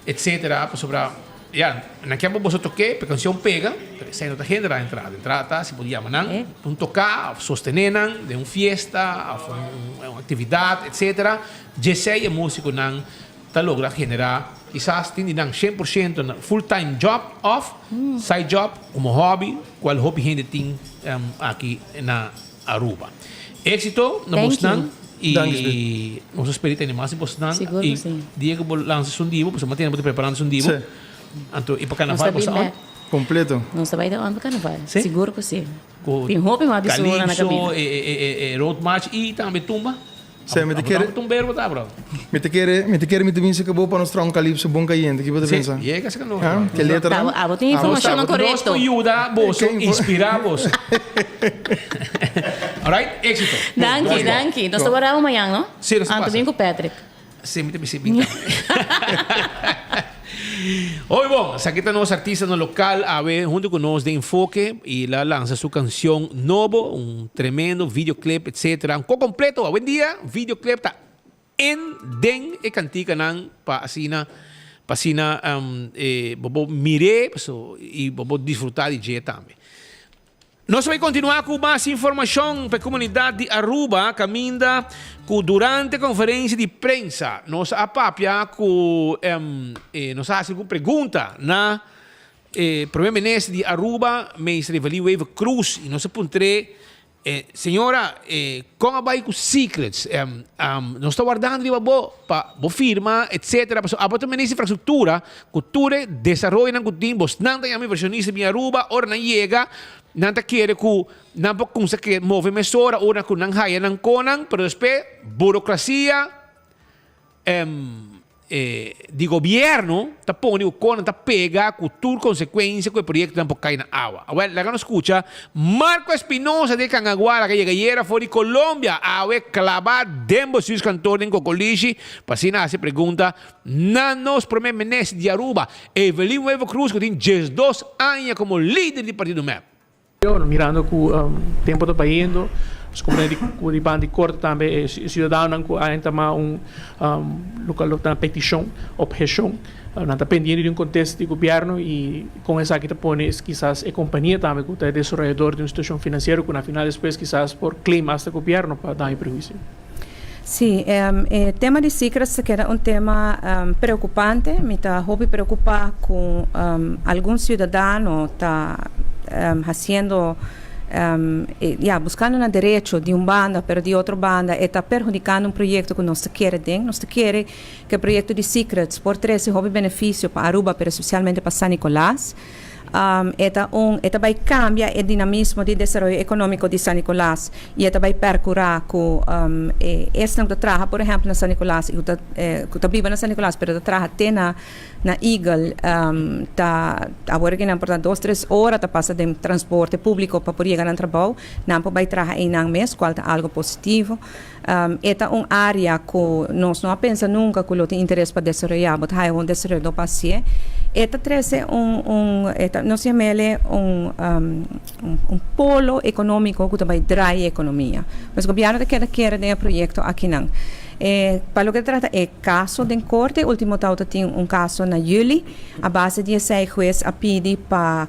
etcetera, pasobra ya nan kier pa boso toke pa e cancion pega, pero esei no ta genera entrada, entrada ta si bo yama nan pa un toca of sostene nan den un fiesta of un actividad etcetera. Djesei e músikonan ta logra generá kisas tin di nan 100% na full time job òf side job komo hòbi kual hopi hende tin aki na Aruba. Éksito na bosnan i nos a spera di tene mas di bosnan i dia ku bo lansa esun di bo pasobra manera bo ta preparando esun di bo anto i pa karnaval bo sa on? Kompleto. Nos ta bai ta on pa karnaval. Sigur ku si. Tin hopi mas di su na kaminda. Calypso, e road march i tambe tumba. Sê, mi ta kere. Tumbero bo ta, bro. Mi ta kere, mi ta kere mi ta bin saka bo pa nos traha un calypso bon cayente. Ki bo ta pensa? Yega saka nos. Ha? Ke letra? Abo, abo tin informacionnan corecto. Nos por yuda boso, inspira boso. Alright, éxito. Danki, danki. Nos ta wara bo mañan, no? Sí, nos ta pasa. Anto bin cu Patrick. Sí, mi ta bisa bin tambe. Hopi bon, esaki ta nos artistanan local awe hunto cu nos den Enfoke y el a lansa su cancion nobo, un tremendo videoclip etcetera. Un co completo awendia videoclip ta en den e canticanan pa asina pa asina bo por mir'é y bo por disfruta di dje tambe. Nos ta bay continua cu mas informacion pa e comunidad di Aruba caminda cu durante conferencia di prensa nos a papia cu nos a haci algun pregunta na e Primer Minister di Aruba Meester Evelyn Wever Croes y nos a puntr'e Señora con a bay cu secrets nos ta wardando riba bo pa bo firma etcetera pasobra abo ta Minister di Infrastructura Ku tur e desaroyonan ku tin, bosnan ta yama invershonista bin Aruba, ora nan yega, nan ta kere ku nan por kumsa ke move mesora ora ku nan haya nan konan, pero despues burokrasia di gobièrnu ta pone ku konan ta pega ku tur konsekuensia ku e proyektonan por kai na awa. Awel, laga nos skucha Marco Espinosa de Cangaguara ke yega ayera for di Colombia, awe klabá den bestuurskantoor den Kokolishi pa asina hasi pregunta Na nos prome minister di Aruba, Evelyn Wever Croes cu tin 12 aña como lider di partido mep. Mirando cu tempo ta bayendo, nos comprende cu di banda di corte tambe e ciudadanonan cu a entama un local lo ta peticion, obhecion, nan ta pendiente di un contest di gobierno y con esaki ta pone kisas e compania tambe cu ta e desaroyador di un situacion financiero cu na final despues kisas por claim hasta gobierno pa daño y prehuicio. Sí, e tema di secrets ta keda un tema preocupante. Mi ta hopi preocupa cu algun ciudadano ta haciendo, ya, buscando nan derecho di un banda, pero di otro banda e ta perhudicando un proyecto cu nos ta kere den. Nos ta kere cu e proyecto di secrets por trece hopi beneficio pa Aruba, pero especialmente pa San Nicolas. E ta un e ta bai cambia e dinamismo di desaroyo economico di San Nicolas y e ta bai percura cu e esnan cu ta traha por ehempel na San Nicolas y cu ta cu ta biba na San Nicolas pero ta traha te na na Eagle ta awor aki nan por ta dos tres ora ta pasa den transporte publico pa por yega nan trabou nan por bai traha eynan mes cual ta algo positivo. E ta un área ku nos no a pensa nunka ku lo tin interes pa desaroyá. Bo ta haya un desaroyadó pa hasié. E ta trece un un e ta nos yam'ele un un polo economico cu ta bay draai e economia. Pues gobierno ta keda kere den e proyecto akinan. E pa loke ta trata e caso den corte, ultimo tawata tin un caso na juli, a base di esey huez a pidi pa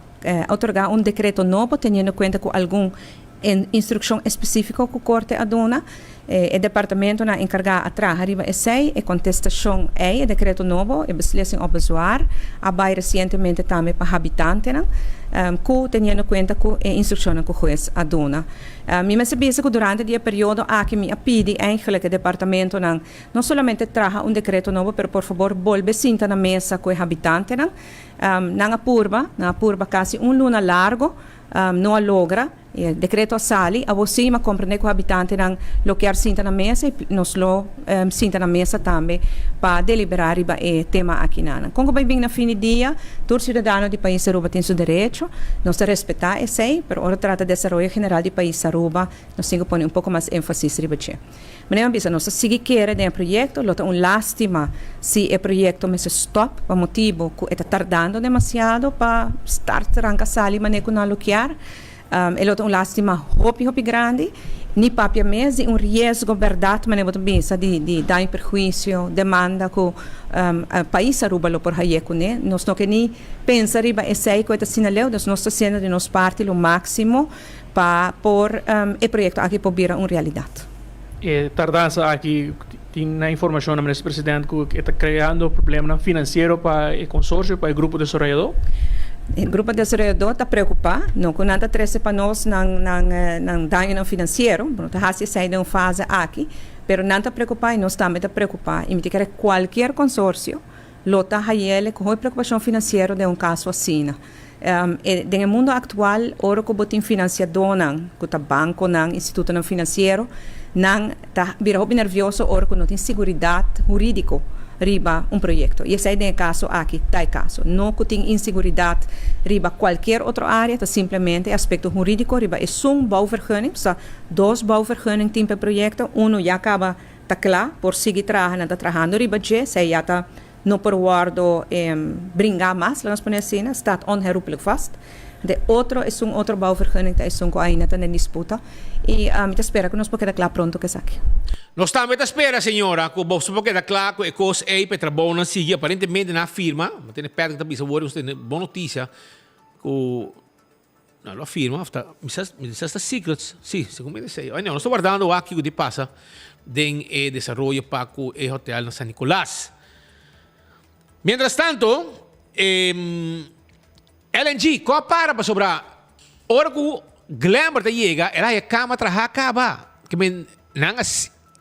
otorga un decreto nobo teniendo cuenta cu algun instruccion especifico cu corte a duna. E departamentonan encarga a traha riba esey. E contestacion ey, e decreto nobo, e beslissing op bezwaar, a bay recientemente tambe pa habitantenan cu teniendo cuenta cu e instruccionnan cu huez a duna. Mi mester bisa cu durante di e periodo aki mi a pidi eigenlijk e departamentonan no solamente traha un decreto nobo pero por fabor bolbe sinta na mesa cu e habitantenan. Nan a purba, nan a purba casi un luna largo, no a logra. E decreto a sali, awor si mi a comprende cu habitantenan lo kier sinta na mesa y nos lo sinta na mesa tambe pa delibera riba e tema aki nan. Con cu bay bin na fin di dia, tur ciudadano di pais Aruba tin su derecho, nos ta respeta esey, pero ora trata desaroyo general di pais Aruba, nos tin cu pone un poco mas enfasis riba dje. Manera mi a bisa, nos ta sigui kere den e proyecto, lo ta un lastima si e proyecto mester stop pa motibo cu e ta tardando demasiado pa start ranca sali manera cu nan lo kier. E lo ta un lastima hopi hopi grandi, ni papia mes di un riesgo berdad manera bo ta bisa di di daño y perhuicio, demanda cu pais Aruba lo por haye cune. Nos no ke ni pensa riba esey cu e ta asina leu, dus nos ta haciendo di nos parti lo maximo pa por e proyecto aki por bira un realidad. E tardansa aki tin na informacion na Minister President cu e ta creando problemanan financiero pa e consorcio, pa e grupo desaroyador. E grupo desaroyador ta preocupa, no cu nan ta trece pa nos nan nan nan dañonan financiero, bo no ta haci esey den un fase aki, pero nan ta preocupa y nos tambe ta preocupa y mi ta kere cualkier consorcio lo ta hayele cu hopi preocupacion financiero den un caso asina. E den e mundo aktual ora ku bo tin finansiadónan ku ta bankonan, institutonan finansiero, nan ta bira hopi nervioso ora ku no tin siguridat hurídiko riba un proyekto. I esei den e kaso aki ta e kaso. No ku tin insiguridat riba kualkier otro área, ta simplemente e aspekto hurídiko riba esun bouwvergunning, sa dos bouwvergunning tin pa e proyekto, unu ya kaba ta kla, por sigui traha, nan ta trahando riba dje, esei ya ta No por wordo bringa mas, laat nos pone asina, staat onherroepelijk vast. De otro esun otro bouwvergunning ta esun cu ainda ta den disputa y mi ta spera cu nos por keda cla pronto cu esaki. Nos tambe ta spera, señora, cu boso por keda cla cu e cos ey pa e trabounan sigui. Aparentemente nan a firma, mi tene Patrick ta bisa awor, nos tene bon noticia cu Nan lo a firma of ta mi sa mi sa ta secrets si segun mi esei ay no nos ta wardando wak kiko di pasa den e desaroyo pa ku e hotel na San Nicolas. Mientras tanto e LNG ko a para pasobra ora ku Glenbert a yega el a haya kama traha kaba ke men nan a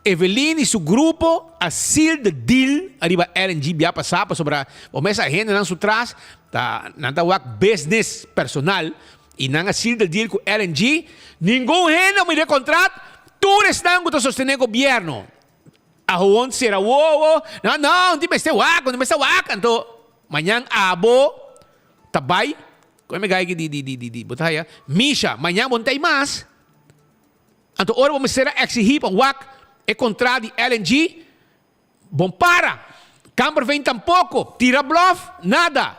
Evelyn y su grupo a seal the deal ariba LNG bia pasa pasobra bo mes a hendenan su tras ta nan ta wak business personal y nan a seal the deal cu LNG ningun hende a mira e contract tur esnan cu ta sostene gobierno a howon cera wowo no no un tin mester wak un tin mester wak anto mañan abo ta bay cu e megai di di di di bo ta haya Misha mañan bo no ta ey mas. Anto ora bo mester a exigí pa wak e kontrato di LNG, bon para! Kamperveen tampoko, tira blòf, nada!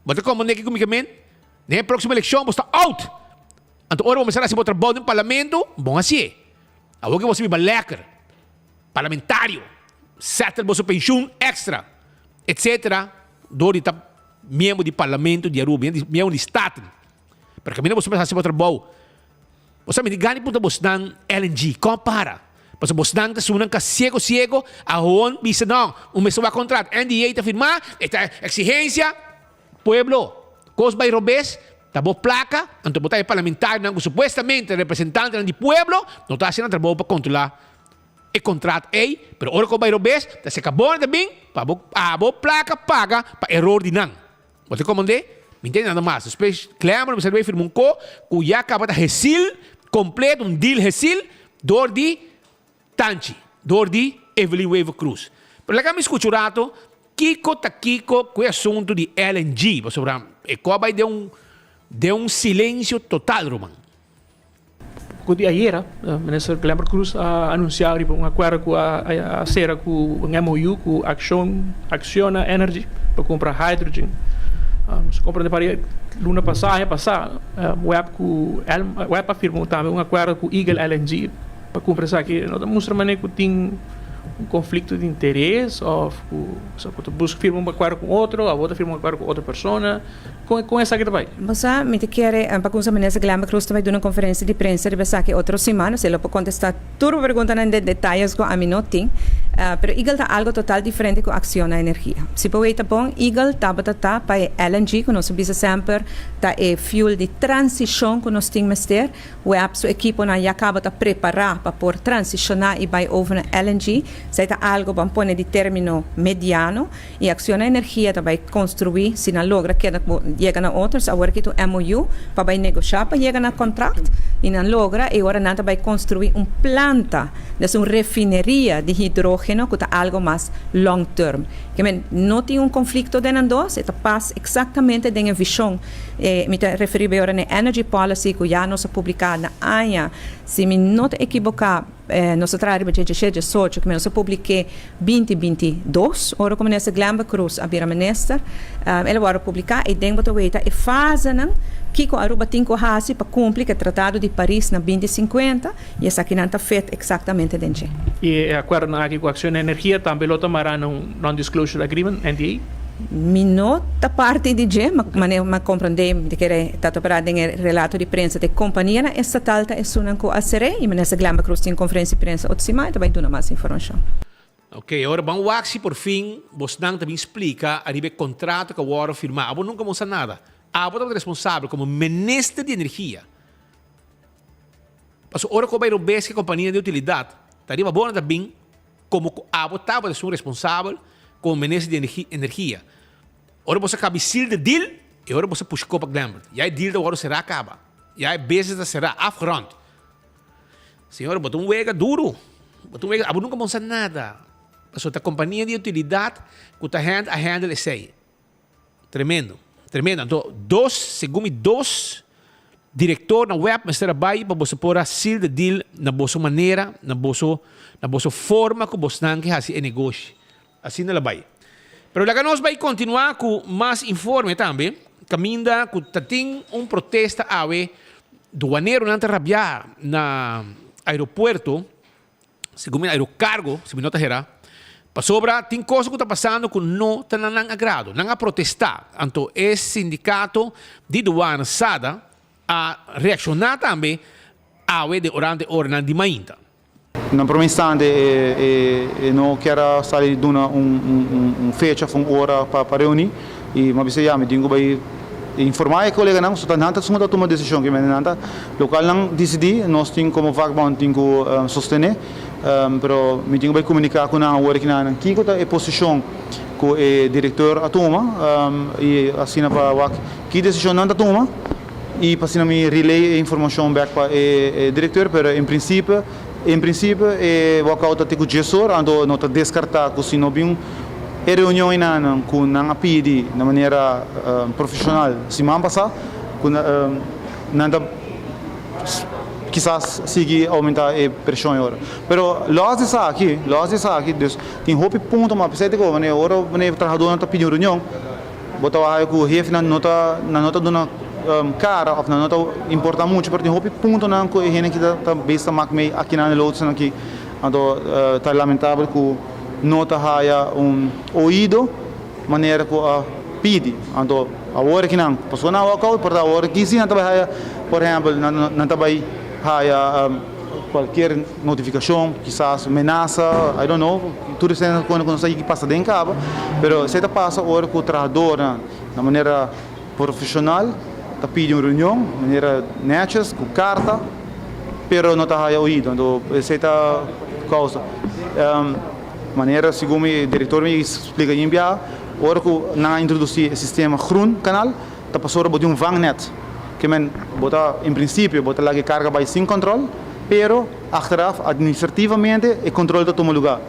Bo ta komprendé kiko mi ke men? Den e próksimo elekshon bo sta out! Anto ora bo mester a hasi bo trabou den parlamento, bon hasié. Awor ke bo a biba lèker, parlamentario, settle boso penshun èkstra, etsetera, dor di ta miembro di parlamento di Aruba, miembro di Staten. Pero kaminda boso mester hasi bo trabou. Bo sa mi di gani punta bosnan LNG, kon para? Pasobra bosnan ta sunan ka siego siego, ahon bisa no, un mester wak kontrat, NDA ta firmá, e ta eksigensia, pueblo, kos bai robes, ta bo plaka, anto bo ta e parlamentarionan ku supuestamente representantenan di pueblo, no ta hasi nan trabou pa kontrolá e kontrat ei, pero ora ku bai robes, ta seka bo nan ta bin pa bo abo plaka paga pa eror di nan. Bo ta komand'é? Mi ntende nada mas. Despues Clemmer mester bay firma un ko ku ya kaba ta hesil kompleto, un deal hesil dor di Tanchi, dor di Evelyn Wever Croes. Pero laga mi skucha un rato kiko ta kiko ku e asuntu di LNG, pasobra e ko a bay den un den un silensio total, ruman. Poco di ayera, Minister Glenbert Croes a anuncia riba un acuerdo cu a cera cu un MOU cu Accion, Acciona Energy. Pa kumpra hydrogen. Nos a kumpra den pari luna pasá, aña pasá, web ku web a firma tambe un akuerdo ku Eagle LNG pa kumpra esaki. No ta mustra manera ku tin un konflikto di interes òf ku bo ta buska firma un akuerdo ku otro, abo ta firma un akuerdo ku otro persona. Kon kon esaki ta bai? Bo sa, mi ta kere pa kumsa Minister Glenbert Croes ta bai duna un konferensia di prensa riba esaki otro siman, asina lo por kontestá tur bo preguntanan den detayes ku ami no tin. Pero Eagle ta algo total diferente ku Acciona Energia. Si bo wei ta bon, Eagle tabata ta pa e LNG ku nos a bisa semper ta e fuel di transishon ku nos tin mester. Web su ekiponan ya kaba ta prepará pa por transishoná i bai over na LNG. Esei ta algo ban pone di término mediano. I Acciona Energia ta bai construi si nan logra keda cu yega na otro. So awor aki ta un MOU pa bai negosha pa yega na contract y nan logra y ora nan ta bai construi un planta, des un refineria di hidrogeno cu ta algo mas long term. Ke men no tin un conflicto den nan dos, e ta pas exactamente den e vision. Mi ta referi bay ora na e energy policy cu ya nos a publica na aña, si mi no ta ekiboca, Nos a traha riba dje djeshe djesocho ku nos a publik'é 20 22 ora ku Minister Glenbert Croes a bira minister. El a wòrdu publiká i den bo ta weta e fasenan kiko Aruba tin ku hasi pa kumpli ku e Tratado di Paris na 20 sinkuenta i esakinan ta fit eksaktamente den dje. I e akuerdonan aki ku Acciona Energia tambe lo ta mará na un Non-Disclosure Agreement, NDA? Mi no ta parti di dje, ma manera mi a komprondé, mi ta kere ta topará den e relato di prensa ta e kompanianan estatal ta esunnan ku a ser'é i Minister Glenbert Croes tin konferensia di prensa otro siman i ta bai duna mas informashon. Ok, awor ban wak si por fin bosnan ta bin splika ariba e kontrato ku a wòrdu firmá. Abo nunka mostra nada. Abo tabata responsabel komo Minister di Energia. Pasobra ora ku bo bai robes ku e kompania di utilidat, ta riba bo nan ta bin Como cu abo tabata esun responsabel como minister di energia. Ora boso a caba e seal de deal, e ora boso a pusha copa Glenbert. Ya e deal ta worde cera caba. Ya e business ta cera, afgerond. Señor, bo ta un wega duro. Bo ta un wega, abo nunca bon sa nada. Pasobra ta compania di utilidad cu ta hand a handle esey. Tremendo, tremendo. Anto dos, segun mi dos director na web mester a bay pa boso por a seal the deal na boso manera, na boso, na boso forma cu bosnan ke haci e negoshi. Asina la bay. Pero laga nos bay continua cu mas informe tambe, caminda cu ta tin un protesta awe, duaneronan ta rabia na aeropuerto, Segun mi aerocargo, si mi no ta hera, pasobra tin cosa cu ta pasando cu no ta na nan agrado. Nan a protesta, anto e sindicato di douane SADA a reacciona tambe awe den orante oranan di mainta. Na prome instante e no kier a sali duna un fecha of un ora pa reuni y mi a bisa ya mi tin cu bay informa e coleganan pasobra nan ta esun cu ta tuma decision kimen nan ta Locual nan dicidi, nos tin como vakbond tin cu sostene, pero mi tin cu bay comunica cu nan awor kinan kico ta e posicion cu e director a tuma y asina pa wak ki decision nan ta tuma y pa asina mi relay e informacion bek pa e director, pero en principio en principio e walkout ta te cu dies or, anto no ta descarta cu si no bin e reunion eynan cu nan a pidi na manera profesional siman pasa cu Nan ta kisas sigui aumenta e presion e ora. Pero los di esaki, los di esaki, dus tin hopi punto mas pesey ta koba manera ora manera trahadornan ta pidi un reunion, bo ta wak ku hefenan no ta nan no ta duna kara of nan no ta importa mucho, pero tin hopi puntonan ku e hende aki ta bes ta mak mei akinan e lotusnan aki. Anto ta lamentabel ku no ta haya un oido. Manera ku a pidi. Anto awor aki nan pasobra nan wak out por ta awor aki si nan ta bai haya por ehempel nan ta bai haya kualkier notifikashon kisas menasa I don't know tur esei nan ku nos a yigi pasa den kaba pero esei ta pasa ora ku trahadornan na manera profeshonal ta pidi un reunion manera netjes ku karta pero no ta haya oido anto esei ta kousa. Manera segun mi director mi splica yin bia, ora cu nan a introduci e sistema groen kanaal, ta pasobra bo tin un vangnet. Ke men bo ta en principio bo ta laga e carga bay sin control, pero achteraf administrativamente e control ta tuma lugar.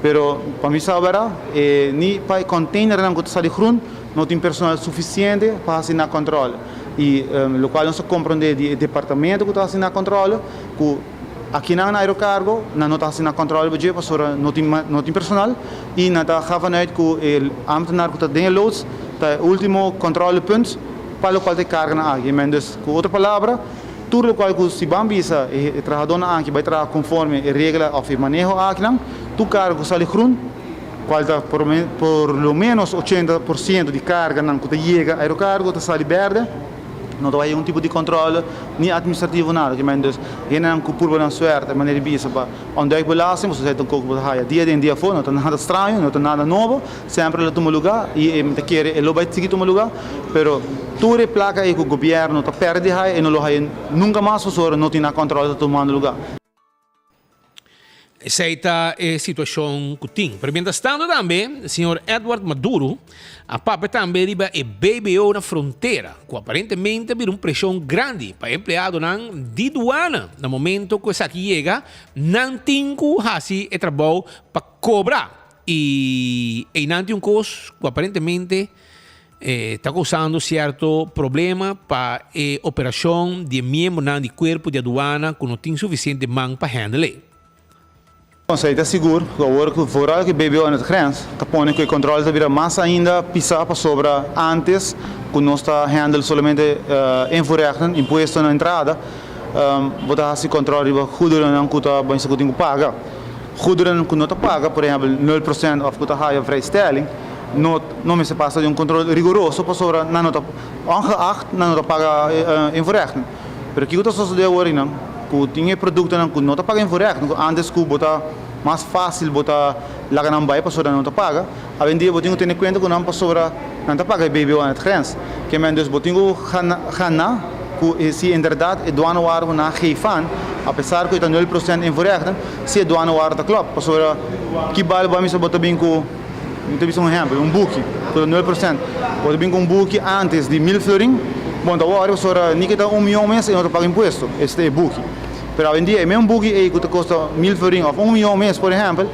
Pero pa mi sa wera e ni pa e containernan cu ta sali groen no tin personal suficiente pa haci na control. Y locual nos a comprende di e departamento cu ta haci na control cu. Akinan na Aerocargo nan no ta hasi nan controle riba dje pasobra no tin no tin personal y nan ta ga vanuit cu e ambtenaar cu ta den e loods ta e ultimo controlepunt pa locual ta e carganan aki. Men dus cu otro palabra tur locual cu si ban bisa e trahadornan aki bay traha conforme e regla of e maneho akinan tur carga cu sali groen cual ta por lo menos 80% di carganan cu ta yega Aerocargo ta sali berde. No ta bai un tipo di controle ni administrativo nada. Ki men dus hendenan cu purba nan suerte manera di bisa pa ontduikbelasting, pasobra esei ta un koe cu bo ta haya dia den dia afo, no ta nada straño, no ta nada nobo, semper lo tuma luga y e mi ta kere e lo bai sigui tuma luga, pero tur e placa ei cu gobierno ta perde di haya e no lo haya nunca mas pasobra no tin na controle ta tumando luga. Esei ta e situacion cu tin. Pero mientras tanto tambe, señor Edward Maduro a papia tambe riba e BBO na frontera, cu aparentemente a bira un presion grandi pa empleadonan di duana. Na momento cu esaki yega, nan tin cu haci e trabou pa cobra. Y eynan tin un cos cu aparentemente ta causando cierto problema pa e operacion di e miembronan di cuerpo di aduana cu no tin suficiente man pa handle e. Esei ta sigur cu awor cu vooral cu e BBO na grens ta pone cu e controle ta bira mas ainda pisa pasobra antes cu nos ta handle solamente invoerrechten, impuesto na entrada, bo ta haci controle riba goederennan cu ta bisa cu tin cu paga. Goederennan cu no ta paga, por ehempel nul procent of cu ta haya vrijstelling, No no mester pasa di un control rigoroso pasobra nan no ta ongeacht nan no ta paga invoerrechten. Pero kiko ta sosode awor einan? Ku tin e produktonan ku no ta paga invoerrechten ku antes ku bo ta mas fásil bo ta laga nan bai pasobra nan no ta paga, awendia bo tin ku tene kuenta ku nan pasobra nan ta paga e BBO aan het grens. Ke men dus bo tin ku gana ku si inderdaad e douanewaarde ku nan a geef aan, apesar ku e ta nul prosent invoerrechten, si e douanewaarde ta klòp. Pasobra ki bal bo a mester bo ta bin ku. Mi ta bisa un ehempel, un buki ku ta nul prosent, bo ta bin ku un buki antes di mil florin, bon ta wòri pasobra ni ke ta un mion mes e no ta paga impuesto, esta ta e buki. Pero awendia e mesmo buki ei ku ta kosta mil florin òf un mion mes por ehempel,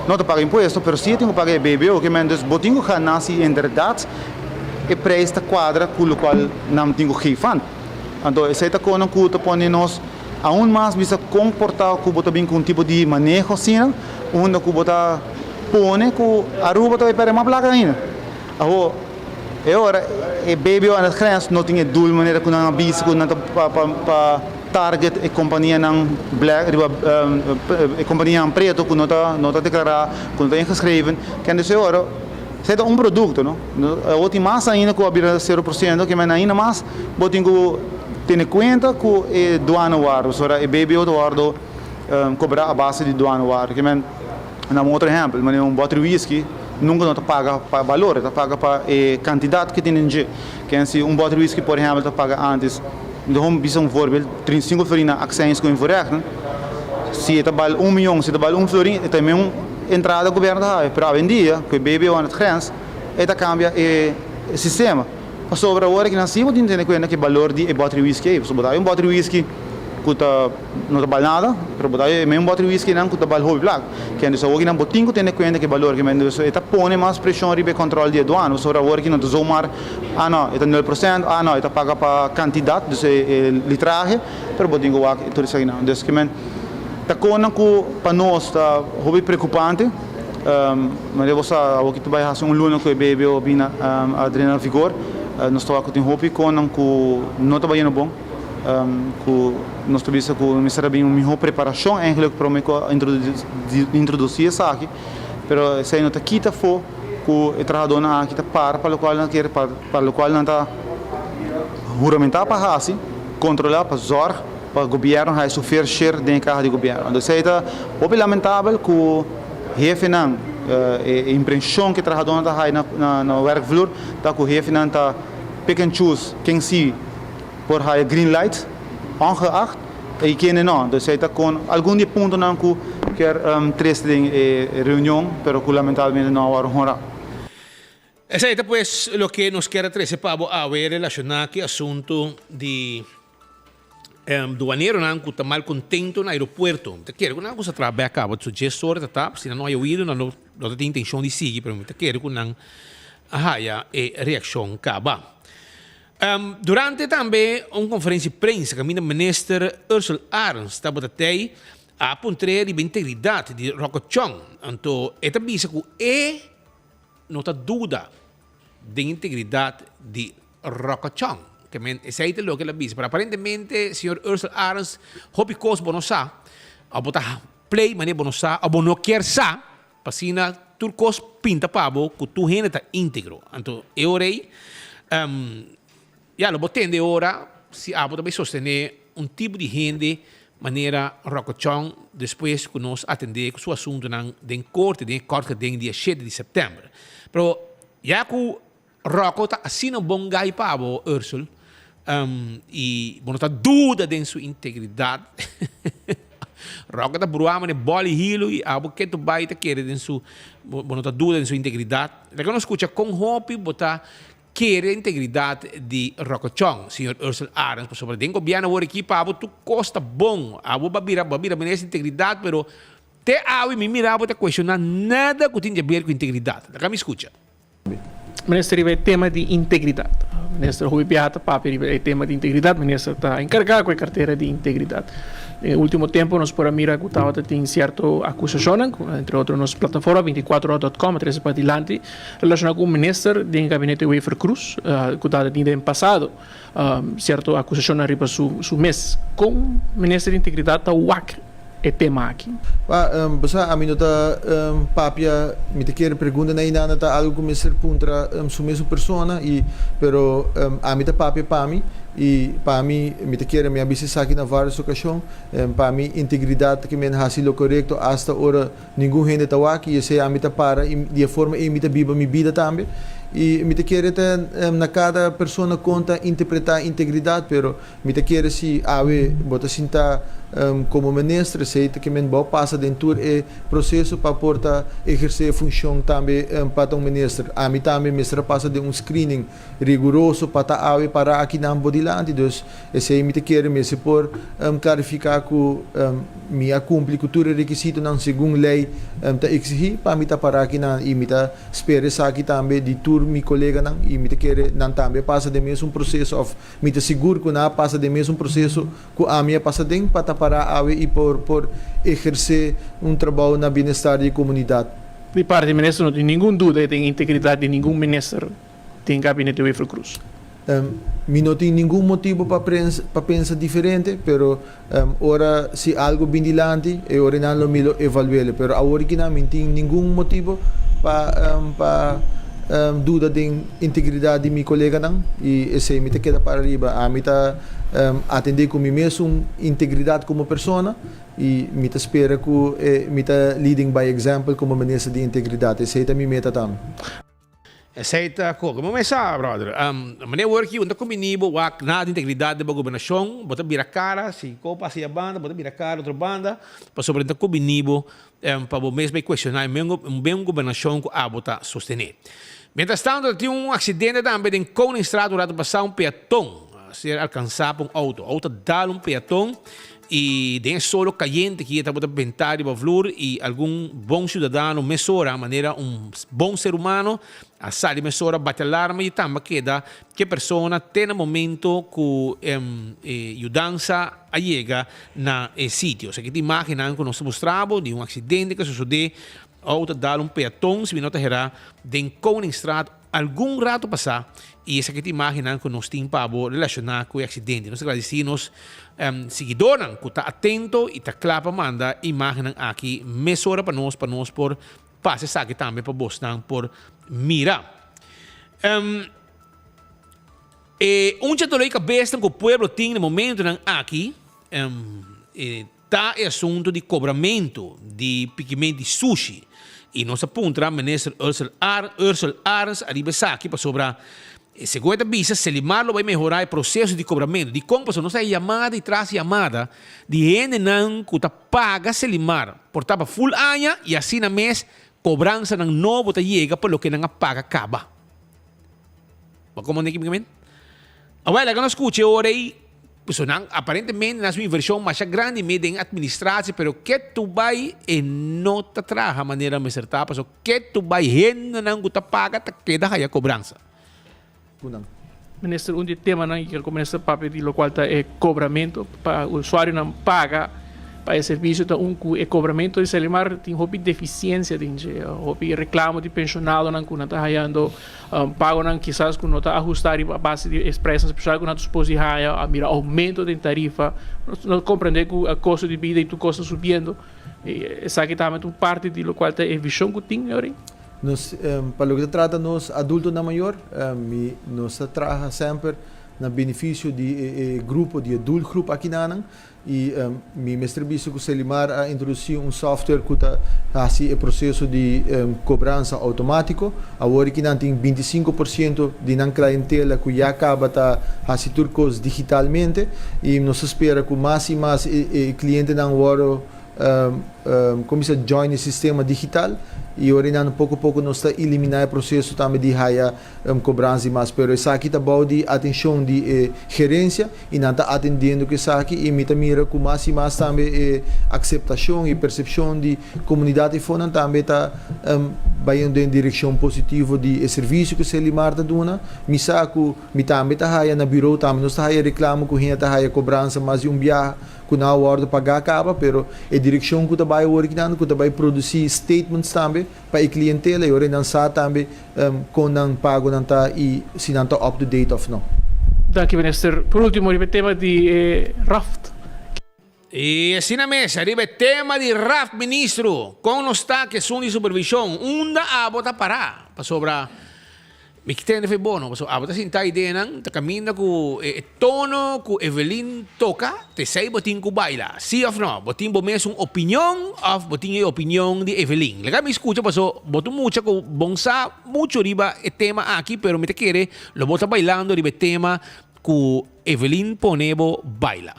no ta paga impuesto, pero si e tin ku paga e BBO, ke men dus bo tin ku gana si enberdat e prijs ta kuadra ku lokual nan tin ku geef aan. Anto esei ta konan ku ta pone nos aun mas bisa kon por ta ku bo ta bin ku un tipo di maneho asina, unda ku bo ta pone ku Aruba ta bai perde mas plaka ainda. Awor, e ora e BBO aan het grens no tin e doel manera ku nan a bisa ku nan ta pa pa target e kompanianan black riba e kompanianan preto ku no ta no ta deklará ku no ta ingeschreven. Kende e ora esei ta un produkto no. Awor tin mas ainda ku a bira sero por siento ke men ainda mas bo tin ku tene kuenta ku e duana wòrdu pasobra e BBO ta wòrdu kobrá a base di duana wòrdu. Ke men. Na un otro ehempel, manera un bòter whisky nunka no ta paga pa balor, e ta paga pa e kantidat ke tin den dje. Ken si un bòter whisky por ehempel ta paga antes, mi ta hon bisa un voorbeeld, 35 florin na accijns ku invoerrechten, si e ta bal un mion, si e ta bal un florin, e ta e meun entrada gobierno ta haya. Pero awendia, ku e BBO aan het grens, e ta kambia e sistema. Pasobra awor aki nan si bo tin tene kuenta ku e balor di e bòter whisky ei. Pasobra bo ta haya un bòter whisky ku ta no ta bal nada, pero bo ta haya e mesun bòter whisky nan ku ta bal hopi plaka. Kende so awor aki nan bo tin ku tene kuenta ku e balor ki so e ta pone mas preshon riba e kòntròl di aduana. Pasobra awor aki no ta zomaar, ah no, e ta nul prosènt, ah no, e ta paga pa kantidat, dus e litrahe, pero bo tin ku wak tur esakinan. Dus ke men ta konan ku pa nos ta hopi preokupante. Manera bo sa awor ki ta bai hasi un luna ku e BBO bin a drenta na vigor, nos ta wak ku tin hopi konan ku no ta bayendo bon, ku nos ta bisa ku mester a bin un mihó preparashon eigenlijk promé ku a introdusí esaki, pero esei no ta kita afó ku e trahadónan aki ta para pa lokual nan kier, pa lokual nan ta huramentá pa hasi, kontrolá pa zòrg pa gobièrnu haya su fair share den e kaha di gobièrnu. Anto esei ta hopi lamentabel ku hefenan, e impreshon ku e trahadónan ta haya na wèrkvloer ta ku hefenan ta pick and choose ken si por haya green light, ongeacht, i kende no. Anto esei ta kon algun di e puntonan ku kier trese den e reunion pero ku lamentablemente no a wòrdu honrá. Esei ta pues loke nos kier a trese pa bo awe relashoná ku e asuntu di duaneronan ku ta mal kontento na aeropuerto. Mi ta kere ku nan a kusa traha bèk kaba su djes ora ta tap, si nan no haya oido nan no ta tin intenshon di sigui, pero mi ta kere ku nan a haya e reakshon kaba. Durante tambe un konferensia di prensa kaminda minister Ursell Arends tabata tei. A puntr'é riba integridat di Rocco Chong, anto e ta bisa ku e no ta duda den integridat di Rocco Chong. Ke men esei ta loke el a bisa, pero aparentemente señor Ursel Arends hopi kos bo no sa, òf bo ta play manera bo no sa òf bo no kier sa, pa asina tur kos pinta pa bo ku tur hende ta íntegro. Anto e ora ei, ya lo bo tende e ora si abo ta bai sostené un tipo di hende manera Rocco Chong despues ku nos atendé ku su asuntunan den korte den e kort geding dia shete di sèptèmber. Pero ya ku Rocco ta asina bon gai pa bo, Ursel, i bo no ta duda den su integridat. Rocco ta bruá manera bòl i hilu i abo ke tu bai ta kere den su, bo no ta duda den su integridat. Laga nos skucha kon hopi bo ta kere integridat di Rocco Chong, señor Ursel Arends, pasobra den gobièrnu awor aki pa abo tur kos ta bon. Abo bo a bira, bo a bira minister di integridat, pero te awe mi mira bo ta kuestioná nada ku tin di aber ku integridat. Laga mi skucha. Minister riba e tema di integridat. Minister hopi biaha ta papia riba e tema di integridat. Minister ta enkargá ku e kartera di integridat. Den e último tempu nos por a mira ku tabata tin sierto akusashonnan, ku entre otro nos plataforma binticuatrohora dot com a trese padilanti relashoná ku un minister den e gabinete Wever-Croes ku tabata tin den pasado sierto akusashonnan riba su mes. Kon Minister di Integridat ta wak e tema aki? Ba, bo sa, ami no ta papia, mi ta kere pregunta na Inanda ta algo ku mester puntra su mesun persona i pero ami ta papia pa mi i pa mi mi ta kere mi a bisa esaki na varios okashon pa mi integridat ta ke men hasi lo korekto asta ora Ningun hende ta wak i esei ami ta para i di e forma ei mi ta biba mi bida tambe. I mi ta kere ta na kada persona kon ta interpretá integridat, pero mi ta kere si awe bo ta sintá komo minister esei ta ke men bo pasa den tur e proseso pa por ta ehersé e funshon tambe pa ta un minister. Ami tambe mester a pasa den un screening riguroso pa ta awe para akinan bo dilanti, dus esei mi ta kere mester por klarifiká ku mi a kumpli ku tur e rekisitonan segun lei ta eksigí pa mi ta para akinan i mi ta spera esaki tambe di tur mi koleganan i mi ta kere nan tambe a pasa den mesun proseso òf mi ta sigur ku nan a pasa den mesun proseso ku ami a pasa den pa ta para awe i por por ehersé un trabou na bienestar di e komunidat. Di parti minister no tin ningun duda den integridat di ningun minister. Den gabinete Wever Croes. Mi no tin ningun motibo pa pa pensa diferente, pero ora si algo bin dilanti e ora nan lo mi lo evaluele, pero awor ki nan mi tin ningun motibo pa pa duda den integridad di mi coleganan y esey mi ta keda para riba. Ami ta atende cu mi mesun integridad como persona y mi ta spera cu mi ta leading by example como minister di integridad. Esey ta mi meta tambe. Esei ta koke. Bo mes sa, brother. Manera wor ki un ta kuminí bo wak nada di integridat den bo gobernashon, bo ta bira kara, si ko pasa ya banda, bo ta bira kara otro banda, pasobra ta kuminí bo pa bo mes bai kuestioná e men gobernashon ku abo ta sostené. Mientras tanto ta tin un aksidente tambe den Koningstraat un ratu pasá, un peaton a ser alkansá pa un outo. Outo a dal un peaton I den e solo kayente ki e tabata bentá riba vlur i algun bon siudadano mesora, manera un bon ser humano, a sali mesora bati alarma i tamba keda ku e persona te na momento ku e yudansa a yega na e sitio. Esaki ta imágennan ku nos ta mustra bo di un aksidente ku a sosodé outo a dal un peaton, si mi no ta herá, den Koningstraat Algun rato pasá i esaki ta imágennan ku nos tin pa bo relashoná ku e aksidente. Nos ta gradisí nos siguidornan ku ta atento i ta kla pa manda imágennan aki mesora pa nos pa nos por pasa esaki tambe pa bosnan por mira. E un dje dolor di kabesnan ku pueblo tin na momentunan aki Ta e asuntu di kobramentu di pikiment di sushi i nos a puntra Minister Ursel Ursel Arends ariba esaki pasobra segun e ta bisa Selimar lo bai mehorá e proseso di kobramentu. Dikon? Pasobra nos a haña yamada i tras yamada di hendenan ku ta paga Selimar por taba ful aña i asina mes kobransanan nobo ta yega pa loke nan a paga kaba. Bo a komprende kiko mi ta meen? Awel laga nos skucha e ora ei. Pasobra nan aparentemente nan haci un inversion masha grandi mee den administratie pero ketu bay e no ta traha manera mester ta pasobra ketu bay hendenan cu ta paga ta keda haya cobransa. Cu nan. Minister un di e temanan y kel cu minister papia di locual ta e cobramento pa usuarionan paga. pa e servisio ta un ku e kobramento di Selimar tin hopi defisiensia den dje, hopi reklamo di penshonadonan ku nan ta hayando pagonan kisas ku no ta ahustá riba a base di e preisnan spesial ku nan ta supos di haya, a mira oumento den tarifa. Nos no komprendé ku e kosto di bida i tur kos ta subiendo i esaki tambe ta un parti di lokual ta e vishon ku tin yorin. Nos, pa loke ta trata nos adultonan mayor, mi nos ta traha semper na benefisio di e grupo, di e doelgroep akinanan. I mi mester bisa ku Selimar a introdusí un software ku ta hasi e proseso di kobransa outomátiko. Awor ki nan tin 25% di nan klientela ku ya kaba ta hasi tur kos digitalmente i nos ta spera ku mas i mas e klientenan wòrdu Kon bisa join e sistema digital y ora nan poco poco nos ta elimina e proceso tambe di haya cobranza di mas pero esaki ta bao di atencion di e gerencia y nan ta atendiendo cu esaki y mi ta mira cu mas y mas tambe e aceptacion y percepcion di comunidad y fonan tambe ta bayendo den direccion positivo di e servicio cu Selimar ta duna. Mi sa cu mi tambe ta haya na bureau tambe nos ta haya reclamo cu hende ta haya cobranza mas di un biaha ku nan a wòrdu pagá kaba, pero e direkshon ku ta bai awor kinan ku ta bai produsí statements tambe pa e klientela i ora nan sa tambe kon nan pagonan ta i si nan ta up to date òf no. Danki minister. Por ultimo riba e tema di e raft. I asina mes, riba e tema di raft ministro, kon nos ta ku esun di supervishon? Unda abo ta pará? Pasobra Mi ki tende fe bono, pasobra abo ta sinta ideanan ta kaminda ku e tono ku Evelyn toka, ta esei bo tin ku baila, si òf no? Bo tin bo mes un opinion òf bo tin e opinion di Evelyn? Laga mi skucha paso bo ta un mucha ku bon sa muchu riba e tema aki, pero mi ta kere lo bo ta bailando riba e tema ku Evelyn pone bo baila.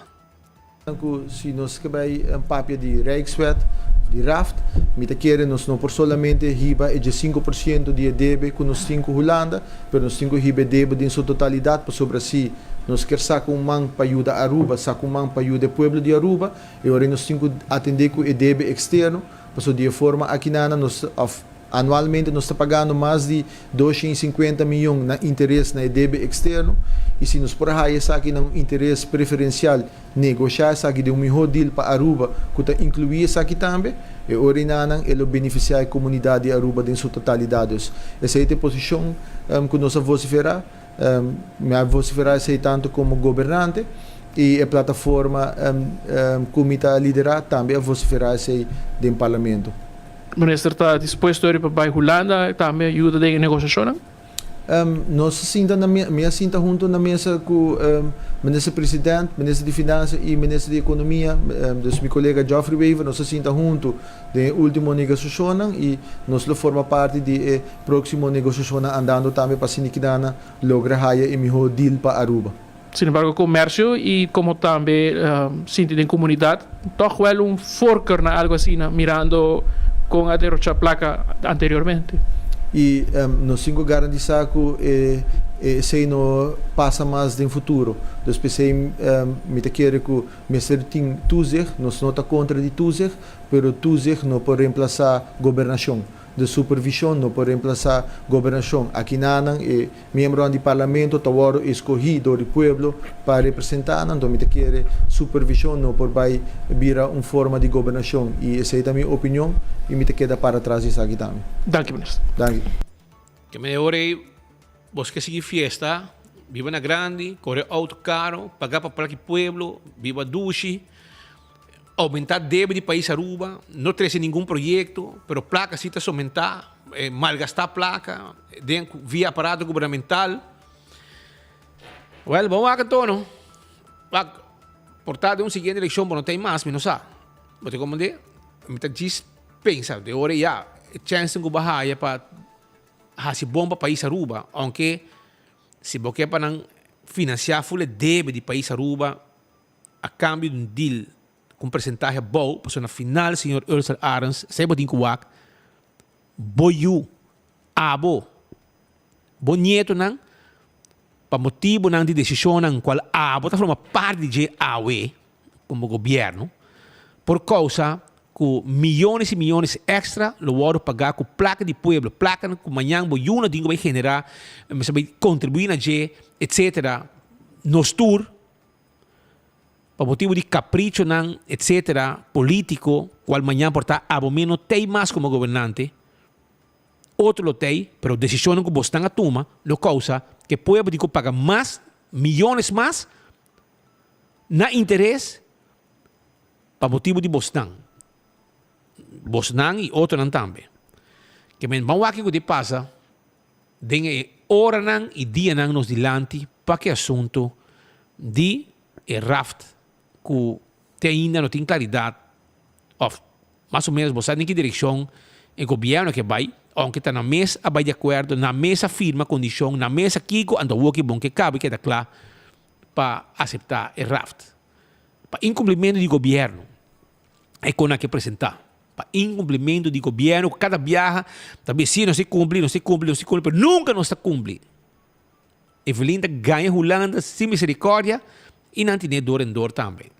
Ku si nos ke bai papia di Rijkswet, di Raft, mi ta kere nos no por solamente hiba e 15% di e debe ku nos tin ku Hulanda, pero nos tin ku hiba e debe den su totalidat, pasobra si nos kier saka un man pa yuda Aruba, saka un man pa yuda e pueblo di Aruba, e ora nos tin ku atende ku e debe eksterno, pasobra di e forma akinana nos òf Anualmente nos ta pagando mas di 250 miyon na interes na e debe eksterno i si nos por haya esaki na un interes preferensial, negoshá esaki den un mihó deal pa Aruba ku ta inkluí esaki tambe, e ora enanan e lo benefisiá e komunidat di Aruba den su totalidat. Dus esei ta e posishon ku nos a vosiferá. Mi a vosiferá esei tantu komo gobernante i e plataforma ku mi ta liderá tambe a vosiferá esei den parlamento. Minister ta dispuesto eri pa bai Hulanda tambe yuda den e negosiashonnan? Nos a sinta na mi a sinta hunto na mesa ku Minister President, Minister di Finansa i Minister di Ekonomia, dus mi kolega Geoffrey Wever, nos a sinta hunto den e ultimo negosiashonnan i nos lo forma parti di e próksimo negosiashonnan andando tambe pa asina kidana logra haya e mihó deal pa Aruba. Sin embargo comercio y como tambe sinti den comunidad toch wel un voorkeur na algo asina mirando con a derocha placa anteriormente. Y nos tin cu garantisa cu esey no pasa mas den futuro. Dus p'esey mi ta kere cu mester tin toezicht, nos no ta contra di toezicht, pero toezicht no por reemplasa gobernacion. De supervision no por reemplasa gobernacion. Akinanan e Miembronan di Parlamento ta wòrdu eskohí dor di pueblo pa representá nan, anto mi ta kere supervishon no por bai bira un forma di gobernashon i esei ta mi opinion i mi ta keda para tras di esaki tambe. Danki minister. Danki. Ke mene ora ei bos ke sigui fiesta, biba na grandi, kore outo karo, paga pa plaki pueblo, biba dushi, oumentá debe di pais Aruba, no trese ningun proyekto, pero plaka si ta somentá. Malgastá plaka den via aparato gubernamental. Wèl, bon wak anto no. Wak, por ta den un siguiente elekshon bo no ta ei mas, mi no sa. Bo ta komprendé? Mi ta djis pensa, de ora ya, e chènsnan ku bo a haya pa hasi bon pa pais Aruba, ounke si bo ke pa nan finansiá ful e debe di pais Aruba a kambio di un deal ku un persentahe abou, pasobra na final señor Ursel Arends, esei bo tin ku wak, bo yu, abo, bo nietonan, pa motibunan di desishonnan kual abo ta forma parti di dje awe komo gobièrnu, por kousa ku miyones i miyones èkstra lo wòrdu pagá ku plaka di pueblo, plakanan ku mañan bo yunan tin ku bai generá, mester bai kontribuí na dje, etsetera. Nos tur. pa motibu di kaprichonan etsetera polítiko kual mañan por ta abo mes no tei mas komo gobernante, otro lo tei, pero desishonnan ku bosnan a tuma lo kousa ku e pueblo tin ku paga mas, miyones mas na interes pa motibu di bosnan. Bosnan i otronan tambe. Ke men ban wak kiko di pasa den e oranan i dianan nos dilanti pa ke asuntu di e raft ku te ainda no tin klaridat òf mas o ménos bo sa den ki direkshon e gobièrnu ke bai, ounke ta nan mes a bai di akuerdo, nan mes a firma kondishon, nan mes a kiko, anto awor ki bon ke kaba i keda kla pa aseptá e raft. Pa inkumplimentu di gobièrnu e kon nan ke presentá. Pa inkumplimentu di gobièrnu ku kada biaha ta bisa si nos ta kumpli, nos ta kumpli, nos ta kumpli, pero nunka nos ta kumpli. Evelyn ta gaña Hulanda sin miserikòrdia i nan tine dor en dor tambe.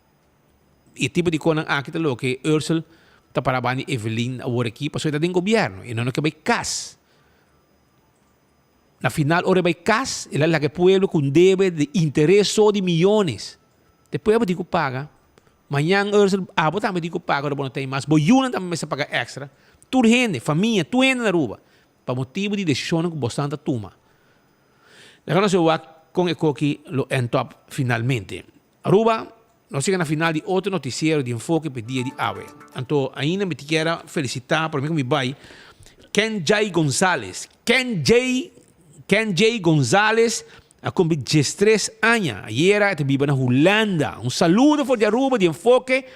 E tipo di konan aki ta loke Ursel ta para banda di Evelyn awor aki pasobra e ta den gobièrnu i nan no ke bai kas. Na final ora e bai kas el a laga e pueblo ku un debe di interes so di miyones. E pueblo tin ku paga. Mañan Ursel abo tambe tin ku paga ora bo no ta ei mas. Bo yunan tambe mester paga extra. Tur hende, famia, tur hende na Aruba. Pa motibu di desishonnan ku bosnan ta tuma. Laga nos wak kon e koki lo end up finalmente. Aruba, nos yega na final di otro noticiero di Enfoke p'e dia di awe. Anto ainda mi ti kier a felicita prome ku mi bai Ken Jay Gonzales. Ken Jay Ken Jay Gonzales a cumpli diestres aña. Ayera e ta biba na Hulanda. Un saludo for di Aruba di Enfoke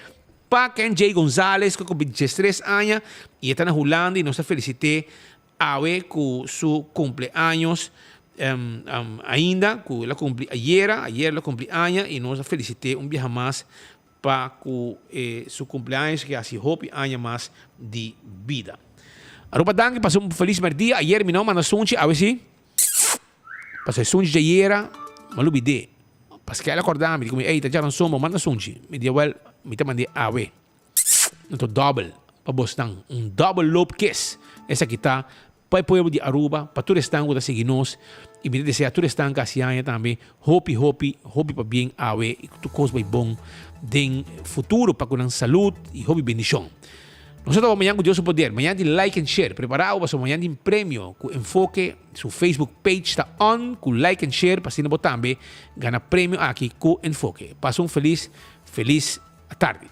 pa Ken Jay Gonzales ku a cumpli diestres aña y e ta na Hulanda y nos ta felicit'e Awe ku su kumpleaños ainda ku el a kumpli ayera, ayer el a kumpli aña i nos a felisit'é un biaha mas pa ku su kumpleaños ke hasi hopi aña mas di bida. Aruba danki pasa un felis merdia, ayer mi no a manda sunchi awe si pasobra e sunchi djayera mi a lubid'é paske el a kòrda mi di ku mi ey ta djaranson bo manda sunchi mi di awèl mi ta mand'é awe. Anto dobel pa bosnan, un dobel loop kiss. Esaki ta pa e pueblo di Aruba, pa tur esnan ku ta sigui nos i mi ta desea tur esnan ku a hasi aña tambe hopi hopi hopi pabien awe i ku tur kos bai bon den futuro pa ku nan salud i hopi bendishon. Nos ta topa mañan ku Dios su poder. Mañan tin like and share. Prepara bo pasobra mañan tin premio ku Enfoke su Facebook page ta on ku like and share pa asina bo tambe gana premio aki ku Enfoke. Pasa un felis felis tardi.